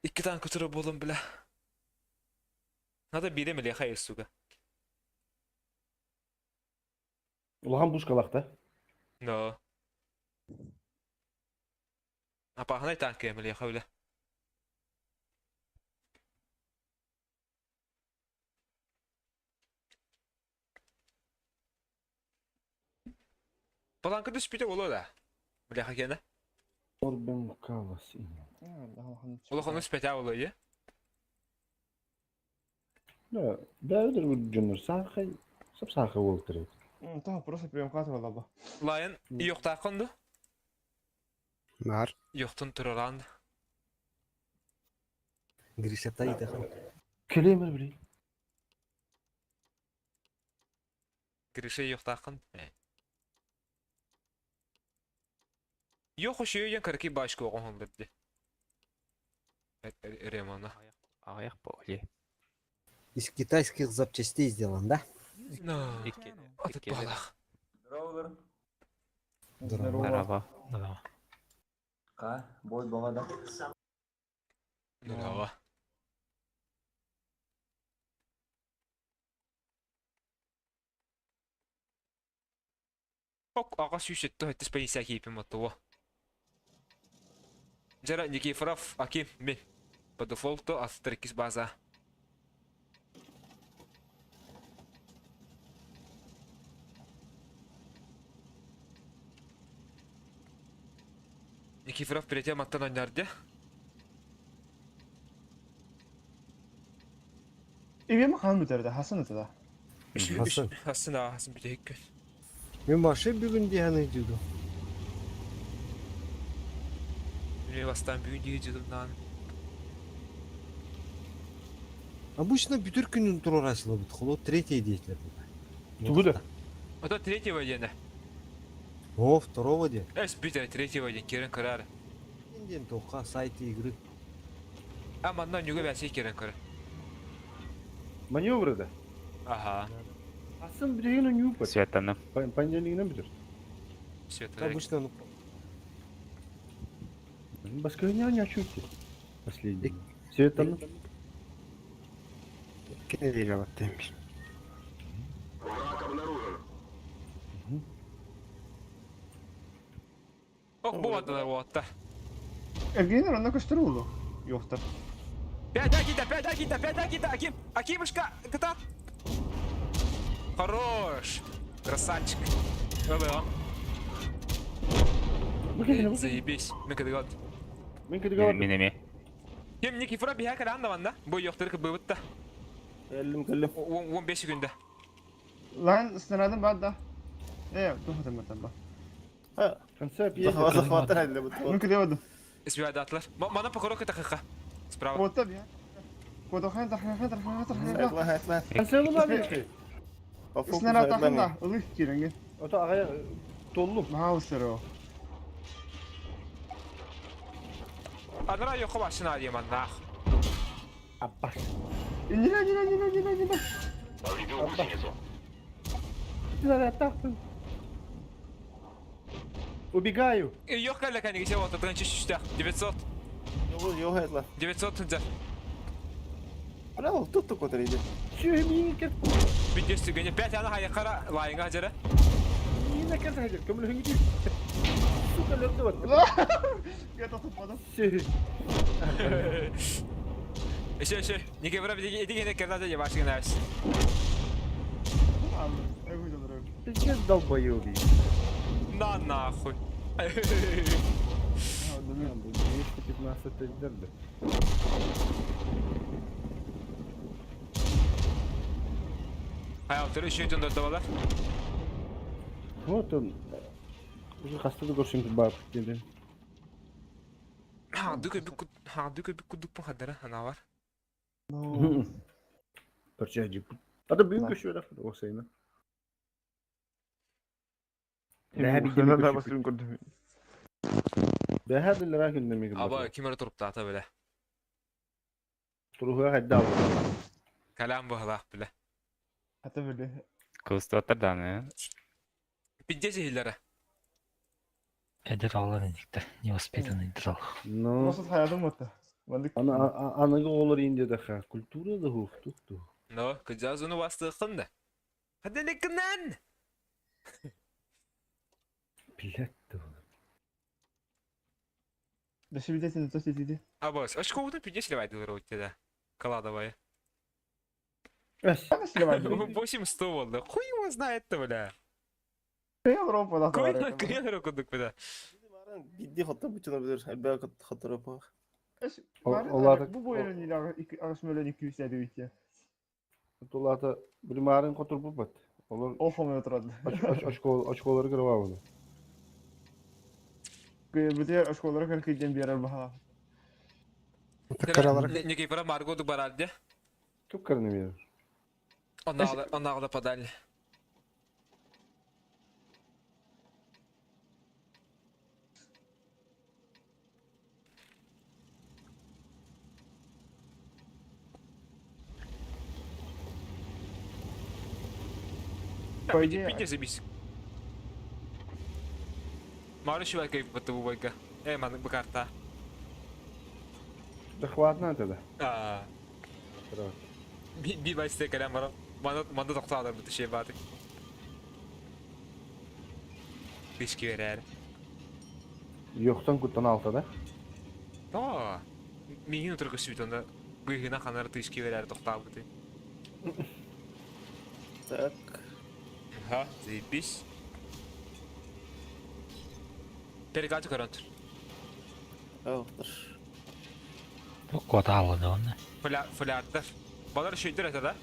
Икки танк көтөрө болом бля. Надо бире мелеха сука. Улахан пушкалах да? Но. Апаханай танк мелеха бля. Баланка түспүтэ боло да. Бля хакена. Орбен Калас. Улахан үспэтэ боло е. Да, бәрдер бу жоннор сахай, сап сахай болуп турат. Та просто прием катып алаба. Лайын йоктакынды. Нар. Йоктун тураран. Гриша тайда. Келемер биле. Грише йоктакын. Йох ошуйен карки башко охон битти. Ремона. Аяқ боли. Из китайских запчастей сделан, да? User No. joined your Икки. channel. Атып балах. Здорово. Здорово. Да. Здорово. Ок, аҕа 177 пенсия киипим оттуо. Дьара Никифоров Аким мин. По дефолту астыр иккис база. Никифоров перед маттан ойнарды. Эбиэм хаһан бүтэрдэ? Хасын ытыда. Хасын. Хасын аа, хасын бүтэһик күн. Мин вообще бүгүн диэн ыйдыдым. Мин бастаан бүгүн дии дьылымнаан. Обычно бүтүр күнүн туруорасылабыт, холо третье диэтилэр бука. Тугу да? Ото третьего диэнэ. О, второго диэн. Эс бүтэ третьего диэн киирэн көрөр. Диэн тоққа сайт игры. А манна нүгэ бәсей киирэн көрөр. Маневры да. Ага. Асын бүтүгүн ньуупат. Светаны. Понедельнигинен бүтүр. Света. Обычно ну Баска не не чути. Последний. Все это ну. Кинелиге баттым. Ок, бу адылар уотта. Евгений онно көстөр уулу. Юктар. Пять Акита, пять Акита, пять Акита, Аким, Акимушка, кыта. Хорош. Красавчик. Ылыам. Заебись. Мен кыдыгат. Мен кыдыгат. Мин эми. Ким Никифора биһэ кэлэн да манна. Бу йохтар кыбыбытта. Кэллим, кэллим. 15 күндэ. Лан снарядым бар да. Э, тухатым баттан ба. Конца пьесы. Захваттан әлле бу. Мин кыдыгадым. Свядатлар. Мана покорок это хаха. Справа. Вот бия. Кодохан тархан тархан тархан. Айтла, айтла. Конца була бир. Снаряд тахында, ылых киренге. Ото агая толлум. Маусеро. Анара йохо башына диеман нах. Аббас. Инира, нира, нира, нира, нира. Снаряд тахтын. Убегаю. Йох кэллэ кэнниги вот тыгын чүстэх. 900. Його, його айтла. 900 тынжар. Браво, тут только иди. Чү мин кет. Видео сүгене 5 ана хайкара лайынга жара. Мин кет хажыр. Көмүл хиңги. Сука лөрдө бат. Я топпадым. Чү. Еще, еще. Никифоров иди гене кернаже ебашыгын әбіс. Пиздец долбоёб. На нахуй. 215 тендерді. Hayatları еще өтін дұрды Вот он. Уже хастады көрсөң барып дедим. Хандык өбүк хандык өбүк кудук пахадара ана бар. Перче жип. Ата бүгүн көшүп атат оксайна. Бәһә көрдүм. Бәһә дилер күндемеги. Аба кимер туруп ата беле. Туруга кайда. Калам бахлах биле. Хата биле. Кылыстыаттар даны. Пидде жehillere. Эдер оҕолор иниктэр, невоспитанный дрол. Ну. Насыл хаядым отта. Мандык. Ана аныгы олор инде да культура да хуктук ту. Но, кыжазуну бастыqın да. Хаденикнен. Билет. Да шибидетин то сидиди. Абас, очко пидде сливайдылар өтте да. Каладовая. Эс. 800 болды. Хуй его знает-то, бля. Европа да. Кой кой кудук бля. Бидди хотта бучуна билер, элбэ хотторо пах. Олар Бу боюн иле агыс мөлөн 200 эди Тулата билмарын котур бат. Олор Ол хомой отурады. очко очколары кырып алды. Бите очколары кыркыйден берер баха. Каралар. Никифора Марго ду баралды. Туп кырны бер. Оннагы да подали. По идее- Пидде забись. Мару шивай кайф баттı bu байка. Эй, маны бу карта. Захватна тогда. А. Би байсте калам бар. Манда манда токталар бу şey баты. Тыш киэрээр. Йохтан куттан алта да? Тоо. Миигин утары көстүбүт онно быыһынан ханар тыш киэрээр тохтообутуй. Так. Ха, заебись. Перегачу көрөн тур. Алтыр. Бу куота хаалла онно. Флярдар. Балар шөйдөр это да?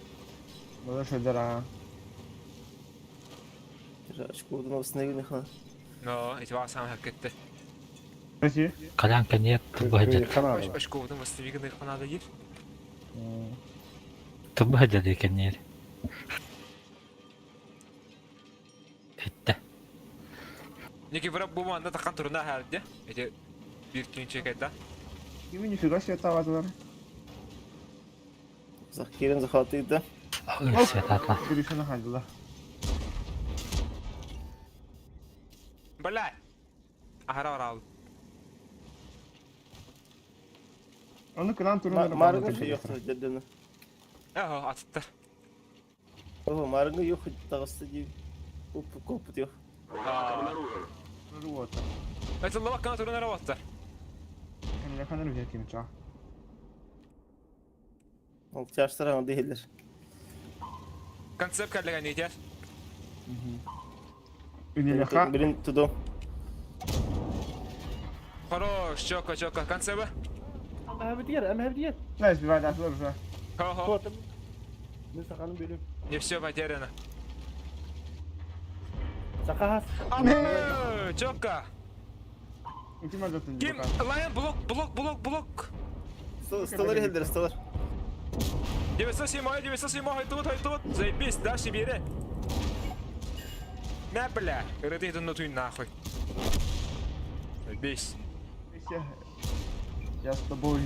Балар шөйдөр аа. Очкодан восстановили ха. Но, эти вас сам хаккетте. Россия? Калян кэнниэ тылбаһа дьэ. Очкодан восстановили ханада ер. Тылбаһа дьэ кэнниэр. Иттэ. Никифоров бу манна тахан туруна хаарде. Эти бир күн чекайда. Кими нифига себе табатылар. Кирен захватыйда. Света Гришина хандыла. Бля! Ахара барал. Оны кылан туруна Маргы yok дедini. Ага, атыттар. О, маргы yok тагысы дип. Оп, коп yok. Вот. Это лава кана туруна работа. Кэннэ ханар үһэ ким чаа. Ол чаштар değiller. Концепт кәлләгән нитер. Үнелеха Бирин туду. Хорош, чока, чока, концепт. Әмә битер, әмә битер. Найс бивай датылар уже. Хо-хо. Мен сақаным бөлем. Не все потеряно. Сақас. Абы, чока. Ким Ким, лайон, блок, блок, блок, блок. Столар хелдер, столар. 907, 907, хайтут, хайтут. Заебись, дальше бери. На, бля. Рыды на туй нахуй. Заебись. Я с тобой.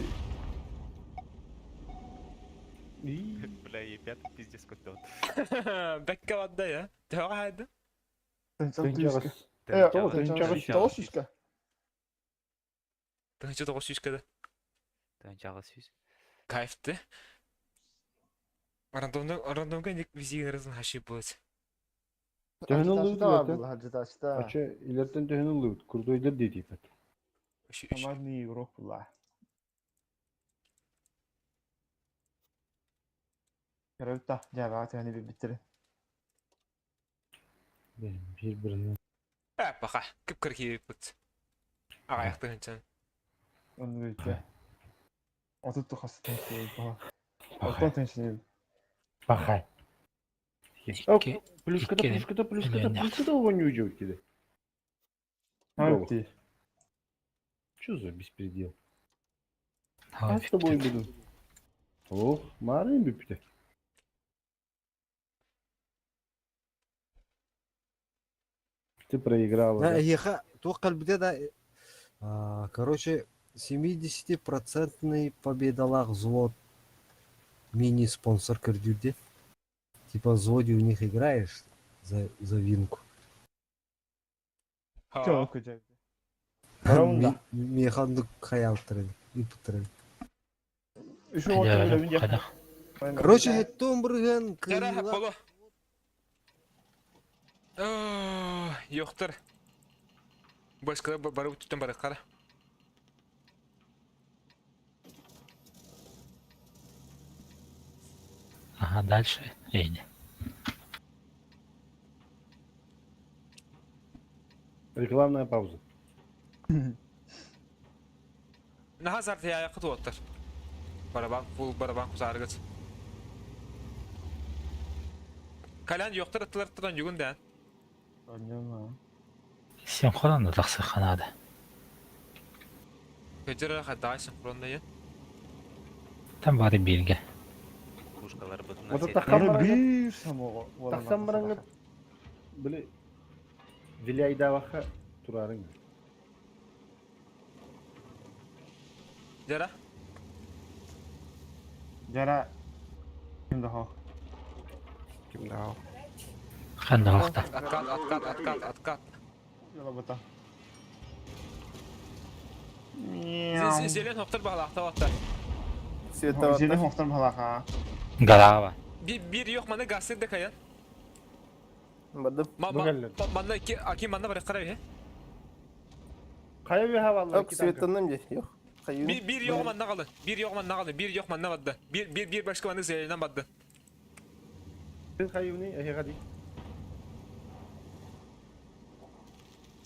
Бля, ебят, пиздец какой-то. Бәккә ватда я. Тәгә хәдде. Тоғыз Тынчы тоғыз сүүскә дә. Тынчаға сүүс. Кайфты. Рандомда рандомга ник визигерызын хаши будет. Төһөн ыллыбыт Ачы илертен төһөн ыллыбыт. Курдойдер дейт ипет. Командный игрок была. Көрөбүт жабаға төһөнү биттири. Bir birini. Ә, баха. Кип кырки бит. Ага, тынчан. Оны битте. Отут хас тынчы. Отут тынчы. Бахай. Икки. Плюшкада, плюшкада, плюшкада, плюшкада оған үйжеу кеде. Хапти. Что за беспредел? А с тобой буду. Ох, марын бүпті. Ты проиграла. Да, Да? еха, туох кэлбитэ да, короче, 70-процентный победалах взвод мини-спонсор көрдүүрде. Типа в взводе у них играешь за, за винку. Чоо көжөй. Раунда. Механдык хаялтырын, ыпытырын. Үш отын Короче, хеттон бырган Жара боло. Yoxdur. Başka барып түтен барып қара. Ага, дальше. Эйни. Рекламная пауза. Наха зарты я кытып оттар. Барабан, фул барабан кусаргыц. Калян yoxdur аттылар югун да. Синхронно тахсы ханада. Көжөр хада синхронно я. Там бары бирге. Пушкалар Вот бытына это Бир бир самого. Тахсан бараңы били Виляйдаваха турарың. Жара. Жара ким да Ким да. Ханда вахта. Откат, откат, откат, откат. Яла Зелен хоқтар бағалақта ватта. Света Зелен хоқтар бағалақа. Гарава. Bir, bir yok mana gasır da kayan. Бардым. Манна Аким манна барыххара үһэ. Хайа үөһэ бааллар Ок, светтанным дии. Yok. Хайын. Биир биир йоҕу манна қалын. Биир йоҕу манна қалын. Биир йох манна барды. Биир биир биир башка маннык зеленен барды. Хайыны эһиэхэ дии.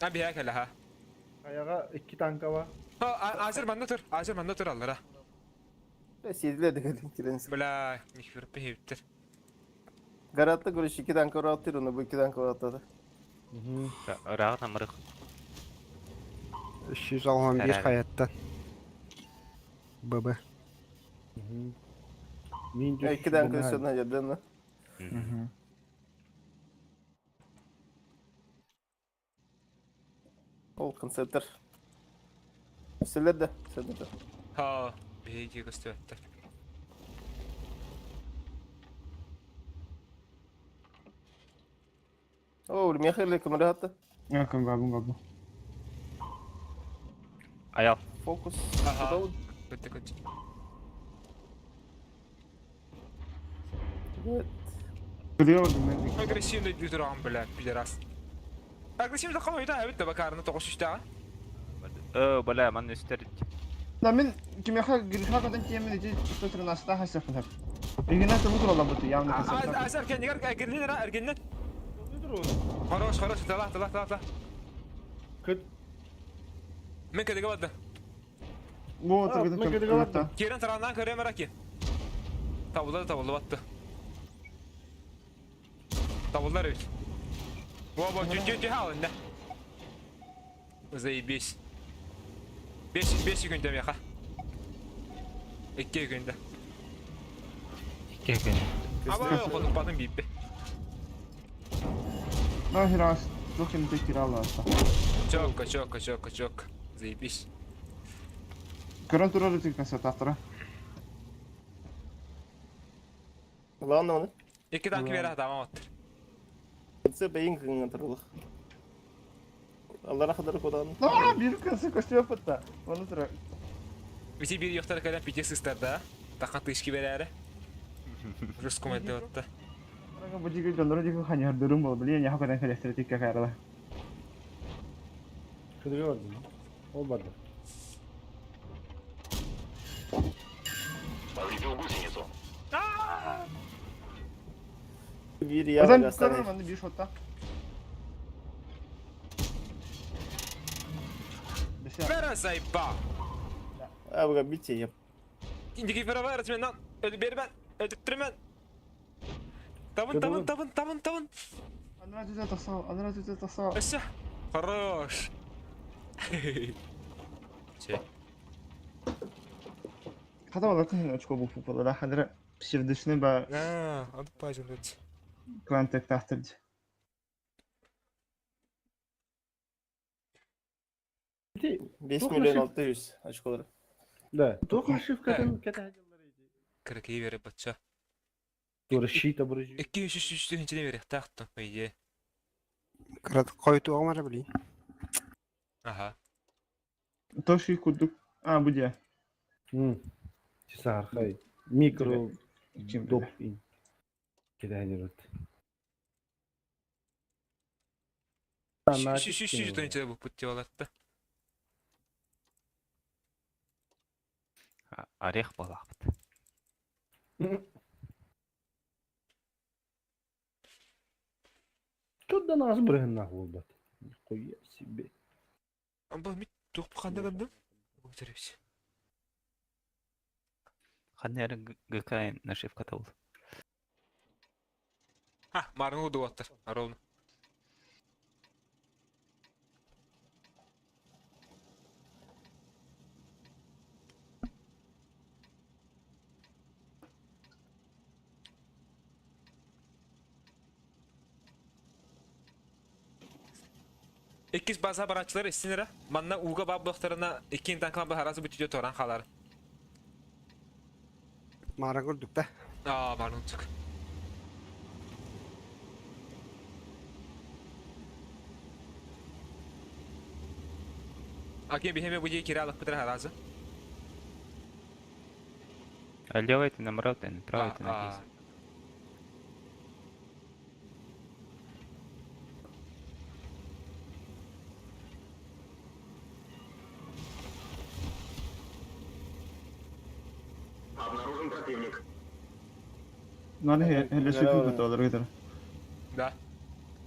А биһэ кэлэ ха. Хайаҕа икки танка бар. Азер манна тур. Азер манна тур аллара. Сиэдилер да кэлин кирен. Бля, нихуя пехиптер. Гаратта көрүш iki танка ұраттыр, оны bu iki танка ұраттады. Ырааҕын амырых. 361 хайаттан. ББ. Мин İki танка üstünden жадын. Ол концептер. Сілер де, сілер де. Ха, биһиги көстүбэттэр. О, Михаил көмөрө хатты. Кым бабын бабын. Аял. Фокус. Аха. Бітті көт. Кырыа бардым мен. Агрессивный дүйдүраған бля, пидорас. Агрессивный қалмай да, әбітті бакарны тоғыз үштіға. Э, бля, манна үстер. Да мен кимеха гриха кадан тиемен ити 113 хасяфын хап. Регенатор бу туралла буту явно концепт. Азар кенигер эргеннен ара, эргеннен. Хорош, хорош, тала, тала, тала, тала. Кыт. Мен кедеге барды. Го мен кедеге бардым. Керен тараннан көрем араки. Табылды, табылды батты. Табылдар ведь. Во, во, тю, тю, тю, алын, да. Заебись. Беш, беш күндө меха. Икки күндө. Икки күн. Аба, ходук батын биппи. Нахер раз. Дохин ты киралла. Чокко, чокко, чокко, чокко. Заебись. Көрөн турар ити концепт автора. Ладно оны. Икки танк бери тамам аттыр. Концепт бейін кыңын тұрылық. Аллара қадар кодан. А, бир концепт көстүбөп бутта. Оны тура. Бити бир yoктар кэлэн пите сыстар да. Тахан тышки берәре. Русском эдде отта. Бу диги жондоро диги ханьяр дурум бол билен я хакадан келестер тикке кайрала. Кыдыга бардым. Ол барды. Бир я Азан гастан. көрөр манды бир шотта. Бера заеба. Абыга бите еп. Индики фера бар мен Öldü beri ben. Öldürttürüm Табын, табын, табын, табын, табын. Анра түзө тасаа, анра түзө тасаа. Өссө. Хорош. Че. Хата бала кын очко бу футбола да хадра псевдошны ба А, ады пажын өт. клантек тахтырды. 5 миллион 600 очколар. Да. Туох нашивкатын кэтэһэллэр ити. Кыракей бере батча. Тура щита бұры. 2 3 3 төртүнчүнө бере тахтым. Ие. Кырат койду оңара билин. Аха. Тоши кудук. А, бу дия. Чесархай. Микро Ким доп ин. Кэтэһэллэр. Үш үш үш төртүнчү бу пут деп алатты. Орех балаабыт. Турдан аз бұрын болбат. Нихуя себе. Амба мит тух кандай кандым? Көтөрөбүз. Ханнер ГК нашивка табыл. Ха, марын уду аттыр. Ровно. Иккис база барачылар эстинера. Манна уга баббыктарына иккин танкла бахарасы бүтүдө торан халар. Мара көрдүк да. Аа, марын утук. Акен бихеме бу киралык битер харазы. А левый ты наоборот, ты правый ты А, надеюсь. Маны хелесүпү буталар гытар. Да.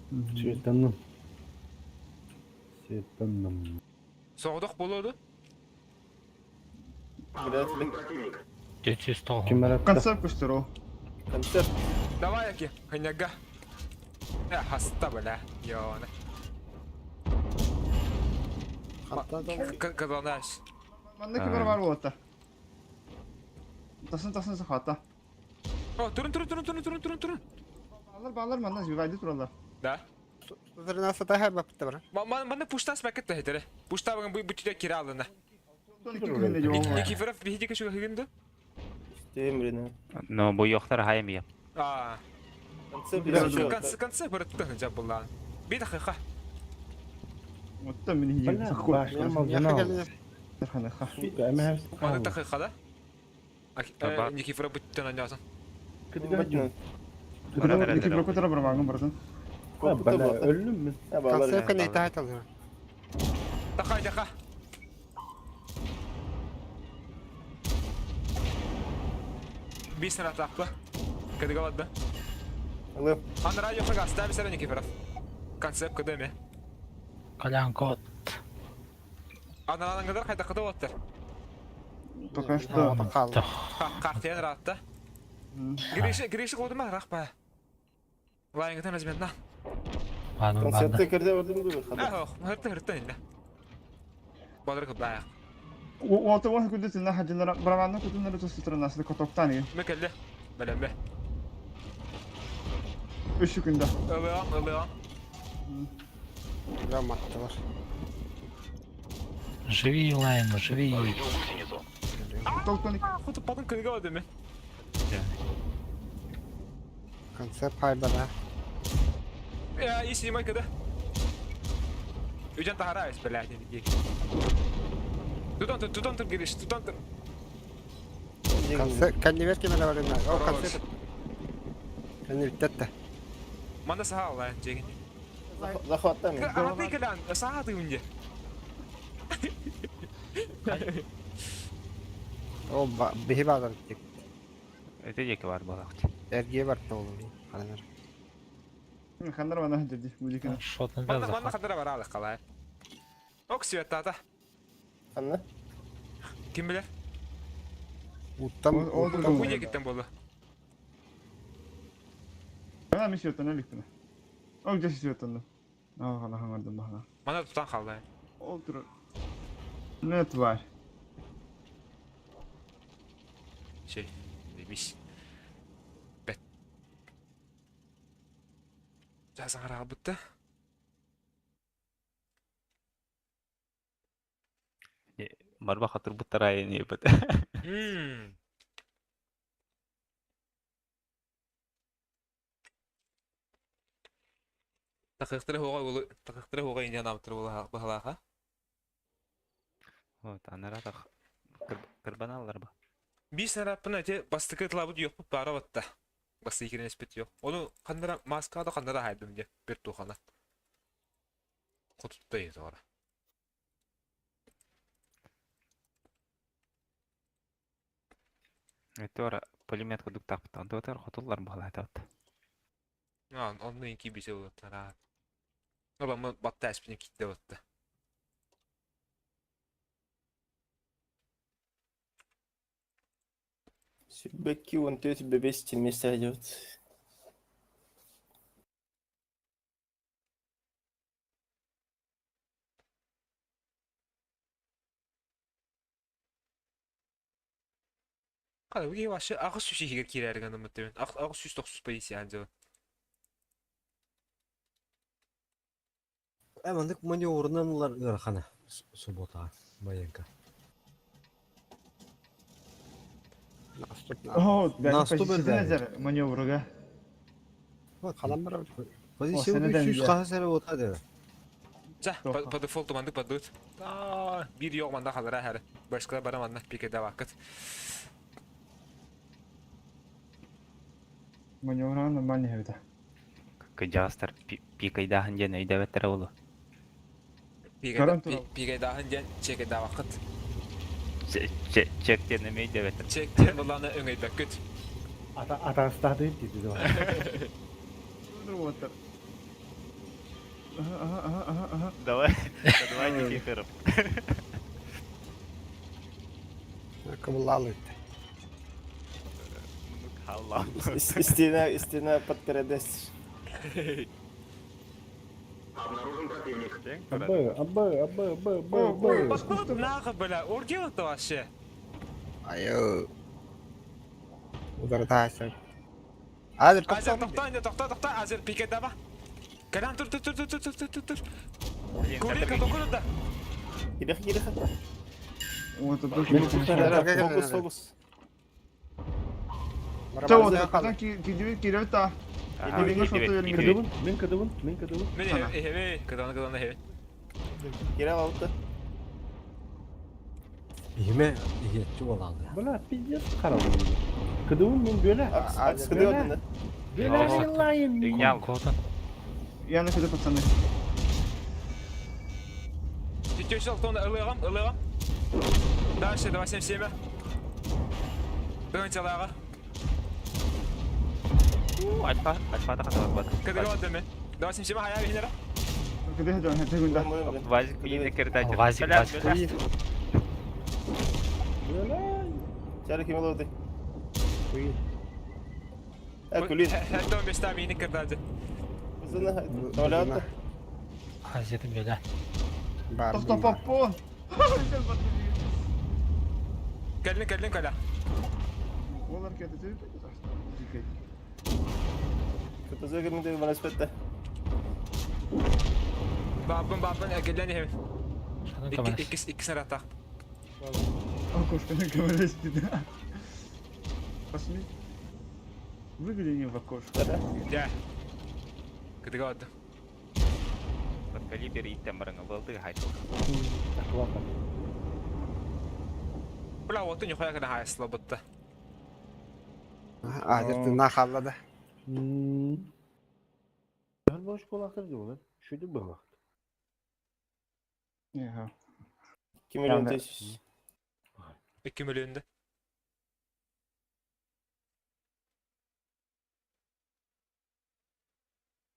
Светанным. Светанным. Соҕотох буолуо дуо? Вряд ли. 409. Ким эрэ Концерт көстөр ол. Концерт. Давай, Аки, хынньага. Э, хаста, бля, ёна. Хантан Кадалнаш. Манна ким бар буолта. Тасын тасын сахата. О, турун, турун, турун, турун, турун, турун, турун. Балар балар манна сбивайды туралар. Да. 113 хайбаппыта бар. Манна пуштас бәкет тәһитере. Пушта бүгін бу бүтүдә кире алына. Никифоров биһиги кешүгә хыгынды. Темрина. Но бу йоктар хайым я. А, Концерт. конце конце барытты хынжа буллан. Би дакыйка. Оттон мин Бля, иһигин башня молдунал. Сука, Маны дакыйка да. Никифоров бүттен анясын. Бля, өллүм мин. Концерт кэннэ итаһайталлар. Такай, така. Бисен атақпы. Кәдігі алады. Алып. Аны радио қыға стави сәрі Никифоров. Концепт кіді ме. Колян кот. Аны алаңғыдар қайта қыды олаттыр. Пока что. Хаалла. Қартиян ратты. Гриші, Гриші қойды ма, рақпа. Лайыңғытан өзімен на. Баны баны. Концертте кірде бардым ғой. Ах, хырты хырты енді. Бадыр қып лайық. Уолта уон күндү тына хаджылара барабанна кутуннары тустутура котоктан иги. Мекелді. Бәлембе. Үш күндө. Ылыған, ылыған. Бля, маттылар. Живи, Лайм, живи. Толкон Хотып бадын кігі алады ме. Концерт хайбада. Я, исі майкада. Үжан тахарайс, блядь, не беги. Тутан тұр, тутан тұр, Гриш, тутан тұр. Концерт кэннибер кимэлэ барына. Ол концерт. Кэннибиттетте. Манда саха алайын, жегін. Захватта мен. Аты кілан, саха ты үнде. Ол биһи бадар тик. Это жеке бар балакчы. Эргие бар тоолу. Харанар. хандар мана хаджи музыканы. Шотны да Манда манда захват. қадыра бар алық қалай. Ок, светтата. Қанна? Ким білер? Уттан Ол- ол уттан да Хуя кеттен болды. Ана ми сиотан эликтина. Ол жеси сиотан. Аа хана хангардым бахана. Манда тутан қалды. Ол тур. Не тварь. Şey, demiş. Бәт. Жазың араға бітті. Барба хатыр буттар айын ебет. Тақықтыры хоға олы, тақықтыры хоға индиан амтыры бұхалаға. Вот, анара так кырбаналар ба. Бис нараппын әте бастықы тылабыт жоқ бұп бара батта. Басты екерін еспет жоқ. Оны қандара маскада қандара хайдым де, бір туғана. Құтытты еді ора. Это ора пулемет кудук тапты. Онда хотуллар балата. Онны инки бисе болот. Оба батта әспіне китте батты. Сүрбекки он төт бебес темесе идет. Қара, өге башы ағыз сүші егер керәрген үміттімін. Ағыз сүш тоқсыз позиция әнзі. Э, мандык маневрынан улар ырхана. Суббота. Баянка. О, Наступ элбээн. маневрга. Халан бар. О, Позиция сенеден 300 дьэ. хаха сәрі ота деді. За, по дефолту мандык падут. Бир yok манда қалара әрі. Башқала бара манда пикеде вакыт. Маневра нормальный хебите. Кыжаастар пикайдаһын диэн өйдөбөттөр олу. Көрөн турал. Пикеде ден чекеде вакыт. Чек диэн эмиэ диэбэтэр. Чек диэн былаана өҥөйбөккүт. Атаҕастаатыгыт дии доо. Уоттар. Ага, ага, ага, ага, ага. Давай, давай Никифоров. Кыбыллаалыт. Халла. Стена, стена под ПРДС. Абы, абы, абы, абы, абы, абы. Пошел нахуй, бля, ургил-то вообще. Айы. Ударытаасың. Азыр Азер, тоқтон. тохта, тохта, тохта, Азер, пикет даба. Кэлэн тур, тур, тур, тур, тур, тур, тур, тур. Курика, токур да. Кирех, кирех. Вот это Мен Фокус, фокус. Чэ, кидибит киребит та. Кыдыбын, мен кыдыбын, мен кыдыбын. Мен эһэбэ, кыданы кыданы эһэбэ. Кире алты. Иһиме иһиэтчи буолааллар. Бля, пиздец харабын. Кыдыбын мен бөлә. Акс, акс кыды одна. Бөлә лайым. Дынял. Куотан. Я на кыды, пацаны. Тетя алтон ылыгам, ылыгам. Дальше, 277. Бүгін чалаға. Альфа, альфа да хатар бат. Кыдыга отдым. 277 хая бихинера. Кыды хадон, хадон гунда. Вазик миіне кирдачы. Вазик, Вазик. Бөлә. Чары ким олды? Э, күлин. Хәтта 15 та миіне кирдачы. Узына, толя. Азия бөлә. Бар. Тоқта папон. Кәлін, кәлін, кәлі. Олар кетті тебе. КТЗ кимде велосипедте. Бабын, бабын, әкелден ехем. Шанын камерасы. Иккис, иккисін ратақ. Окошко на камере Посмотри. Выгляни в окошко. Жа. Кыдыга отдым. Подкалибер иттен барыңа болды хай. Бля, отын юхая кына хая слабытты. Азыр тына халлада. Бер бош колактыр ди олар. Шуйды бу вакыт. Ага. Ким миллион тысяч. 2 миллионды.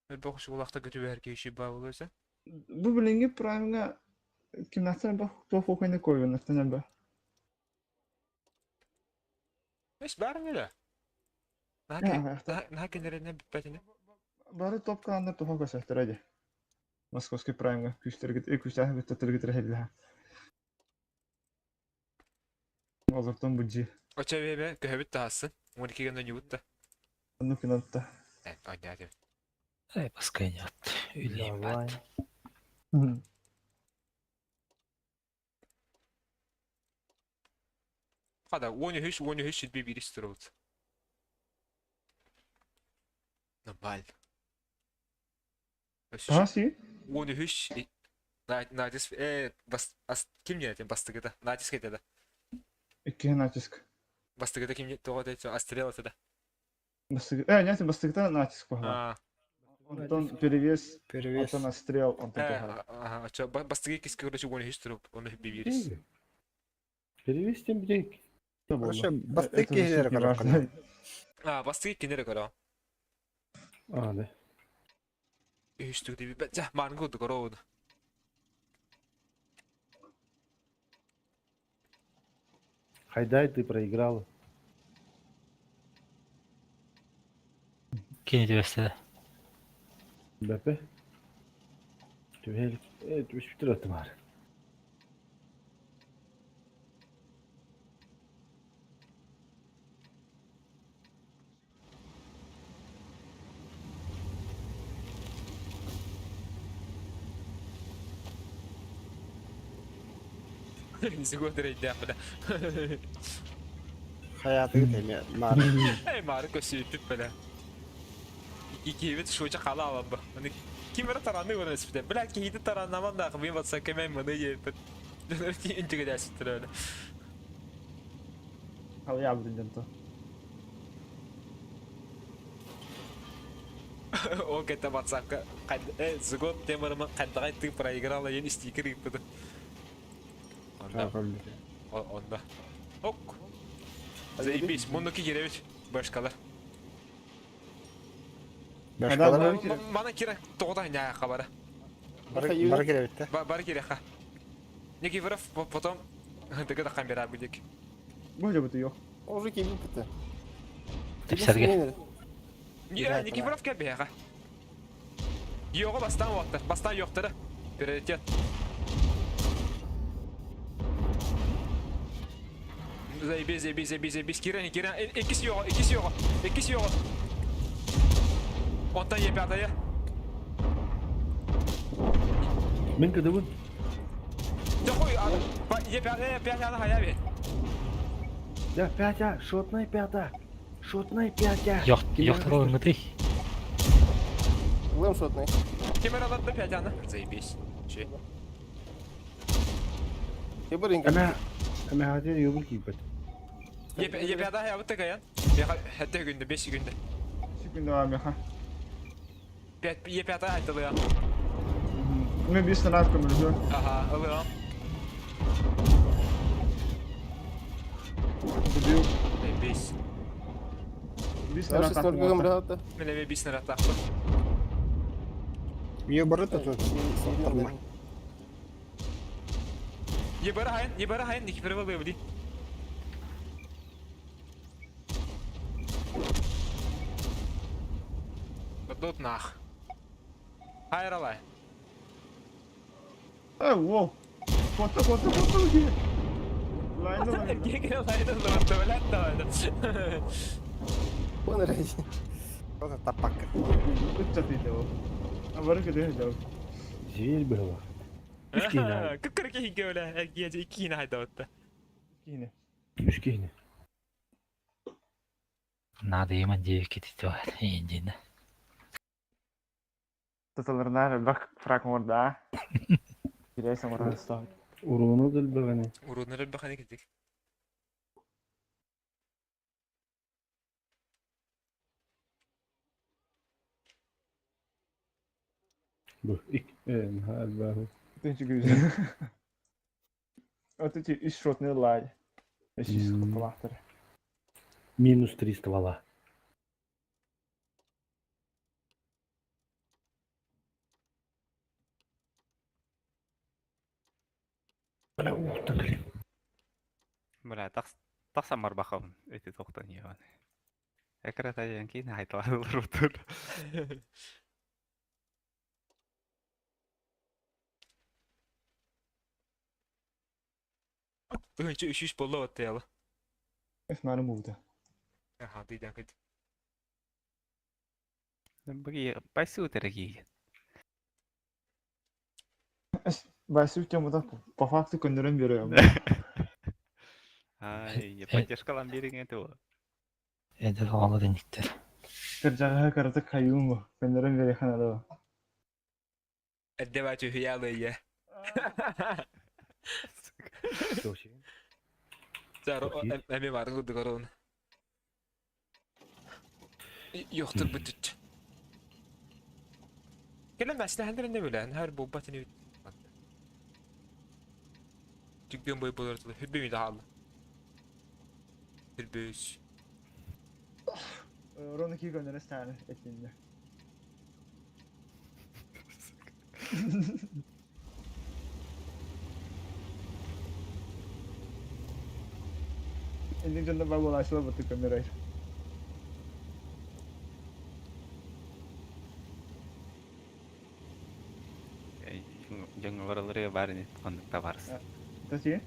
Бер бош колакта көтү бер кеши ба болса. Бу билинги праймга кимнаттан ба тоқ оқайны койгон ба. Эш бәрін эле. Ага, Наха кенерine битпетини. Бары топ каналдар тоқ көсөктөр эди. Московский праймга күстергит, күстәһ бит тергит. Олортон буджи. Оча бебе көһөбүт тахасы. 12 генде ньютта. Ну кинатта. Э, ойнады. Эй, пускай нет. Үлейм Давай. бат. Када 13 13 шилби бир истирот. Нормально. Таси? 13 Надис бас ас ким не бастыгыда. Надис кетеде. Икки натиск. Бастыгыда ким тоҕо дейт астрел этеде. Бастыгы, нет, бастыгыта натиск похла. А, Онтон перевес, Перевес. онтон острел, онтон похла. ага, оча бастыгы киски короче 13 туруп, 13 бирис. Перевестим бирек. Короче, бастык киһилер көрөккөн. А, бастыгы кинере көрө. А, да. Үстүк диби. Жа, мангу догороуду. Хайдай, ты проиграла. Кини түбэстэ. Бәпе. Түбәлик. Э, түбәш битер аттым ар. Зиготер идя бля. Хаятыгы теме маар. Эй, мары көсүпүп бля. Икибит шууча кала алам бу. Аны ким бара тараны көрөн эспите. Бля, кийди таранаман да кымын батса кемен мыны жепит. Интиге дәситтер öyle. Ал я блин то. О кете батсакка згот темырымы кайдагай ты проиграла ен стикер ыппыты. Онда Онда. Ок. Заебись, муннуки кирэбит. Башкалар. Башкалар Мана кира тоҕота ньаахха бара. бары кирэбиттэ. Бары кирэхха. Никифоров потом тыгы таххан берар будик. Бу жабыты yok. Уже кибин бітті. Тепсерге. Никифоров кел биһиэхэ. Йоҕа бастаан уоттар, бастаан йохтара. Приоритет. Заебись, заебись, заебись, заебись. Кирен, Кирен. Иккис йоҕа, иккис йоҕа, иккис йоҕа. Онтон е пятая. Мин кыдыбын. Дохуй, е пятая, пятая хайа бит. Да, пятя, шотная пята. Шотная пятя. Йохтар ылыҥҥытый. Лэм шотный. Ким эрэ аларда пятяны? Заебись. Че? Ебаринка. Эмэ, эмэ хатер юбул кийбет. Е пятая хайабыт тагаян. Хәтте күндө, 5 күндө. Секунда меха. 5 е пятая хайтылыа. Мен бес снаряд көмөлгө. Аха, ылыа. Убил. Заебись. Бес Наши снаряд столько гамбрата. Мен эме бис нараттаахпын. Ее бары тут. Ебара хайын, ебара хайын, Никифорова ылыа Тут нах. Хайралай. Э, воу. Котто, котто, котто. Лайна, лайна. Вон рейс. Просто тапак. Үтчат ол. Бары кеде жау. Зверь было. Үш киһини. Кыккыры киһиге өлө, эргиэжи иккиини хайдабытта. Кине. Үш киһини. Надо им диэки титива. Индина. Таталарнар бак фрак морда. Кирейсен орастаа. Уруну дылбаганы. Уруннары баханы китик. Бу ик э Тынчы күз. Аты ти үш шотны лай. Үш кытылахтыр. Минус три ствола. Бля, ух ты, блин. Бля, тахсан барбахабын. Эти тоқтан ебан. Экрата янки хайталар утур. Тыгынчы үш үш болла оттаялы. Эс нары мулда. Аха, дыйдан кыт. Буги байсы утереги. Эс басып тем да по факту көндөрөн берем. Ай, поддержкалан бериңе ту. Эдер оҕолор иниктэр. Кыржага карата каюм көндөрөн бере ханада. Эддеба түһүялы я. Зар эми барын курдук орун. Йохтур бүтүт. Келен мәсләһәндер инде белән һәр бу батыны. Түгген бой болар тулы хүрбе ми дахалы. Хүрбөс. Роны ки көндөрөн станы этинде. Инде жанда бабыл ашыла буту көндөрөй. Жоңго бараларыгар баар ини оннук табаарыс. Тати?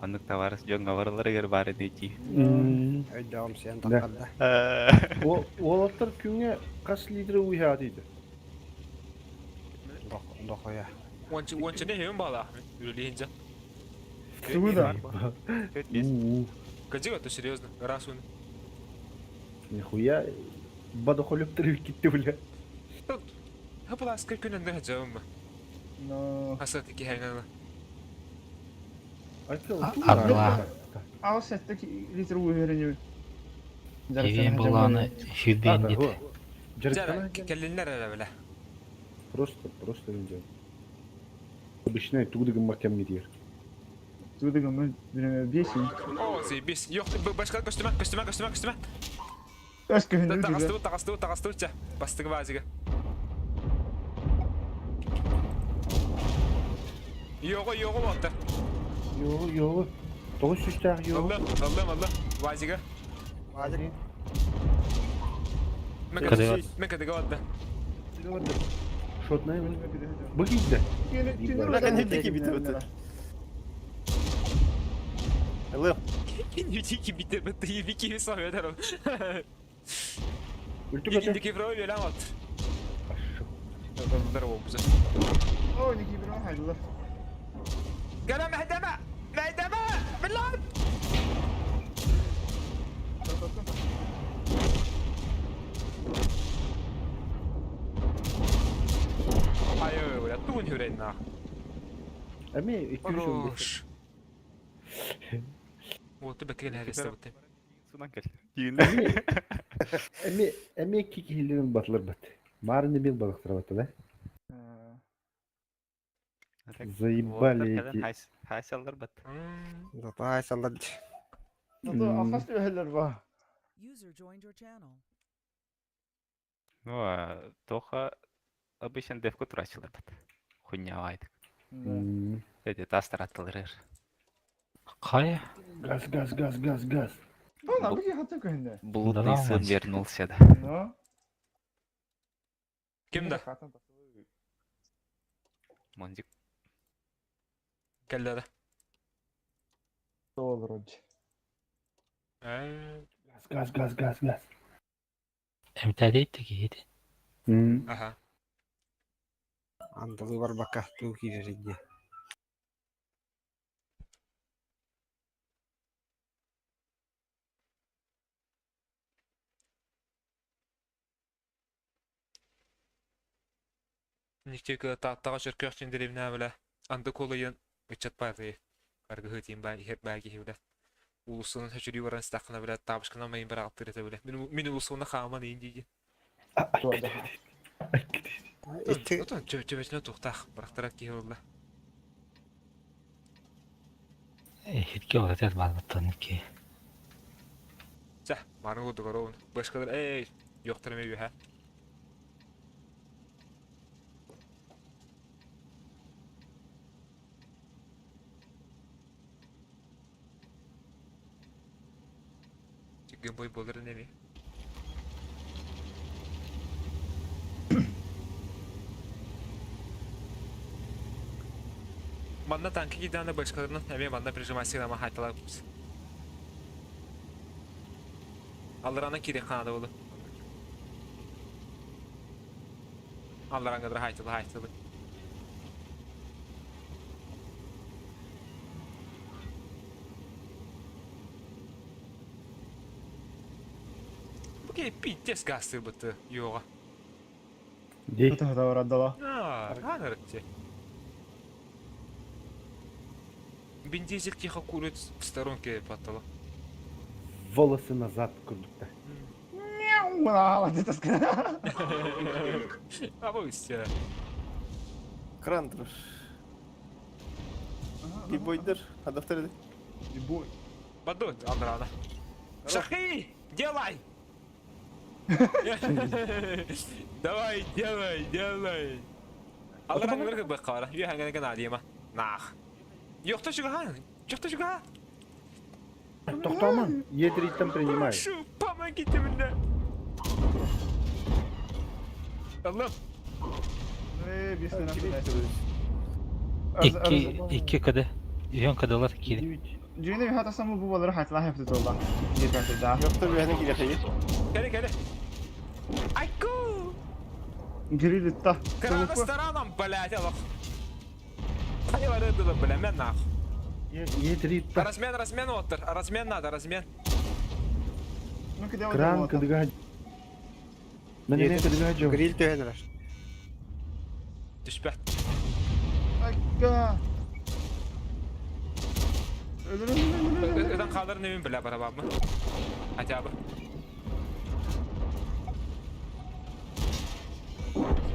Оннук табаарыс жоңго бараларыгар баар ини ти. Өйдөм сен Да. таққанда. Уолаттар күҥҥэ хас литр уйhaa дейді. Дохуя. Ончы ончы не хем бала. Үрелейинче. Тугу да. У-у. Кадига, то серьезно, раз он. Нихуя бадахолюптер китти бля. Хапаласка күнәндә хаҗам. Но Хасат ки хайнана. Арла. Ал сәтте литр уйренеп. Кивин буланы хүрбейн дит. Жара келлиннер әле белә. Просто, просто инде. Обычная тугдыгын макем не дир. Тугу да гыммын билэмэ биэсин. О, заебись. Йох, башка көстүмэ, көстүмэ, көстүмэ, көстүмэ. Өс көһүннү түбэ. Таҕастыбыт, таҕастыбыт, таҕастыбыт чэ. Бастыгы баазыга. Йоҕу, йоҕу буолта. Йоҕу, йоҕу. Тоҕус сүүстээх йоҕу. Аллым, аллым, аллым. Вазига. Вазик. Мен кадыга барда. Шотная Бу кийдэ. Наконец-таки битэ Алло. Киндики битэ битэ бики советарым. Үлтү көтө. Киндики бро өлөн от. Здорово, буза. О, Ники бро, хайдылар. Кара мәһдәмә! Мәһдәмә! Билан! Ай, ой, тугун хүрэн нах. Эми 215. Хорош. Вот ты бэккен хэресте бут. Сунан кел. Эми эми ки киһилерин батылар бат. Марын бил балыктыр бат да. Заебали эти. Хайсаллар бат. Зато саллар. Зато алхас түбэһэллэр ба. User joined your channel. Ну, а тоха обычно девку турачылар бат. Хуйня вайдык. Эти тастар аттылар. Кая? Газ, газ, газ, газ, газ. Ну, на бики хатып көһүннү. Блудный Да, сын мальчик. вернулся, да. Ну. Ким да? Мондик. Келлere. Сол вроде. Газ, газ, газ, газ. Эмтәдейт киһити. Аха. Андалы барбакка туу киирэринне. Никтек тааттаға чөркөх чиндеремнә белә. Анды колыйын ычат барды. Аргы хытин ба ихер ба кихи белә. Улусунун хөчүрү баран стакына белә табышкына майын бара аттыр эте белә. Мин мин улусуна хааман ин диди. Ити Отон чө чөбөчүнө тухтах барактара кихи болла. Хитке олатет барбаттан ки. Сә, марын гудугароун. Башкалар эй, жоктор ме юха. Геймбой болар неме? Манна танки киданы башкаларынан эме манна прижимайсың ама хайталар. Алларана кире канада болу. Аллараңа хайталы хайталы. Бу ке пиздец гасты быты йога. Дей. Это хата отдала. А, анарыкте. Вин Дизель тихо курит в сторонке потолок. Волосы назад курдукта. Мяу, где-то сказал. А вы все. Кран турар. Бибойдер. Адаптар Бибой. Бадут, Андрана. Шахи, делай! Давай, делай, делай. Алран гыргы бакара. Юханган гана Нах. Ёхта шуга. Ёхта шуга. Токтоман, Е3 принимай. Прошу, помогите мне. Аллах. Э, бесте Икки икки кд. Үйөн кдылар кири. Дүйнө хата самы бу балары хатла хепти толла. Жетпәтте да. Ёхта бэһэни кириэхэйи. Кele кele. Айку! Грилитта. Крана сторонам, блядь, аллах. Хайвары бля, мен нах. Е3 Размен, размен оттыр. Размен надо, размен. Ну киде Кран кыдыга. Мен кыдыга жо. гриль төһөнөр. Түшпәт. Айка. Öden kalır ne бля барабамы. Хотя бы.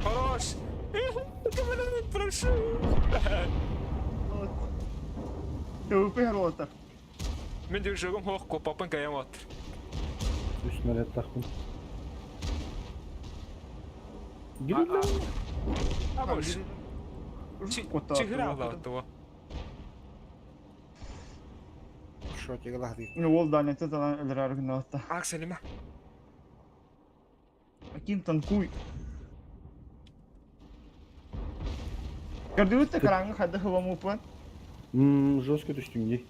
Хорош! Прошу! ТВП уолаттар. Мин движогум хоох копапын кайам оттыр. Үс нарядтахпын. Гриль А больше. Чигыра аллаатты Шотига лаһдыы. Уол Данята талан өлөрөр гыннаатта. Ак сәлиме. Аким танкуй. Көрдүгүт да караңгы хайда хыламыппын? Жестко түстүм дии.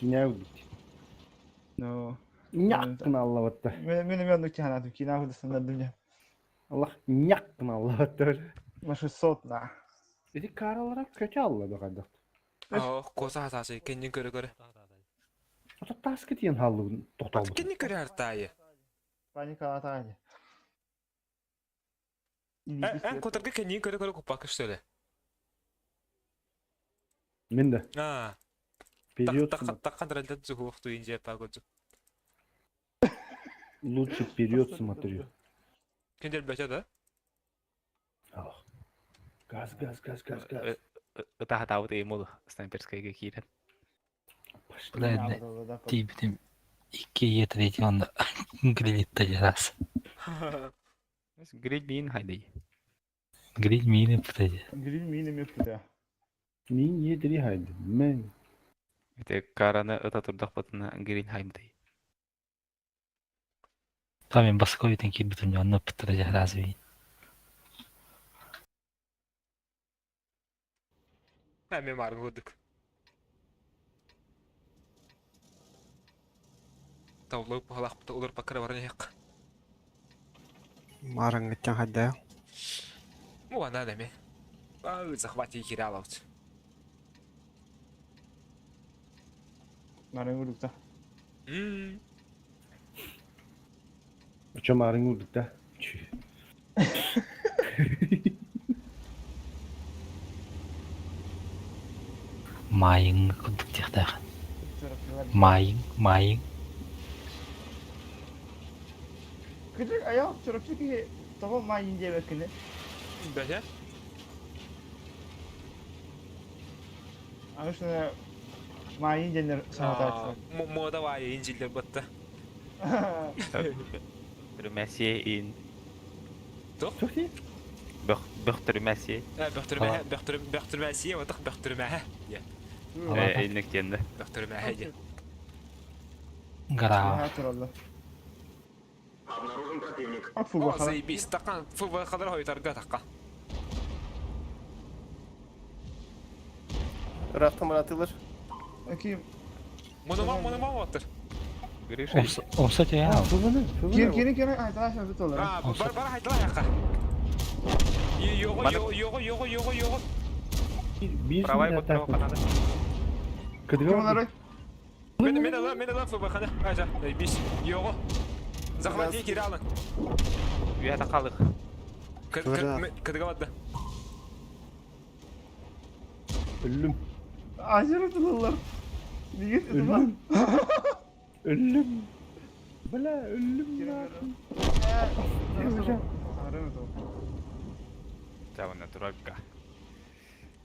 Кинээ ылбыт. No. Няк гына аллабатта. Мен мен мен оннук ханаатым кинаа худастандардым дьэ. Аллах няк гына аллабатта. На 600 на. Эти каралара көтө аллады хайдах. Ох, коса хатасы, кеннин көрө көрө. Ото таска тиен халлыбын токтолбут. Кеннин көрө артайы. Паника атаани. Эн котарга кеннин көрө көрө куппакы что ли? Мен да. А. Период Таккан дральдат зухух туинже пагодзу. Лучше вперед смотрю. Кендер бәтә да? Ах. Газ, газ, газ, газ, газ. Ытаһатаабыт ыймыл снайперскайга киирэн. Пошли. Бля, тиибитим икки ийэ третий онно грилитта дьараас. Гриль миин хайдый. Гриль миин ыппыта Гриль миин эмиэ путэ. Мин едри хайды. Мен. Ити караны ыта турдахпытына гриль хаймдый. Там мен баска үтен киирбитим дьэ онно ыппыттара дьараас миин. Ә, мен марын көрдік. Таулы палақ олар пакыра баран яқ. Мараңгыттан хайдаа. Ну, ана неме. А, захвати хираловц. Марын урукта. Мм. Очо марын урдук да. Маайыҥ курдук диэхтээх. Маайыҥ, маайыҥ. Кыдык аял чоропчу киһи тоҕо маайын диэбэккини? Бәһе? Аны шуны маайын диэннэр саҥатааччылар. Мода вайы инжилдер батта. Түрмәсие ин. Тух? Бөх бөх түрмәсие. Ә, бөхтүрмә, бөхтүр бөхтүрмәсие, ватых бөхтүрмә. Я. Э, инник диэннэ. Бөхтүрмә я. Гараа. тураллар. О, заебись. Такан фу хадар хойтарга такка. Ыраахтан баратылар. Окей. Монома, монома ватыр. Гриша. Умса тиһэн Кир кири кири айталаш өтө олар. А, бар бар хайтала якка. Його, його, його, його, його, його. Бир Правай ботро канада. Кыдыга. Олары. Мен мен ала, мен ала фу бахана. Ажа, заебись. Його. Захвати киралы. Үйә тақалык. Кыдыга бадда. Өллүм. Ажыр тылылар. Дигит Өллүм. Өллүм. Бля, өллүм. Чабына туракка.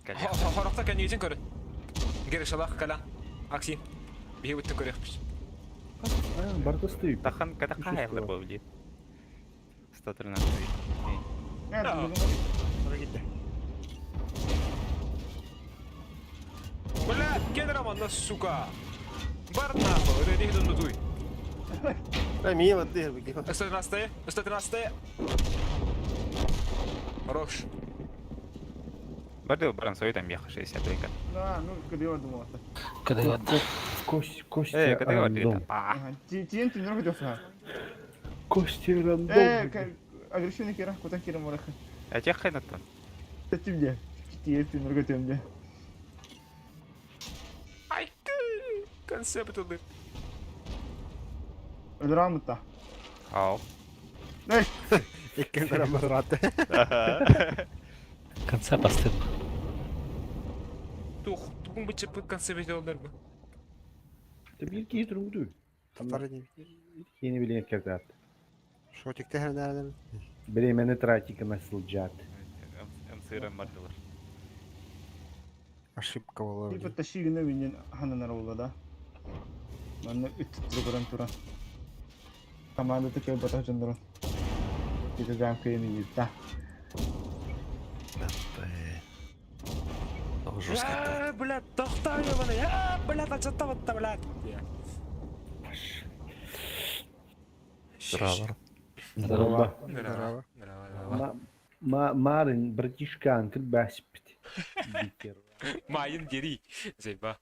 Хорохта кәнегетен көрін. Гершалах кала. Акси. Бие өттін көрекпіз. Бартасты. Тахан ката кайылыр бу билет. 113. Бля, кедраман, сука. Бар нахуй, рedi дун туй. Мия вот дыр бики. 113 113 Хорош. Барды баран сойтам ехал 61. Да, ну кыдыга думала. Кыдыга. Кость, кость. Э, кыдыга барды. Тиен түнөр көтөсө. Кости рандом. Э, агрессивный кира, кутан кира мораха. Ә тех кайнаттан. Тетимде. Тиен түнөр көтөмдө. Ай, концепт улыр. Өлөр Ау. Эй! Иккен көрөн барат. Конце бастып. Тух, тугун бычып концепт улыр бу. Бир кии туругду. Татар не. Yeni билен кертат. Шотикте хернәрдем. Времени тратика на сылжат. Ымсыран бардылар. Ошибка была. Типа тащи гына минен хананар буолла да. Манна үттүттүрү көрөн туран. Команда такой батах дьоннорун. Телеграм кыйын да. Жестко. Блядь, тохтоо ебаный. А, блядь, ачатта батта, блядь. Здраво. Здорово. Здорово. Здорово. Марын, братишкан, кырбаспит. Майын дери. Зайба.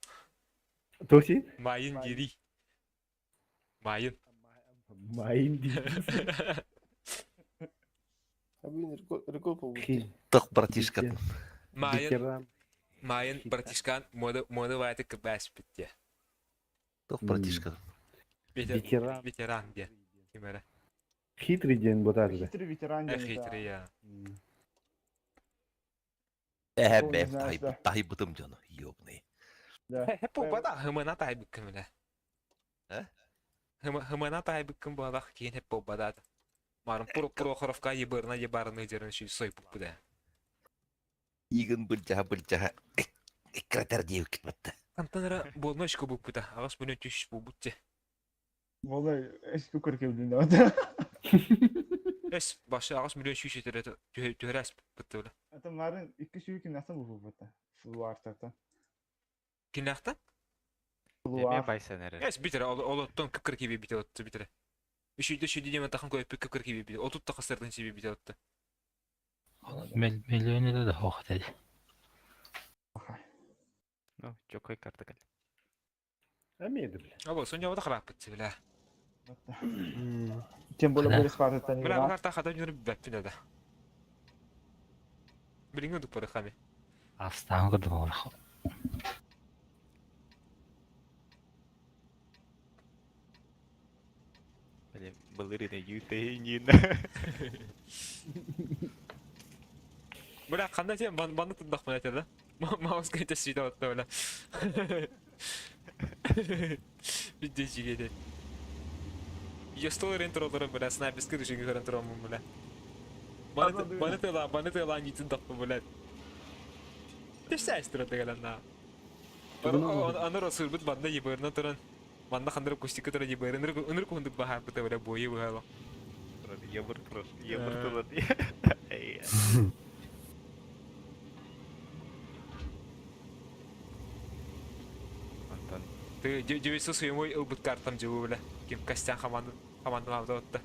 Тоси? Майын дери. Майын. Майын дери. Блин, рекорд получил. Тох, братишка. Майын. Майын, братишкан, моды, моды вайты кырбаспит. Тох, братишка. Ветеран. Ветеран, де. Кимера. Хитрый день ботарды. Хитрый ветеран день. Хитрый, я. Э, бэм, тахи бутым дьону, ёбный. Хеппу бада, хымына тахи быккым бля. Э? Хымына тахи быккым бадах, кейин хеппу бада. Марым Прохоровка ебырна ебарны жерин шүй сой буда. Игын былжаха былжаха, эккратер диэб китматта. Антонара болночку буппута, агас бүнө түш бубутте. Волай, эску көркөбүлүн да. Эс башы агас миллион шүй жетер түһәрәс бутты бля. Ата марын 2 сүй ким насан бу бутта. Флуартата. Кинахта? Эме байсан эрэ. Эс битер, олоттон кыпкыр киби битер отты битер. Үшүйдө шүйдө деме тахан көйпү кыпкыр киби битер. Отут та кыстырдын сиби битер отты. Миллионер да хох dedi. Ну, жокой карта кел. Амеди, бля. Або, сонja ода харап битти бля. Тем более более спартата не Бля, бу карта хата жүрүп бәппин да. Билиңе дупары хами. Астан кырдым олар. Блин, былырыны ютейнин. Бля, кандай сен банды тындак менен айтат да? Маус кайта сүйтүп атты бля. Бидде жигеде. Йостол рентер бля, снайперский режимге көрөн турамын бля. Баны тыла, баны тыла нитин тапты бля. Тешсәс турат деген на. Аны расырбыт банда еберна туран. Банда хандыр кустика туран еберин ыныр кундук бахар быта бля бойы бахала. Ебыр турат, ебыр турат. Антон. Ты 907 ылбыт картам жыбы бля. Ким Костян команды команды отты.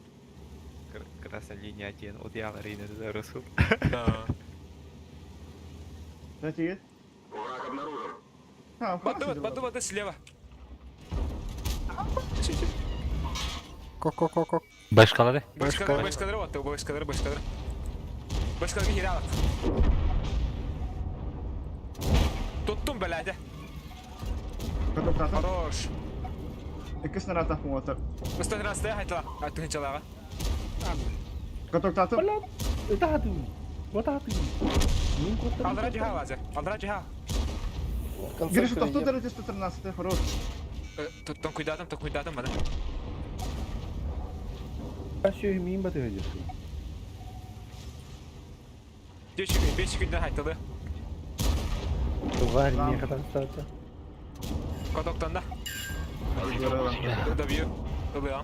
Красная линия один, одеяло Рейна за Расул. Да. Знаете, Враг обнаружен. Баду, баду, баду слева. Ко-ко-ко-ко. Başkaları. Başkaları, başkaları battı, başkaları, başkaları. Başkaları hile alak. Tuttum belade. Хорош. Икки снаряд мотор. 113 айтла. Аттың чалага. Готов татым. Ытаатым. Батаатым. Алдыра жиха лазер. Алдыра жиха. Гриша, то 113, хорош. Тоттон куйдатым, то куйдатым мана. Все мин баты гадерсың. 5 күнден айтылды. Тварь не хатастата. Котоктан да. Добью. Добью.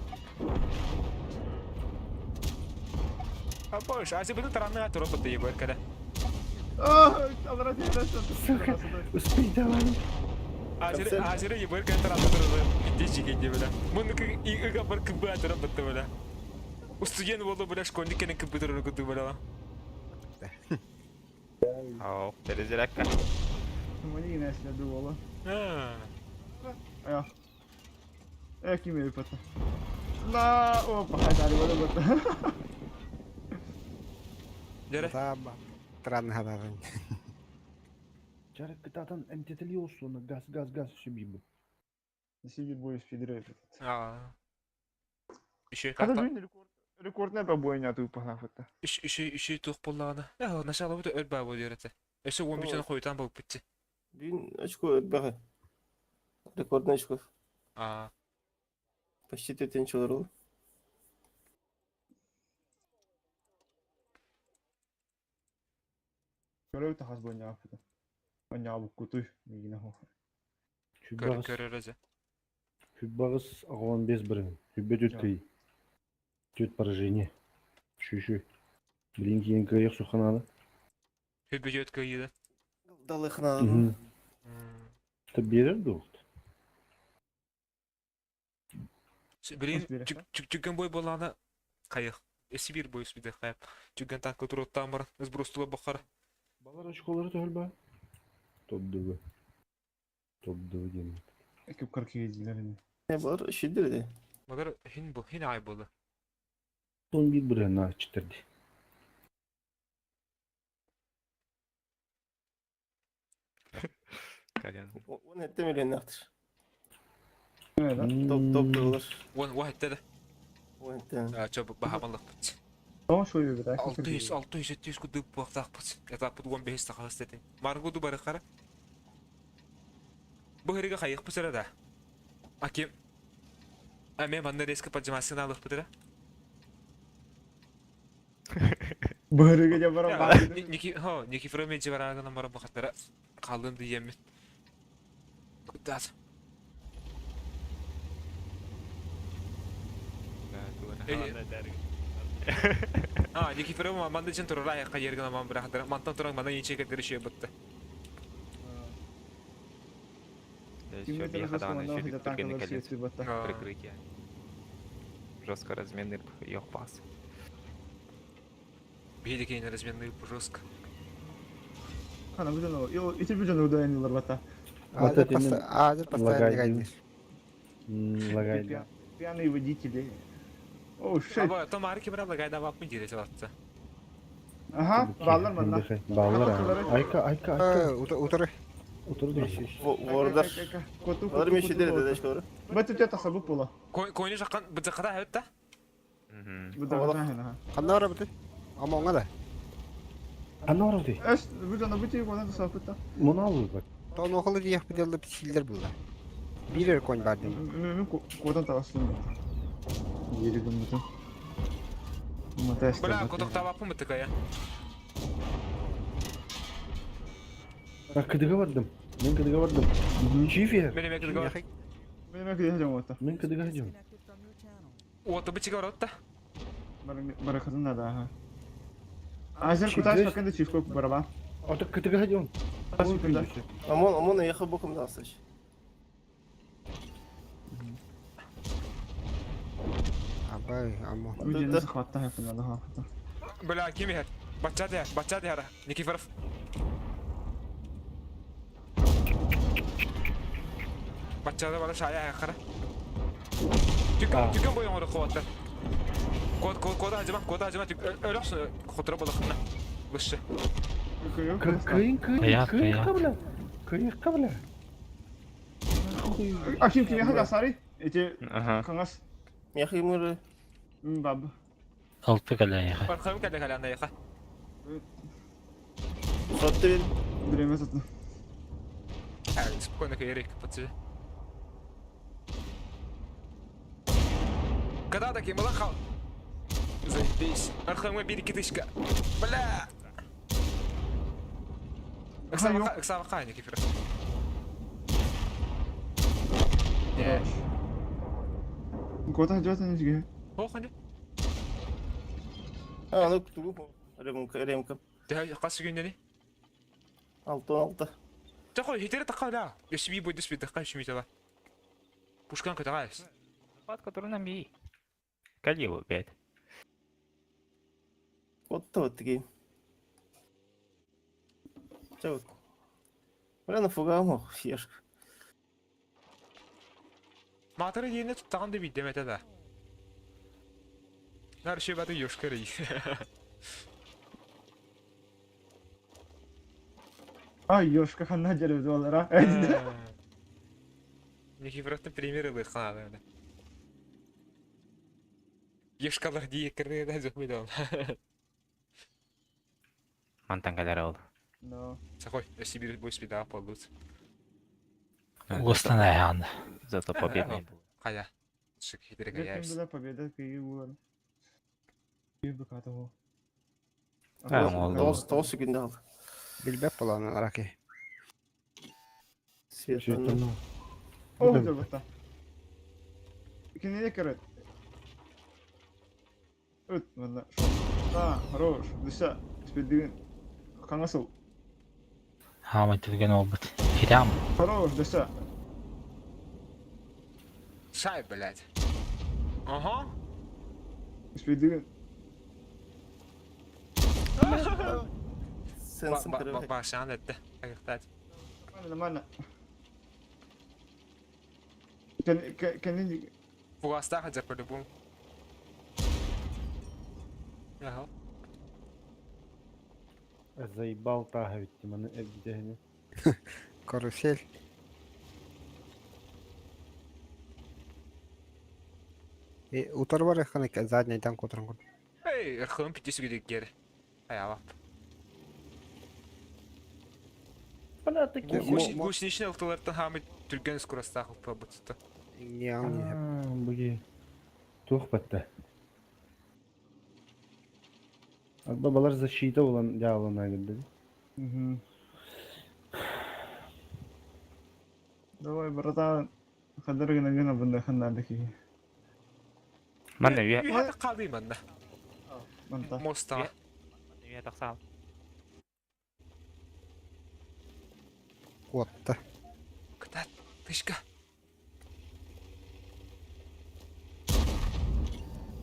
А больше, а себе таранны атырып бітті ебір кәді. Сука, успей давай. Азері ебір кәді таранны тұрды. Бітті жегенде бля. Мұны иға бір кібі атырып бітті бля. Студент болды бля, школьник кәне кібі тұрып күті бля. Ау, перезарядка. Мені не следовало. А. Э, ким епата. На, опа, хайдар, вот вот. Таба. Тран хадарын. Жарык кытатан эмтетили olsun. Газ, газ, газ все бибу. Сибирь будет фидеры. А. Еще карта. Рекордная побойня тут погнав это. Еще еще еще тух болланы. Э, начало будет өрбә бу дөрәтә. Өсө 15 койтан булып битте. Бүгін очко бага. Рекордный очков. А. Почти 4 олар. Көрөп тахас бойня апыта. Онньообуккутуй миигин оһох. Көр көрөрөзө. Хүббаҕыс 15 бырыһын. Хүббэ түт кый. Түт поражение. Шү-шү. Билин киин кыайық суханаалы. Хүббэ түт кыйыды. Далыхнаалы. Та берер дуохт. Билин чүггэн бой буоллаҕына хайых. Эси биир бой үспүтэ хайап. Чүггэн танка туруоттаан баран сбростула боххара. Балар очколары төһөл Топ-2. Топ-2 диэн. Экип каркиедилер ини. Не бар, шидир ди. Балар хин бу хин ай буолла. 11 бырыһына читтерди. Он этте миллионнахтыр. Топ топ доллар. Уон уон да. Уон этте. Чо баһамаллахпыт. Тоҕо шуйу бит. 600 600 700 кудук буохтаахпыт. Этаппыт 15 тахас дэтин. Маргу ду барыхара. Бу хиригэ хайыхпыт эрэ да. Аким. А мен манна резко поджимасын алыхпыт эрэ. Быһырыга дьэ баран баар. Ники, хо, Никифоров меджи бараагынан баран бахаттара қалдым диеммит. Куттаат. А, Никифоров манды жын турар аяққа ергін аман бірақтар. Мантан туран мана енче кедері шүйе бұтты. Еще Прикрытие. Жестко разменный ёх пас. Биһиги кейин разменный жестко. Хана бүтэн о. Ити бүтэн удаянылар бата. Вот это именно Азыр постоянно лагайдын. Лагайдын. Пьяные водители. О, shit. Аба, том ары кемера лагайда вапмын диресе батты. Ага, баллар манна. Баллар. Айка, айка, айка. Утары. Утары да. Вордар. Алар мен шидир ди дашкалары. Бат өтө тасабы була. Койны жаккан быдзакада хөттө. Быдзакада. Ханна бара бит? Ама оңа да. Ханна бара бит? Эс, быдзана бити кона тасабы бит. Муну алып бак. Тон охолы диях биделди силдер була. Бирер конь бар дим. Мен кодан тагасын бит. Еригим бит. Бля, коток табаппын бит такая. А кыдыга бардым. Мен кыдыга бардым. Чифер. Мен эме кыдыга бардым. Мен эме кыдыга жамута. Мен кыдыга жам. Оты бычыга барат да. Баракатын да ага. Азер куташ какында чиф көп бараба. Аты кыдыга жам. Амон, амон ехал боком да остач. Абай, амон. Видео захватта хапына да. Бля, ким ехер? Бача дия, бача дия, Никифоров. Баччада бара шая хара. Түкөн түкөн бойон оры қуатта. Код код код ажыма, код ажыма өлөксүн хотура болохна. Лышы. Кыйын кыйын кыйын кабла. Кыйын кабла. Аким ким яхы сари? Эти каңас. Яхы муры. Баб. Алты каля яхы. Бархам каля каля анда яхы. Сатты бен. Время сатты. Спокойно кайрек, пацаны. Когда такие малахал? Заебись. Архама бери китышка. Бля! Оксана Хайник эфир. Куда идет они же? Ох, они. А, ну кутугу. Ремка, ремка. Да, касы күннени? Алты алты. Такой, хитер такой, да. Если би будет спит, такой шмитала. Пушкан катагайс. Захват, который на ми. Калилу, блядь. Вот то вот такие. Чё вот? Бля, нафуга мох, ешка. Матары yerine tuttağın da bir demete de. Her şey bende yoşkarı. Ай, ёшка ханна жеребит болар, а? Никифоровтың примеры был хана. Ешкалар дие кірді жоқ мейді ол. Мантан калер ол. No. Сахой, Сибирь бой спида полут. Угостан аяғында. Зато победный был. Қая. Шик хитрик Кем аяйбыз. была победа, кыйы булар. Кыйы быкаты го. А, ол Тоғыз, тоғыз секунд алды. Билбеп болан араки. Светлана. О, дьолбута. Кинини көрөт. Ыт манна. А, хорош. Дуся, спиддигин. Хаҥа сыл. Хаамай түргэн буолбут. Хитам. Хорош, Дуся. Шай, блядь. Ага. Спиддигин. Сенсом көрөбүт. Башан этте. Агыктаат. Нормально. Кэннин Фугастаах дьэ по-любому. Ага. Заебал тааһа бүттүм аны эргитэһини. Карусель. И утар бар яққан екен заднийдан көтірін көр. Эй, ырхым питис гидик Аяла. Бля, такие... Гусеничный алтылартан хамы түрген скоростах упа бутта. Не не. Буги. Туох батта. Арба балар защита olan дьаалана кэлдэ. Угу. Давай, братан. Хадыр гына гына бында ханнады ки. Манна үйе. Үйе қалды манна. Манта. Моста. Үйе тақсал. Куотта. Кытат, тышка.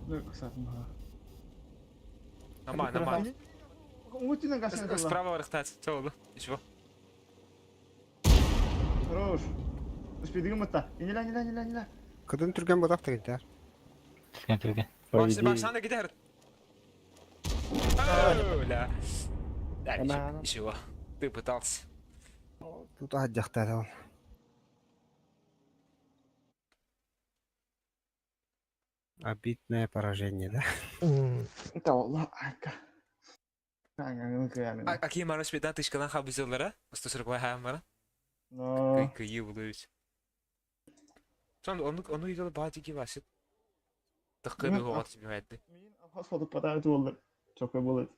Ну, кстати, ага. Нормально, нормально. Мутина гасен. Справа варахтать. Все, Ничего. Хорош. Спидигин матта. Инила, инила, инила, инила. Кыдын түрген бодақ тегентер. Түрген түрген. По идее. Башан gider. Бля. Да, ничего. Ты пытался. Тут аджақтар ол. Обидное поражение, да? Это Аллах, айка. Аким мараш бедан тышкалан хабызылара. 140 хамара. Но. Кыйы булуюс. Сон onu onu идол баатики басып. Тыккы бу вакыт бимәтти. Мин хас подарок болду. Çok болот.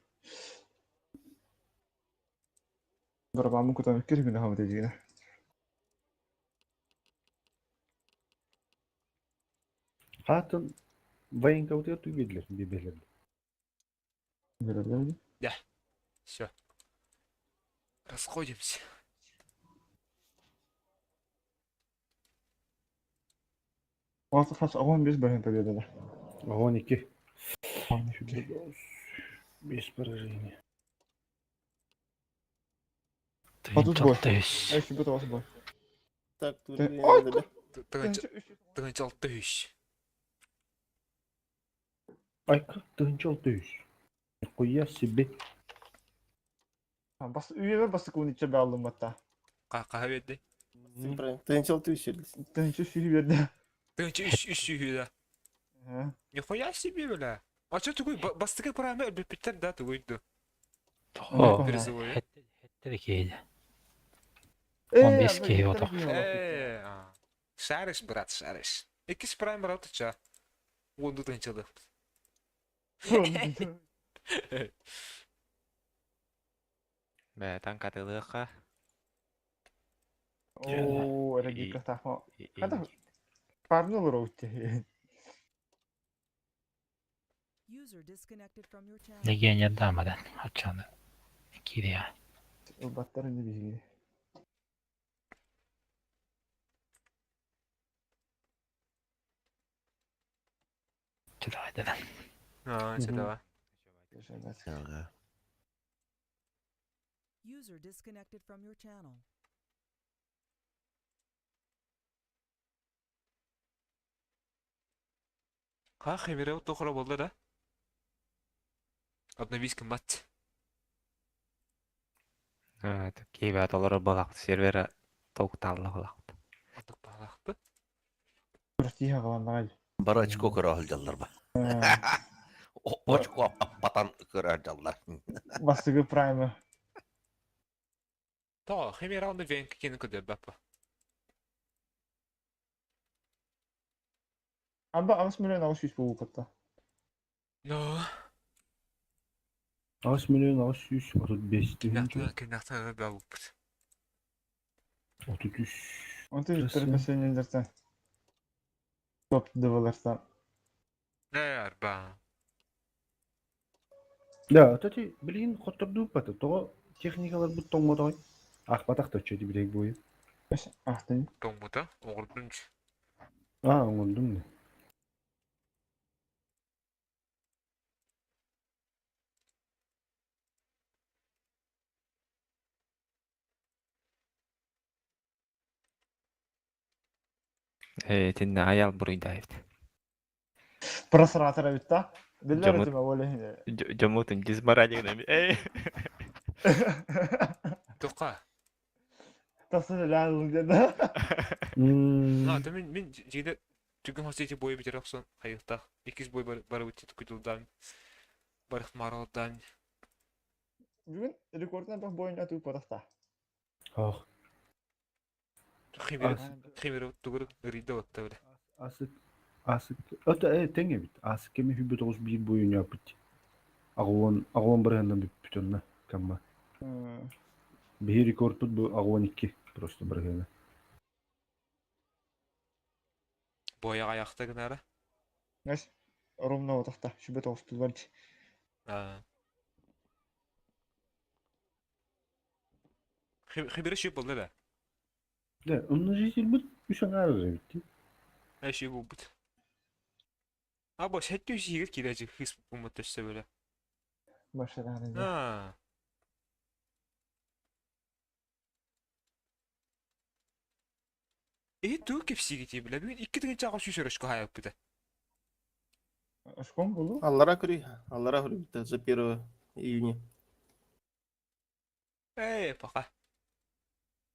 Барабамын кутан кир гүнө хамы дегине. Хатын военка вот эту видели, бибелер. Да. Все. Расходимся. Уақыт хас 15 бөрһөн победа. 12. Без поражения. Отуз бой. Эй, бу тоғыз бой. Так, тут. Тыгынчал тыщ. Ай, как тыгынчал тыщ? Нихуя себе. Бас үйе басык уни чебе алдым батта. Ка берди. Тыгынчал тыщ. Тыгынча сүйү берди. Тыгынча үш үш сүйү да. Нихуя себе, бля. А что такой бастыка праме биппиттер да тугуйду. О, Призовой. Хетте кейdi. 15 киһи отох. Шаришь, брат, шаришь. Иккис прайм брат ча. Онду тынчылы. Бә, танкатылыqa. О, эрегика тахма. Хата парнул роутти. User disconnected from your channel. Легионер дамадан. Ачаны. Кирия. Баттар не биги. Чыдайдыдан. А, чыдава. Ага. User disconnected from your channel. Ха, хемере тохра болды да? Обновись мат. Кибә толору балак сервера токталлы балак. Атык балакты. Прости, галан Бар очко көрө жаллар ба. Очко аппатан көрө жаллар. Бастыгы праймы. То, хемере онды венк кені көдө бапа. Аба 6 миллион 600 болу катта. Но. 6 миллион 635 тысяч. Кинахта бабыппыт. 33 Онтон процент. процент топ-2-лартан. Э, арба. Да, это билигин хоттордууппата. Тоҕо техникаларбыт тоҥмотоҕой? Аахпатах да оччо билиг буойу. Ахтын. Тоҥмута, оҥордун. Аа, оҥордум да. Ээ, итиннэ айал буруйдаабыт. Просратор эбит да? Биллэр Дьоммут этим ол иһин. дьоммутун дизморалигынан эй. Тоққа. Тахсан өлөөн ылын диэн да. А, то мин мин жиде түгэн хосити бой битер охсон хайыктах. Иккис бой барыбыт күтүлдан. Барых маралдан. Бүгүн рекордунан бах бойун атыы потахта. Ах. Химер химер тугур ырыйда отта биле. Асык асык это э тэҥ эбит. Асык кэми хүббүт тоҕус биир буйуньааппыт. Аҕуон аҕуон бырыһаннан бүппүт онно камма. Биһи рекордпут бу аҕуон икки просто бырыһыана. Бояға аяқта гынара. Нэс ровно отахта. Сүбэ тоҕустулар. А. Химер шип болды да. Да, умножитель үс аҥаар эбит дии. Э шип болбут. А бо сәттүү сиигер кирэжи хыс бумут төссө бөлө. Машина. А. Э туу кепсиги биле. Бүгүн икки тыгын чаҕа сүүс өрөшкө хайаппыта. Ашком булу? Аллара көрүй. Аллара көрүй за 1 июня. Э, пока.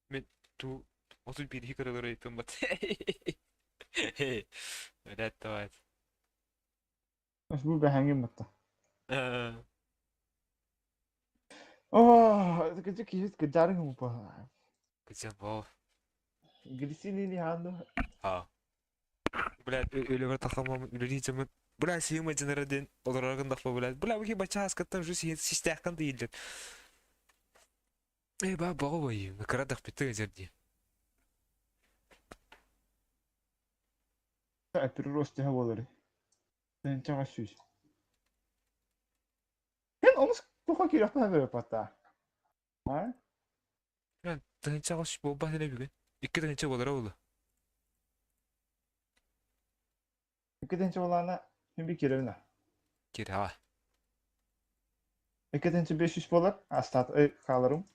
Мен туу отут биир хикаралары ыйыттым бат. Блядь, давай. Ас бу бэхэнгин батта. Э, О, кыжы киһит кыжарын хумпа. Кызым бо. Глисини ханду. А. Блядь, өлөмөр тахамам үлелейжемин. Бля, сиым женереден олороргын дахпа, блядь. Бля, бу бача аскаттан жу сиен систяхкан дейилдер. Э, ба бого бой, кыра дах битте жерди. Прирост тиһэ буолар. Тэнчэҕэ сүүс. Эн онус туха киирэх бара пата. А? Мен тыгынча гош болба хene бүгүн. Икки тыгынча болара болу. Икки тэнчэ болаана хүн би киирэринэ. Кир ха. Икки тэнчэ 500 болар, астат хааларым.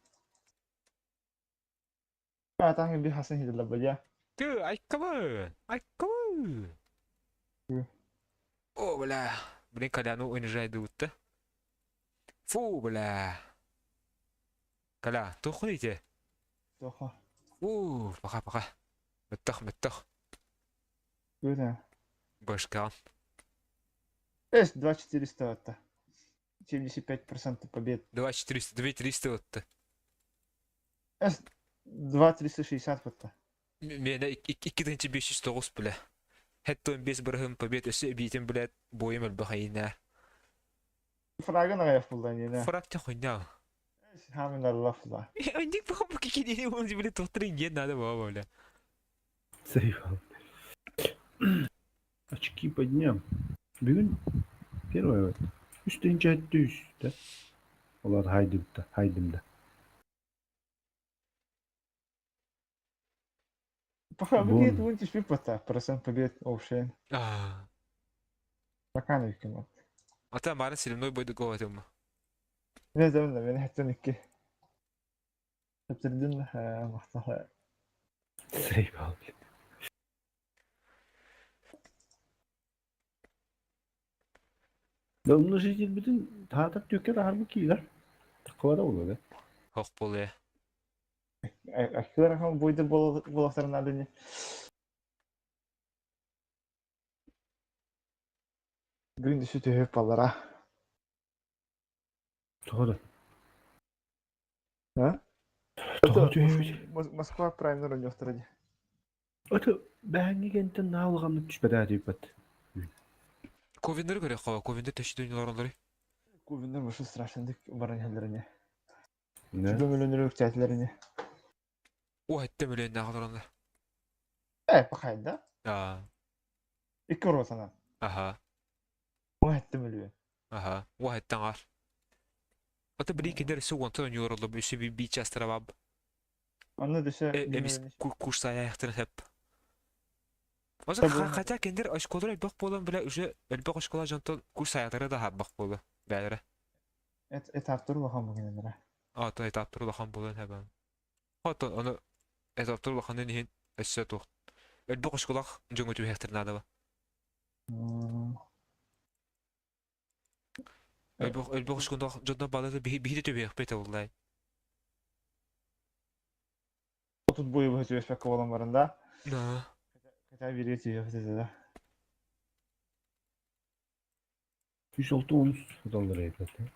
Атаҥ би хасан хидэлэ бая. Ты, айкабы! Айкабы! О, бля. Блин, Коляну унижай дут. Фу, бля. Коля, тухните. Тоха. У, пока, пока. Мөттөх, мөттөх. Күнэ. Башка. Эс 2400 это. 75% побед. 2 400, 2 300 отты. Эс 2 360 батта. Мене 2509 бля. Хәтта 15 бирһем побед өсө битем бля бойым элбахайна. Фрагын аяқ булдан ене. Фраг та хуйня. Хамын аллафла. Индик бу кикини он бля тохтрин ген надо было бля. Заебал. Очки по дням. Бүгүн первое вот. Үс тыһыынча үс да. Олар хайдымда, хайдымда. Пока Бон. вы тут түспүт бата. Процент побед общий. А. Бакан үкім. Ата марын селемной бойду гоатым. Не знаю, мен хәттен икки. Хәттердин мақтала. Заебал, блин. Да умножитель бүтүн таатар түккер ахар бу киилер. Таккыбада болду да. Хок боле. Акылар хан бойдыр болақтарын адыны. Бүгін түсі түйіп балара. Тоҕо А? Тоҕо түһэбит. Москва праймер ойностырады. Ото бэһэҥҥи кэнтэн наалыгамнык түспэтээ диэбэт. Ковендер көрө хоо, ковендер төшү дөнүлөр Кувинер выше страшный баран хәлләренә. Не? Түбәмөлөнөр үктәтләренә. Уһаттым үлэннээх олороннор. Э, пахайда. Аа. Икки ротана. Аха. Уһаттым үлүөн. Аха. Уһаттан ар. Ото били киндер өссө уонтан ойнуулар олло өссө би частара баб. Онно дөсө Эмис курсаяхтарын хеп. Оза хотя киндер очколар элбэх буолан бile уже элбэх очкола дьонтон курсаятары да хаббах буолу бээлэрэ. Этаптыр улахан бугиннere. Ата этаптыр улахан буолан хэбэн. Ото ону этаптыр улаханын иһин өссө туох. Элбэх очколах дьоҥҥо түһэхтэр наадава. Элбэх элбэх очколах дьонно балары биһи биһи түбүөхпүт оллай. Тут бойу быһа түбэспэккэ буолан баран да. Да. Хотя бииргэ түһүөх этэ да. 106 13 доллар этэ.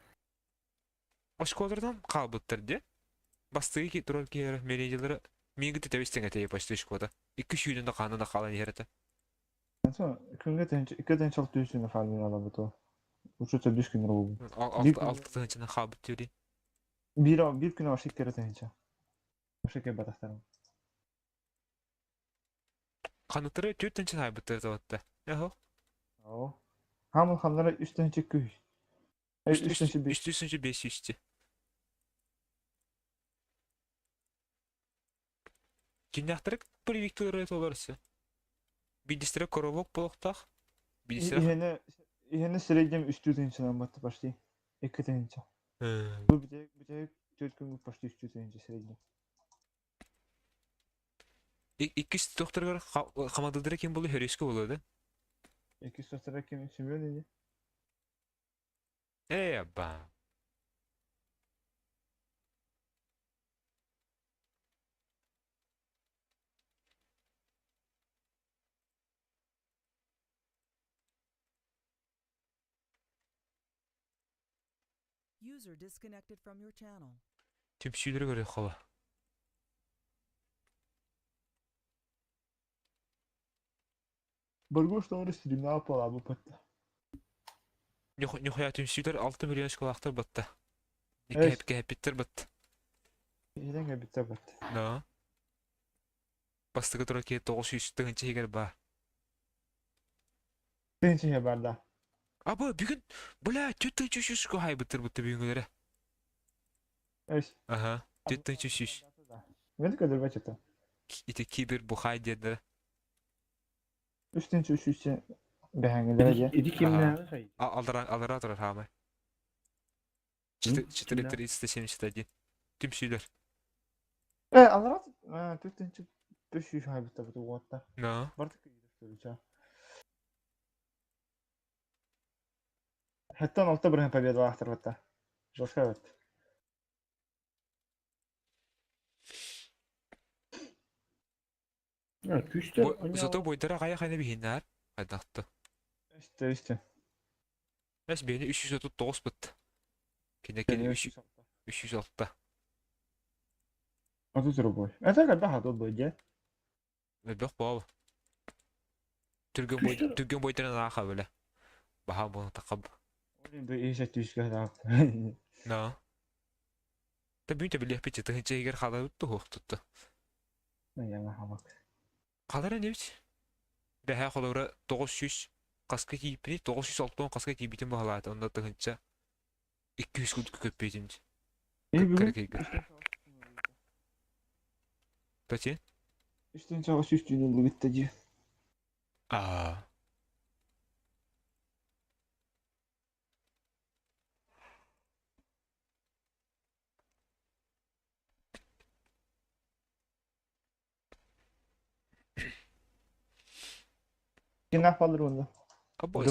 Оскуолаларынан хаалбыттар дии. Бастакы турар киһилэрэ менеджерлэрэ миигин тэбис тэҥэтэ почти шкода. Икки сүүнэн да хаанан да хаалан иһэр этэ. Күҥҥэ тыһыынча икки тыһыынча алта үс сүүнэ фармин алабыт ол. Учута үс күн робу. Алта тыһыынчанан хаалбыт дири. Биир биир күн вообще икки тыһыынча. Вообще кэлбэтэхтэрим. Ханытары төрт тыһыынча хаайбыттар табатта. Эхо. Оо. Хамыл ханнара үс тыһыынча күй. Үс тыһыынча бес жүз Киннээхтэрэ привиктылары толорсу. Биирдэстэрэ коробок буолуохтаах. Биирдэстэрэ Иһэни иһэни среднем үстүү тыһыынчанан батта почти. Икки тыһыынча. Бу бүтэһик бүтэһик төрт күҥҥэ почти үстүү тыһыынча среднем. Иккис докторыгар хамадыдара ким буолуо Хөрүскэ буолуо да? Иккис доктора ким Семен ини? Ээ, абба. User disconnected from your channel. Түмсүүлэри көрүөххэ ба. Боргуш тоҕо стримнаах буолаабыппыт. Ньухуйа түмсүүлэр 6 миллион школаахтар батта. Кэһэппиттэр батта. Иһинэн кэлбиттэр батта. Да. Бастакы турар киһи 900 тыһыынча иһигэр баар. Тыһыынча иһигэр баар да. Абы бүгүн бля 4300 куһайбыттар бутта бүгүнгүлэрэ. Эс. Аха. 4300. Мен көдөрбөт это. Ити кибер бухай диэннэрэ. Үс тыһыынча үс сүүсчэ бэһээҥҥилэрэ дьэ. Иди кимнээҕи хай? Аллараа турар хаамай. 4371. Түмсүүлэр. Э, аллараа төрт тыһыынча үс сүүс хайбыттабыт уоттар. No. Барыта кыйдыр Хэттэн алта бырыһан победалаахтар батта. Жестко бат. Күүстэр Зато бойдара хайа хайна биһиннээр. Хайдахты. Үстэ, үстэ. Эс бэйни 339 быт. Кине кини 306. Отут рубль. Это когда хатыл бой, дьэ? Элбэх буол. Түргэн бой түргэн бойдарын ааха бөлө. Баха буолан тақаб. Блин, бу иһэ түскэ таап. Да. Та бүтэ билиэхпит тыһынча иһигэр хаалабыт туһуох тутта. Яна хамак. Халара небит. Бэһээ холобура 900 хаска тиийбитий 960 хаска тиийбитин баһылаата онно тыһынча 200 курдук көппүтүм. Бүгүн Тати? Үстэн чаҕыс үс түүн ыллыбыт дии. Аа. Кинах балыр онда. Або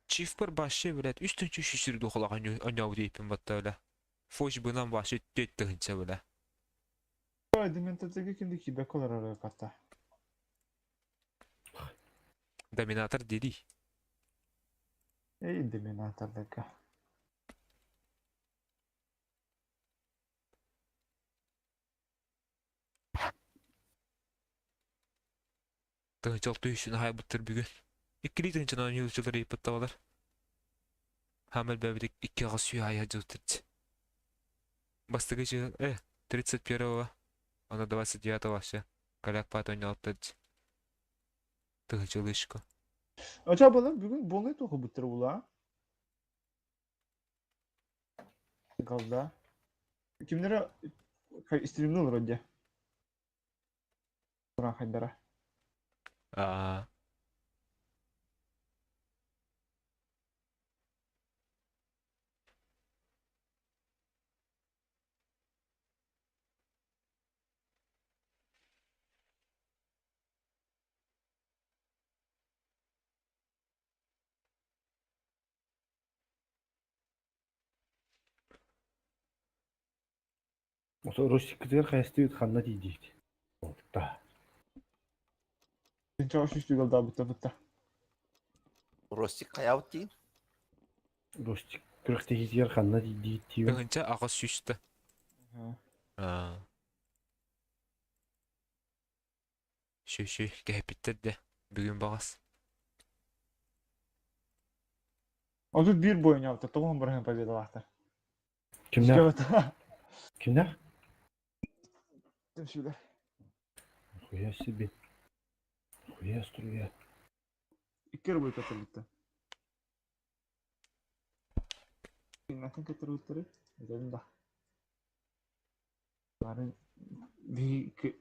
Чифпер башы блядь, үс тыһынча үс жүз духалах оньоу дейпин батта бля. Фош бынан башы төрт тыһынча бля. Дементатыгы кимди кибек олар арай патта. Доминатор диди. Эй, доминатордыка. Тыһынча алты үсүн хайбыттар бүгүн. Иккили тыһынчанан ойуучулар ыйыппыттабалар. Хаамал бэбит икки аҕыс сүүһэ айа дьылтырчы. Бастакы чыһыл, 31 Она 29-го все. Коляк пат ойнолтад. Тыгычылышко. Оча балар бүгүн болнай тоқы буттар була. Галда. Кимнere стримни вроде. Туран хайдара. Аа. Ото Ростиккытыгар хайастыгыт ханна тиийдигит? Та. Сенча үстү галда бутта бутта. Ростик хайабыт дейін. Ростик күрэхтэһиитигэр ханна тиийдигит диибин. Тыгынча аҕыс сүүстэ. Аа. Шү-шү кэһэппиттэр де. Бүгүн баҕас. Отут биир бойнялты, тоғын бірін победалақтар. Кимнээх? Кимнээх? Түмсүүлэр. Хуя себе. Хуя струя. Икки рубль көтөрбүттэр. Киннатын көтөрбүттэри, этэбин да. Бары биһи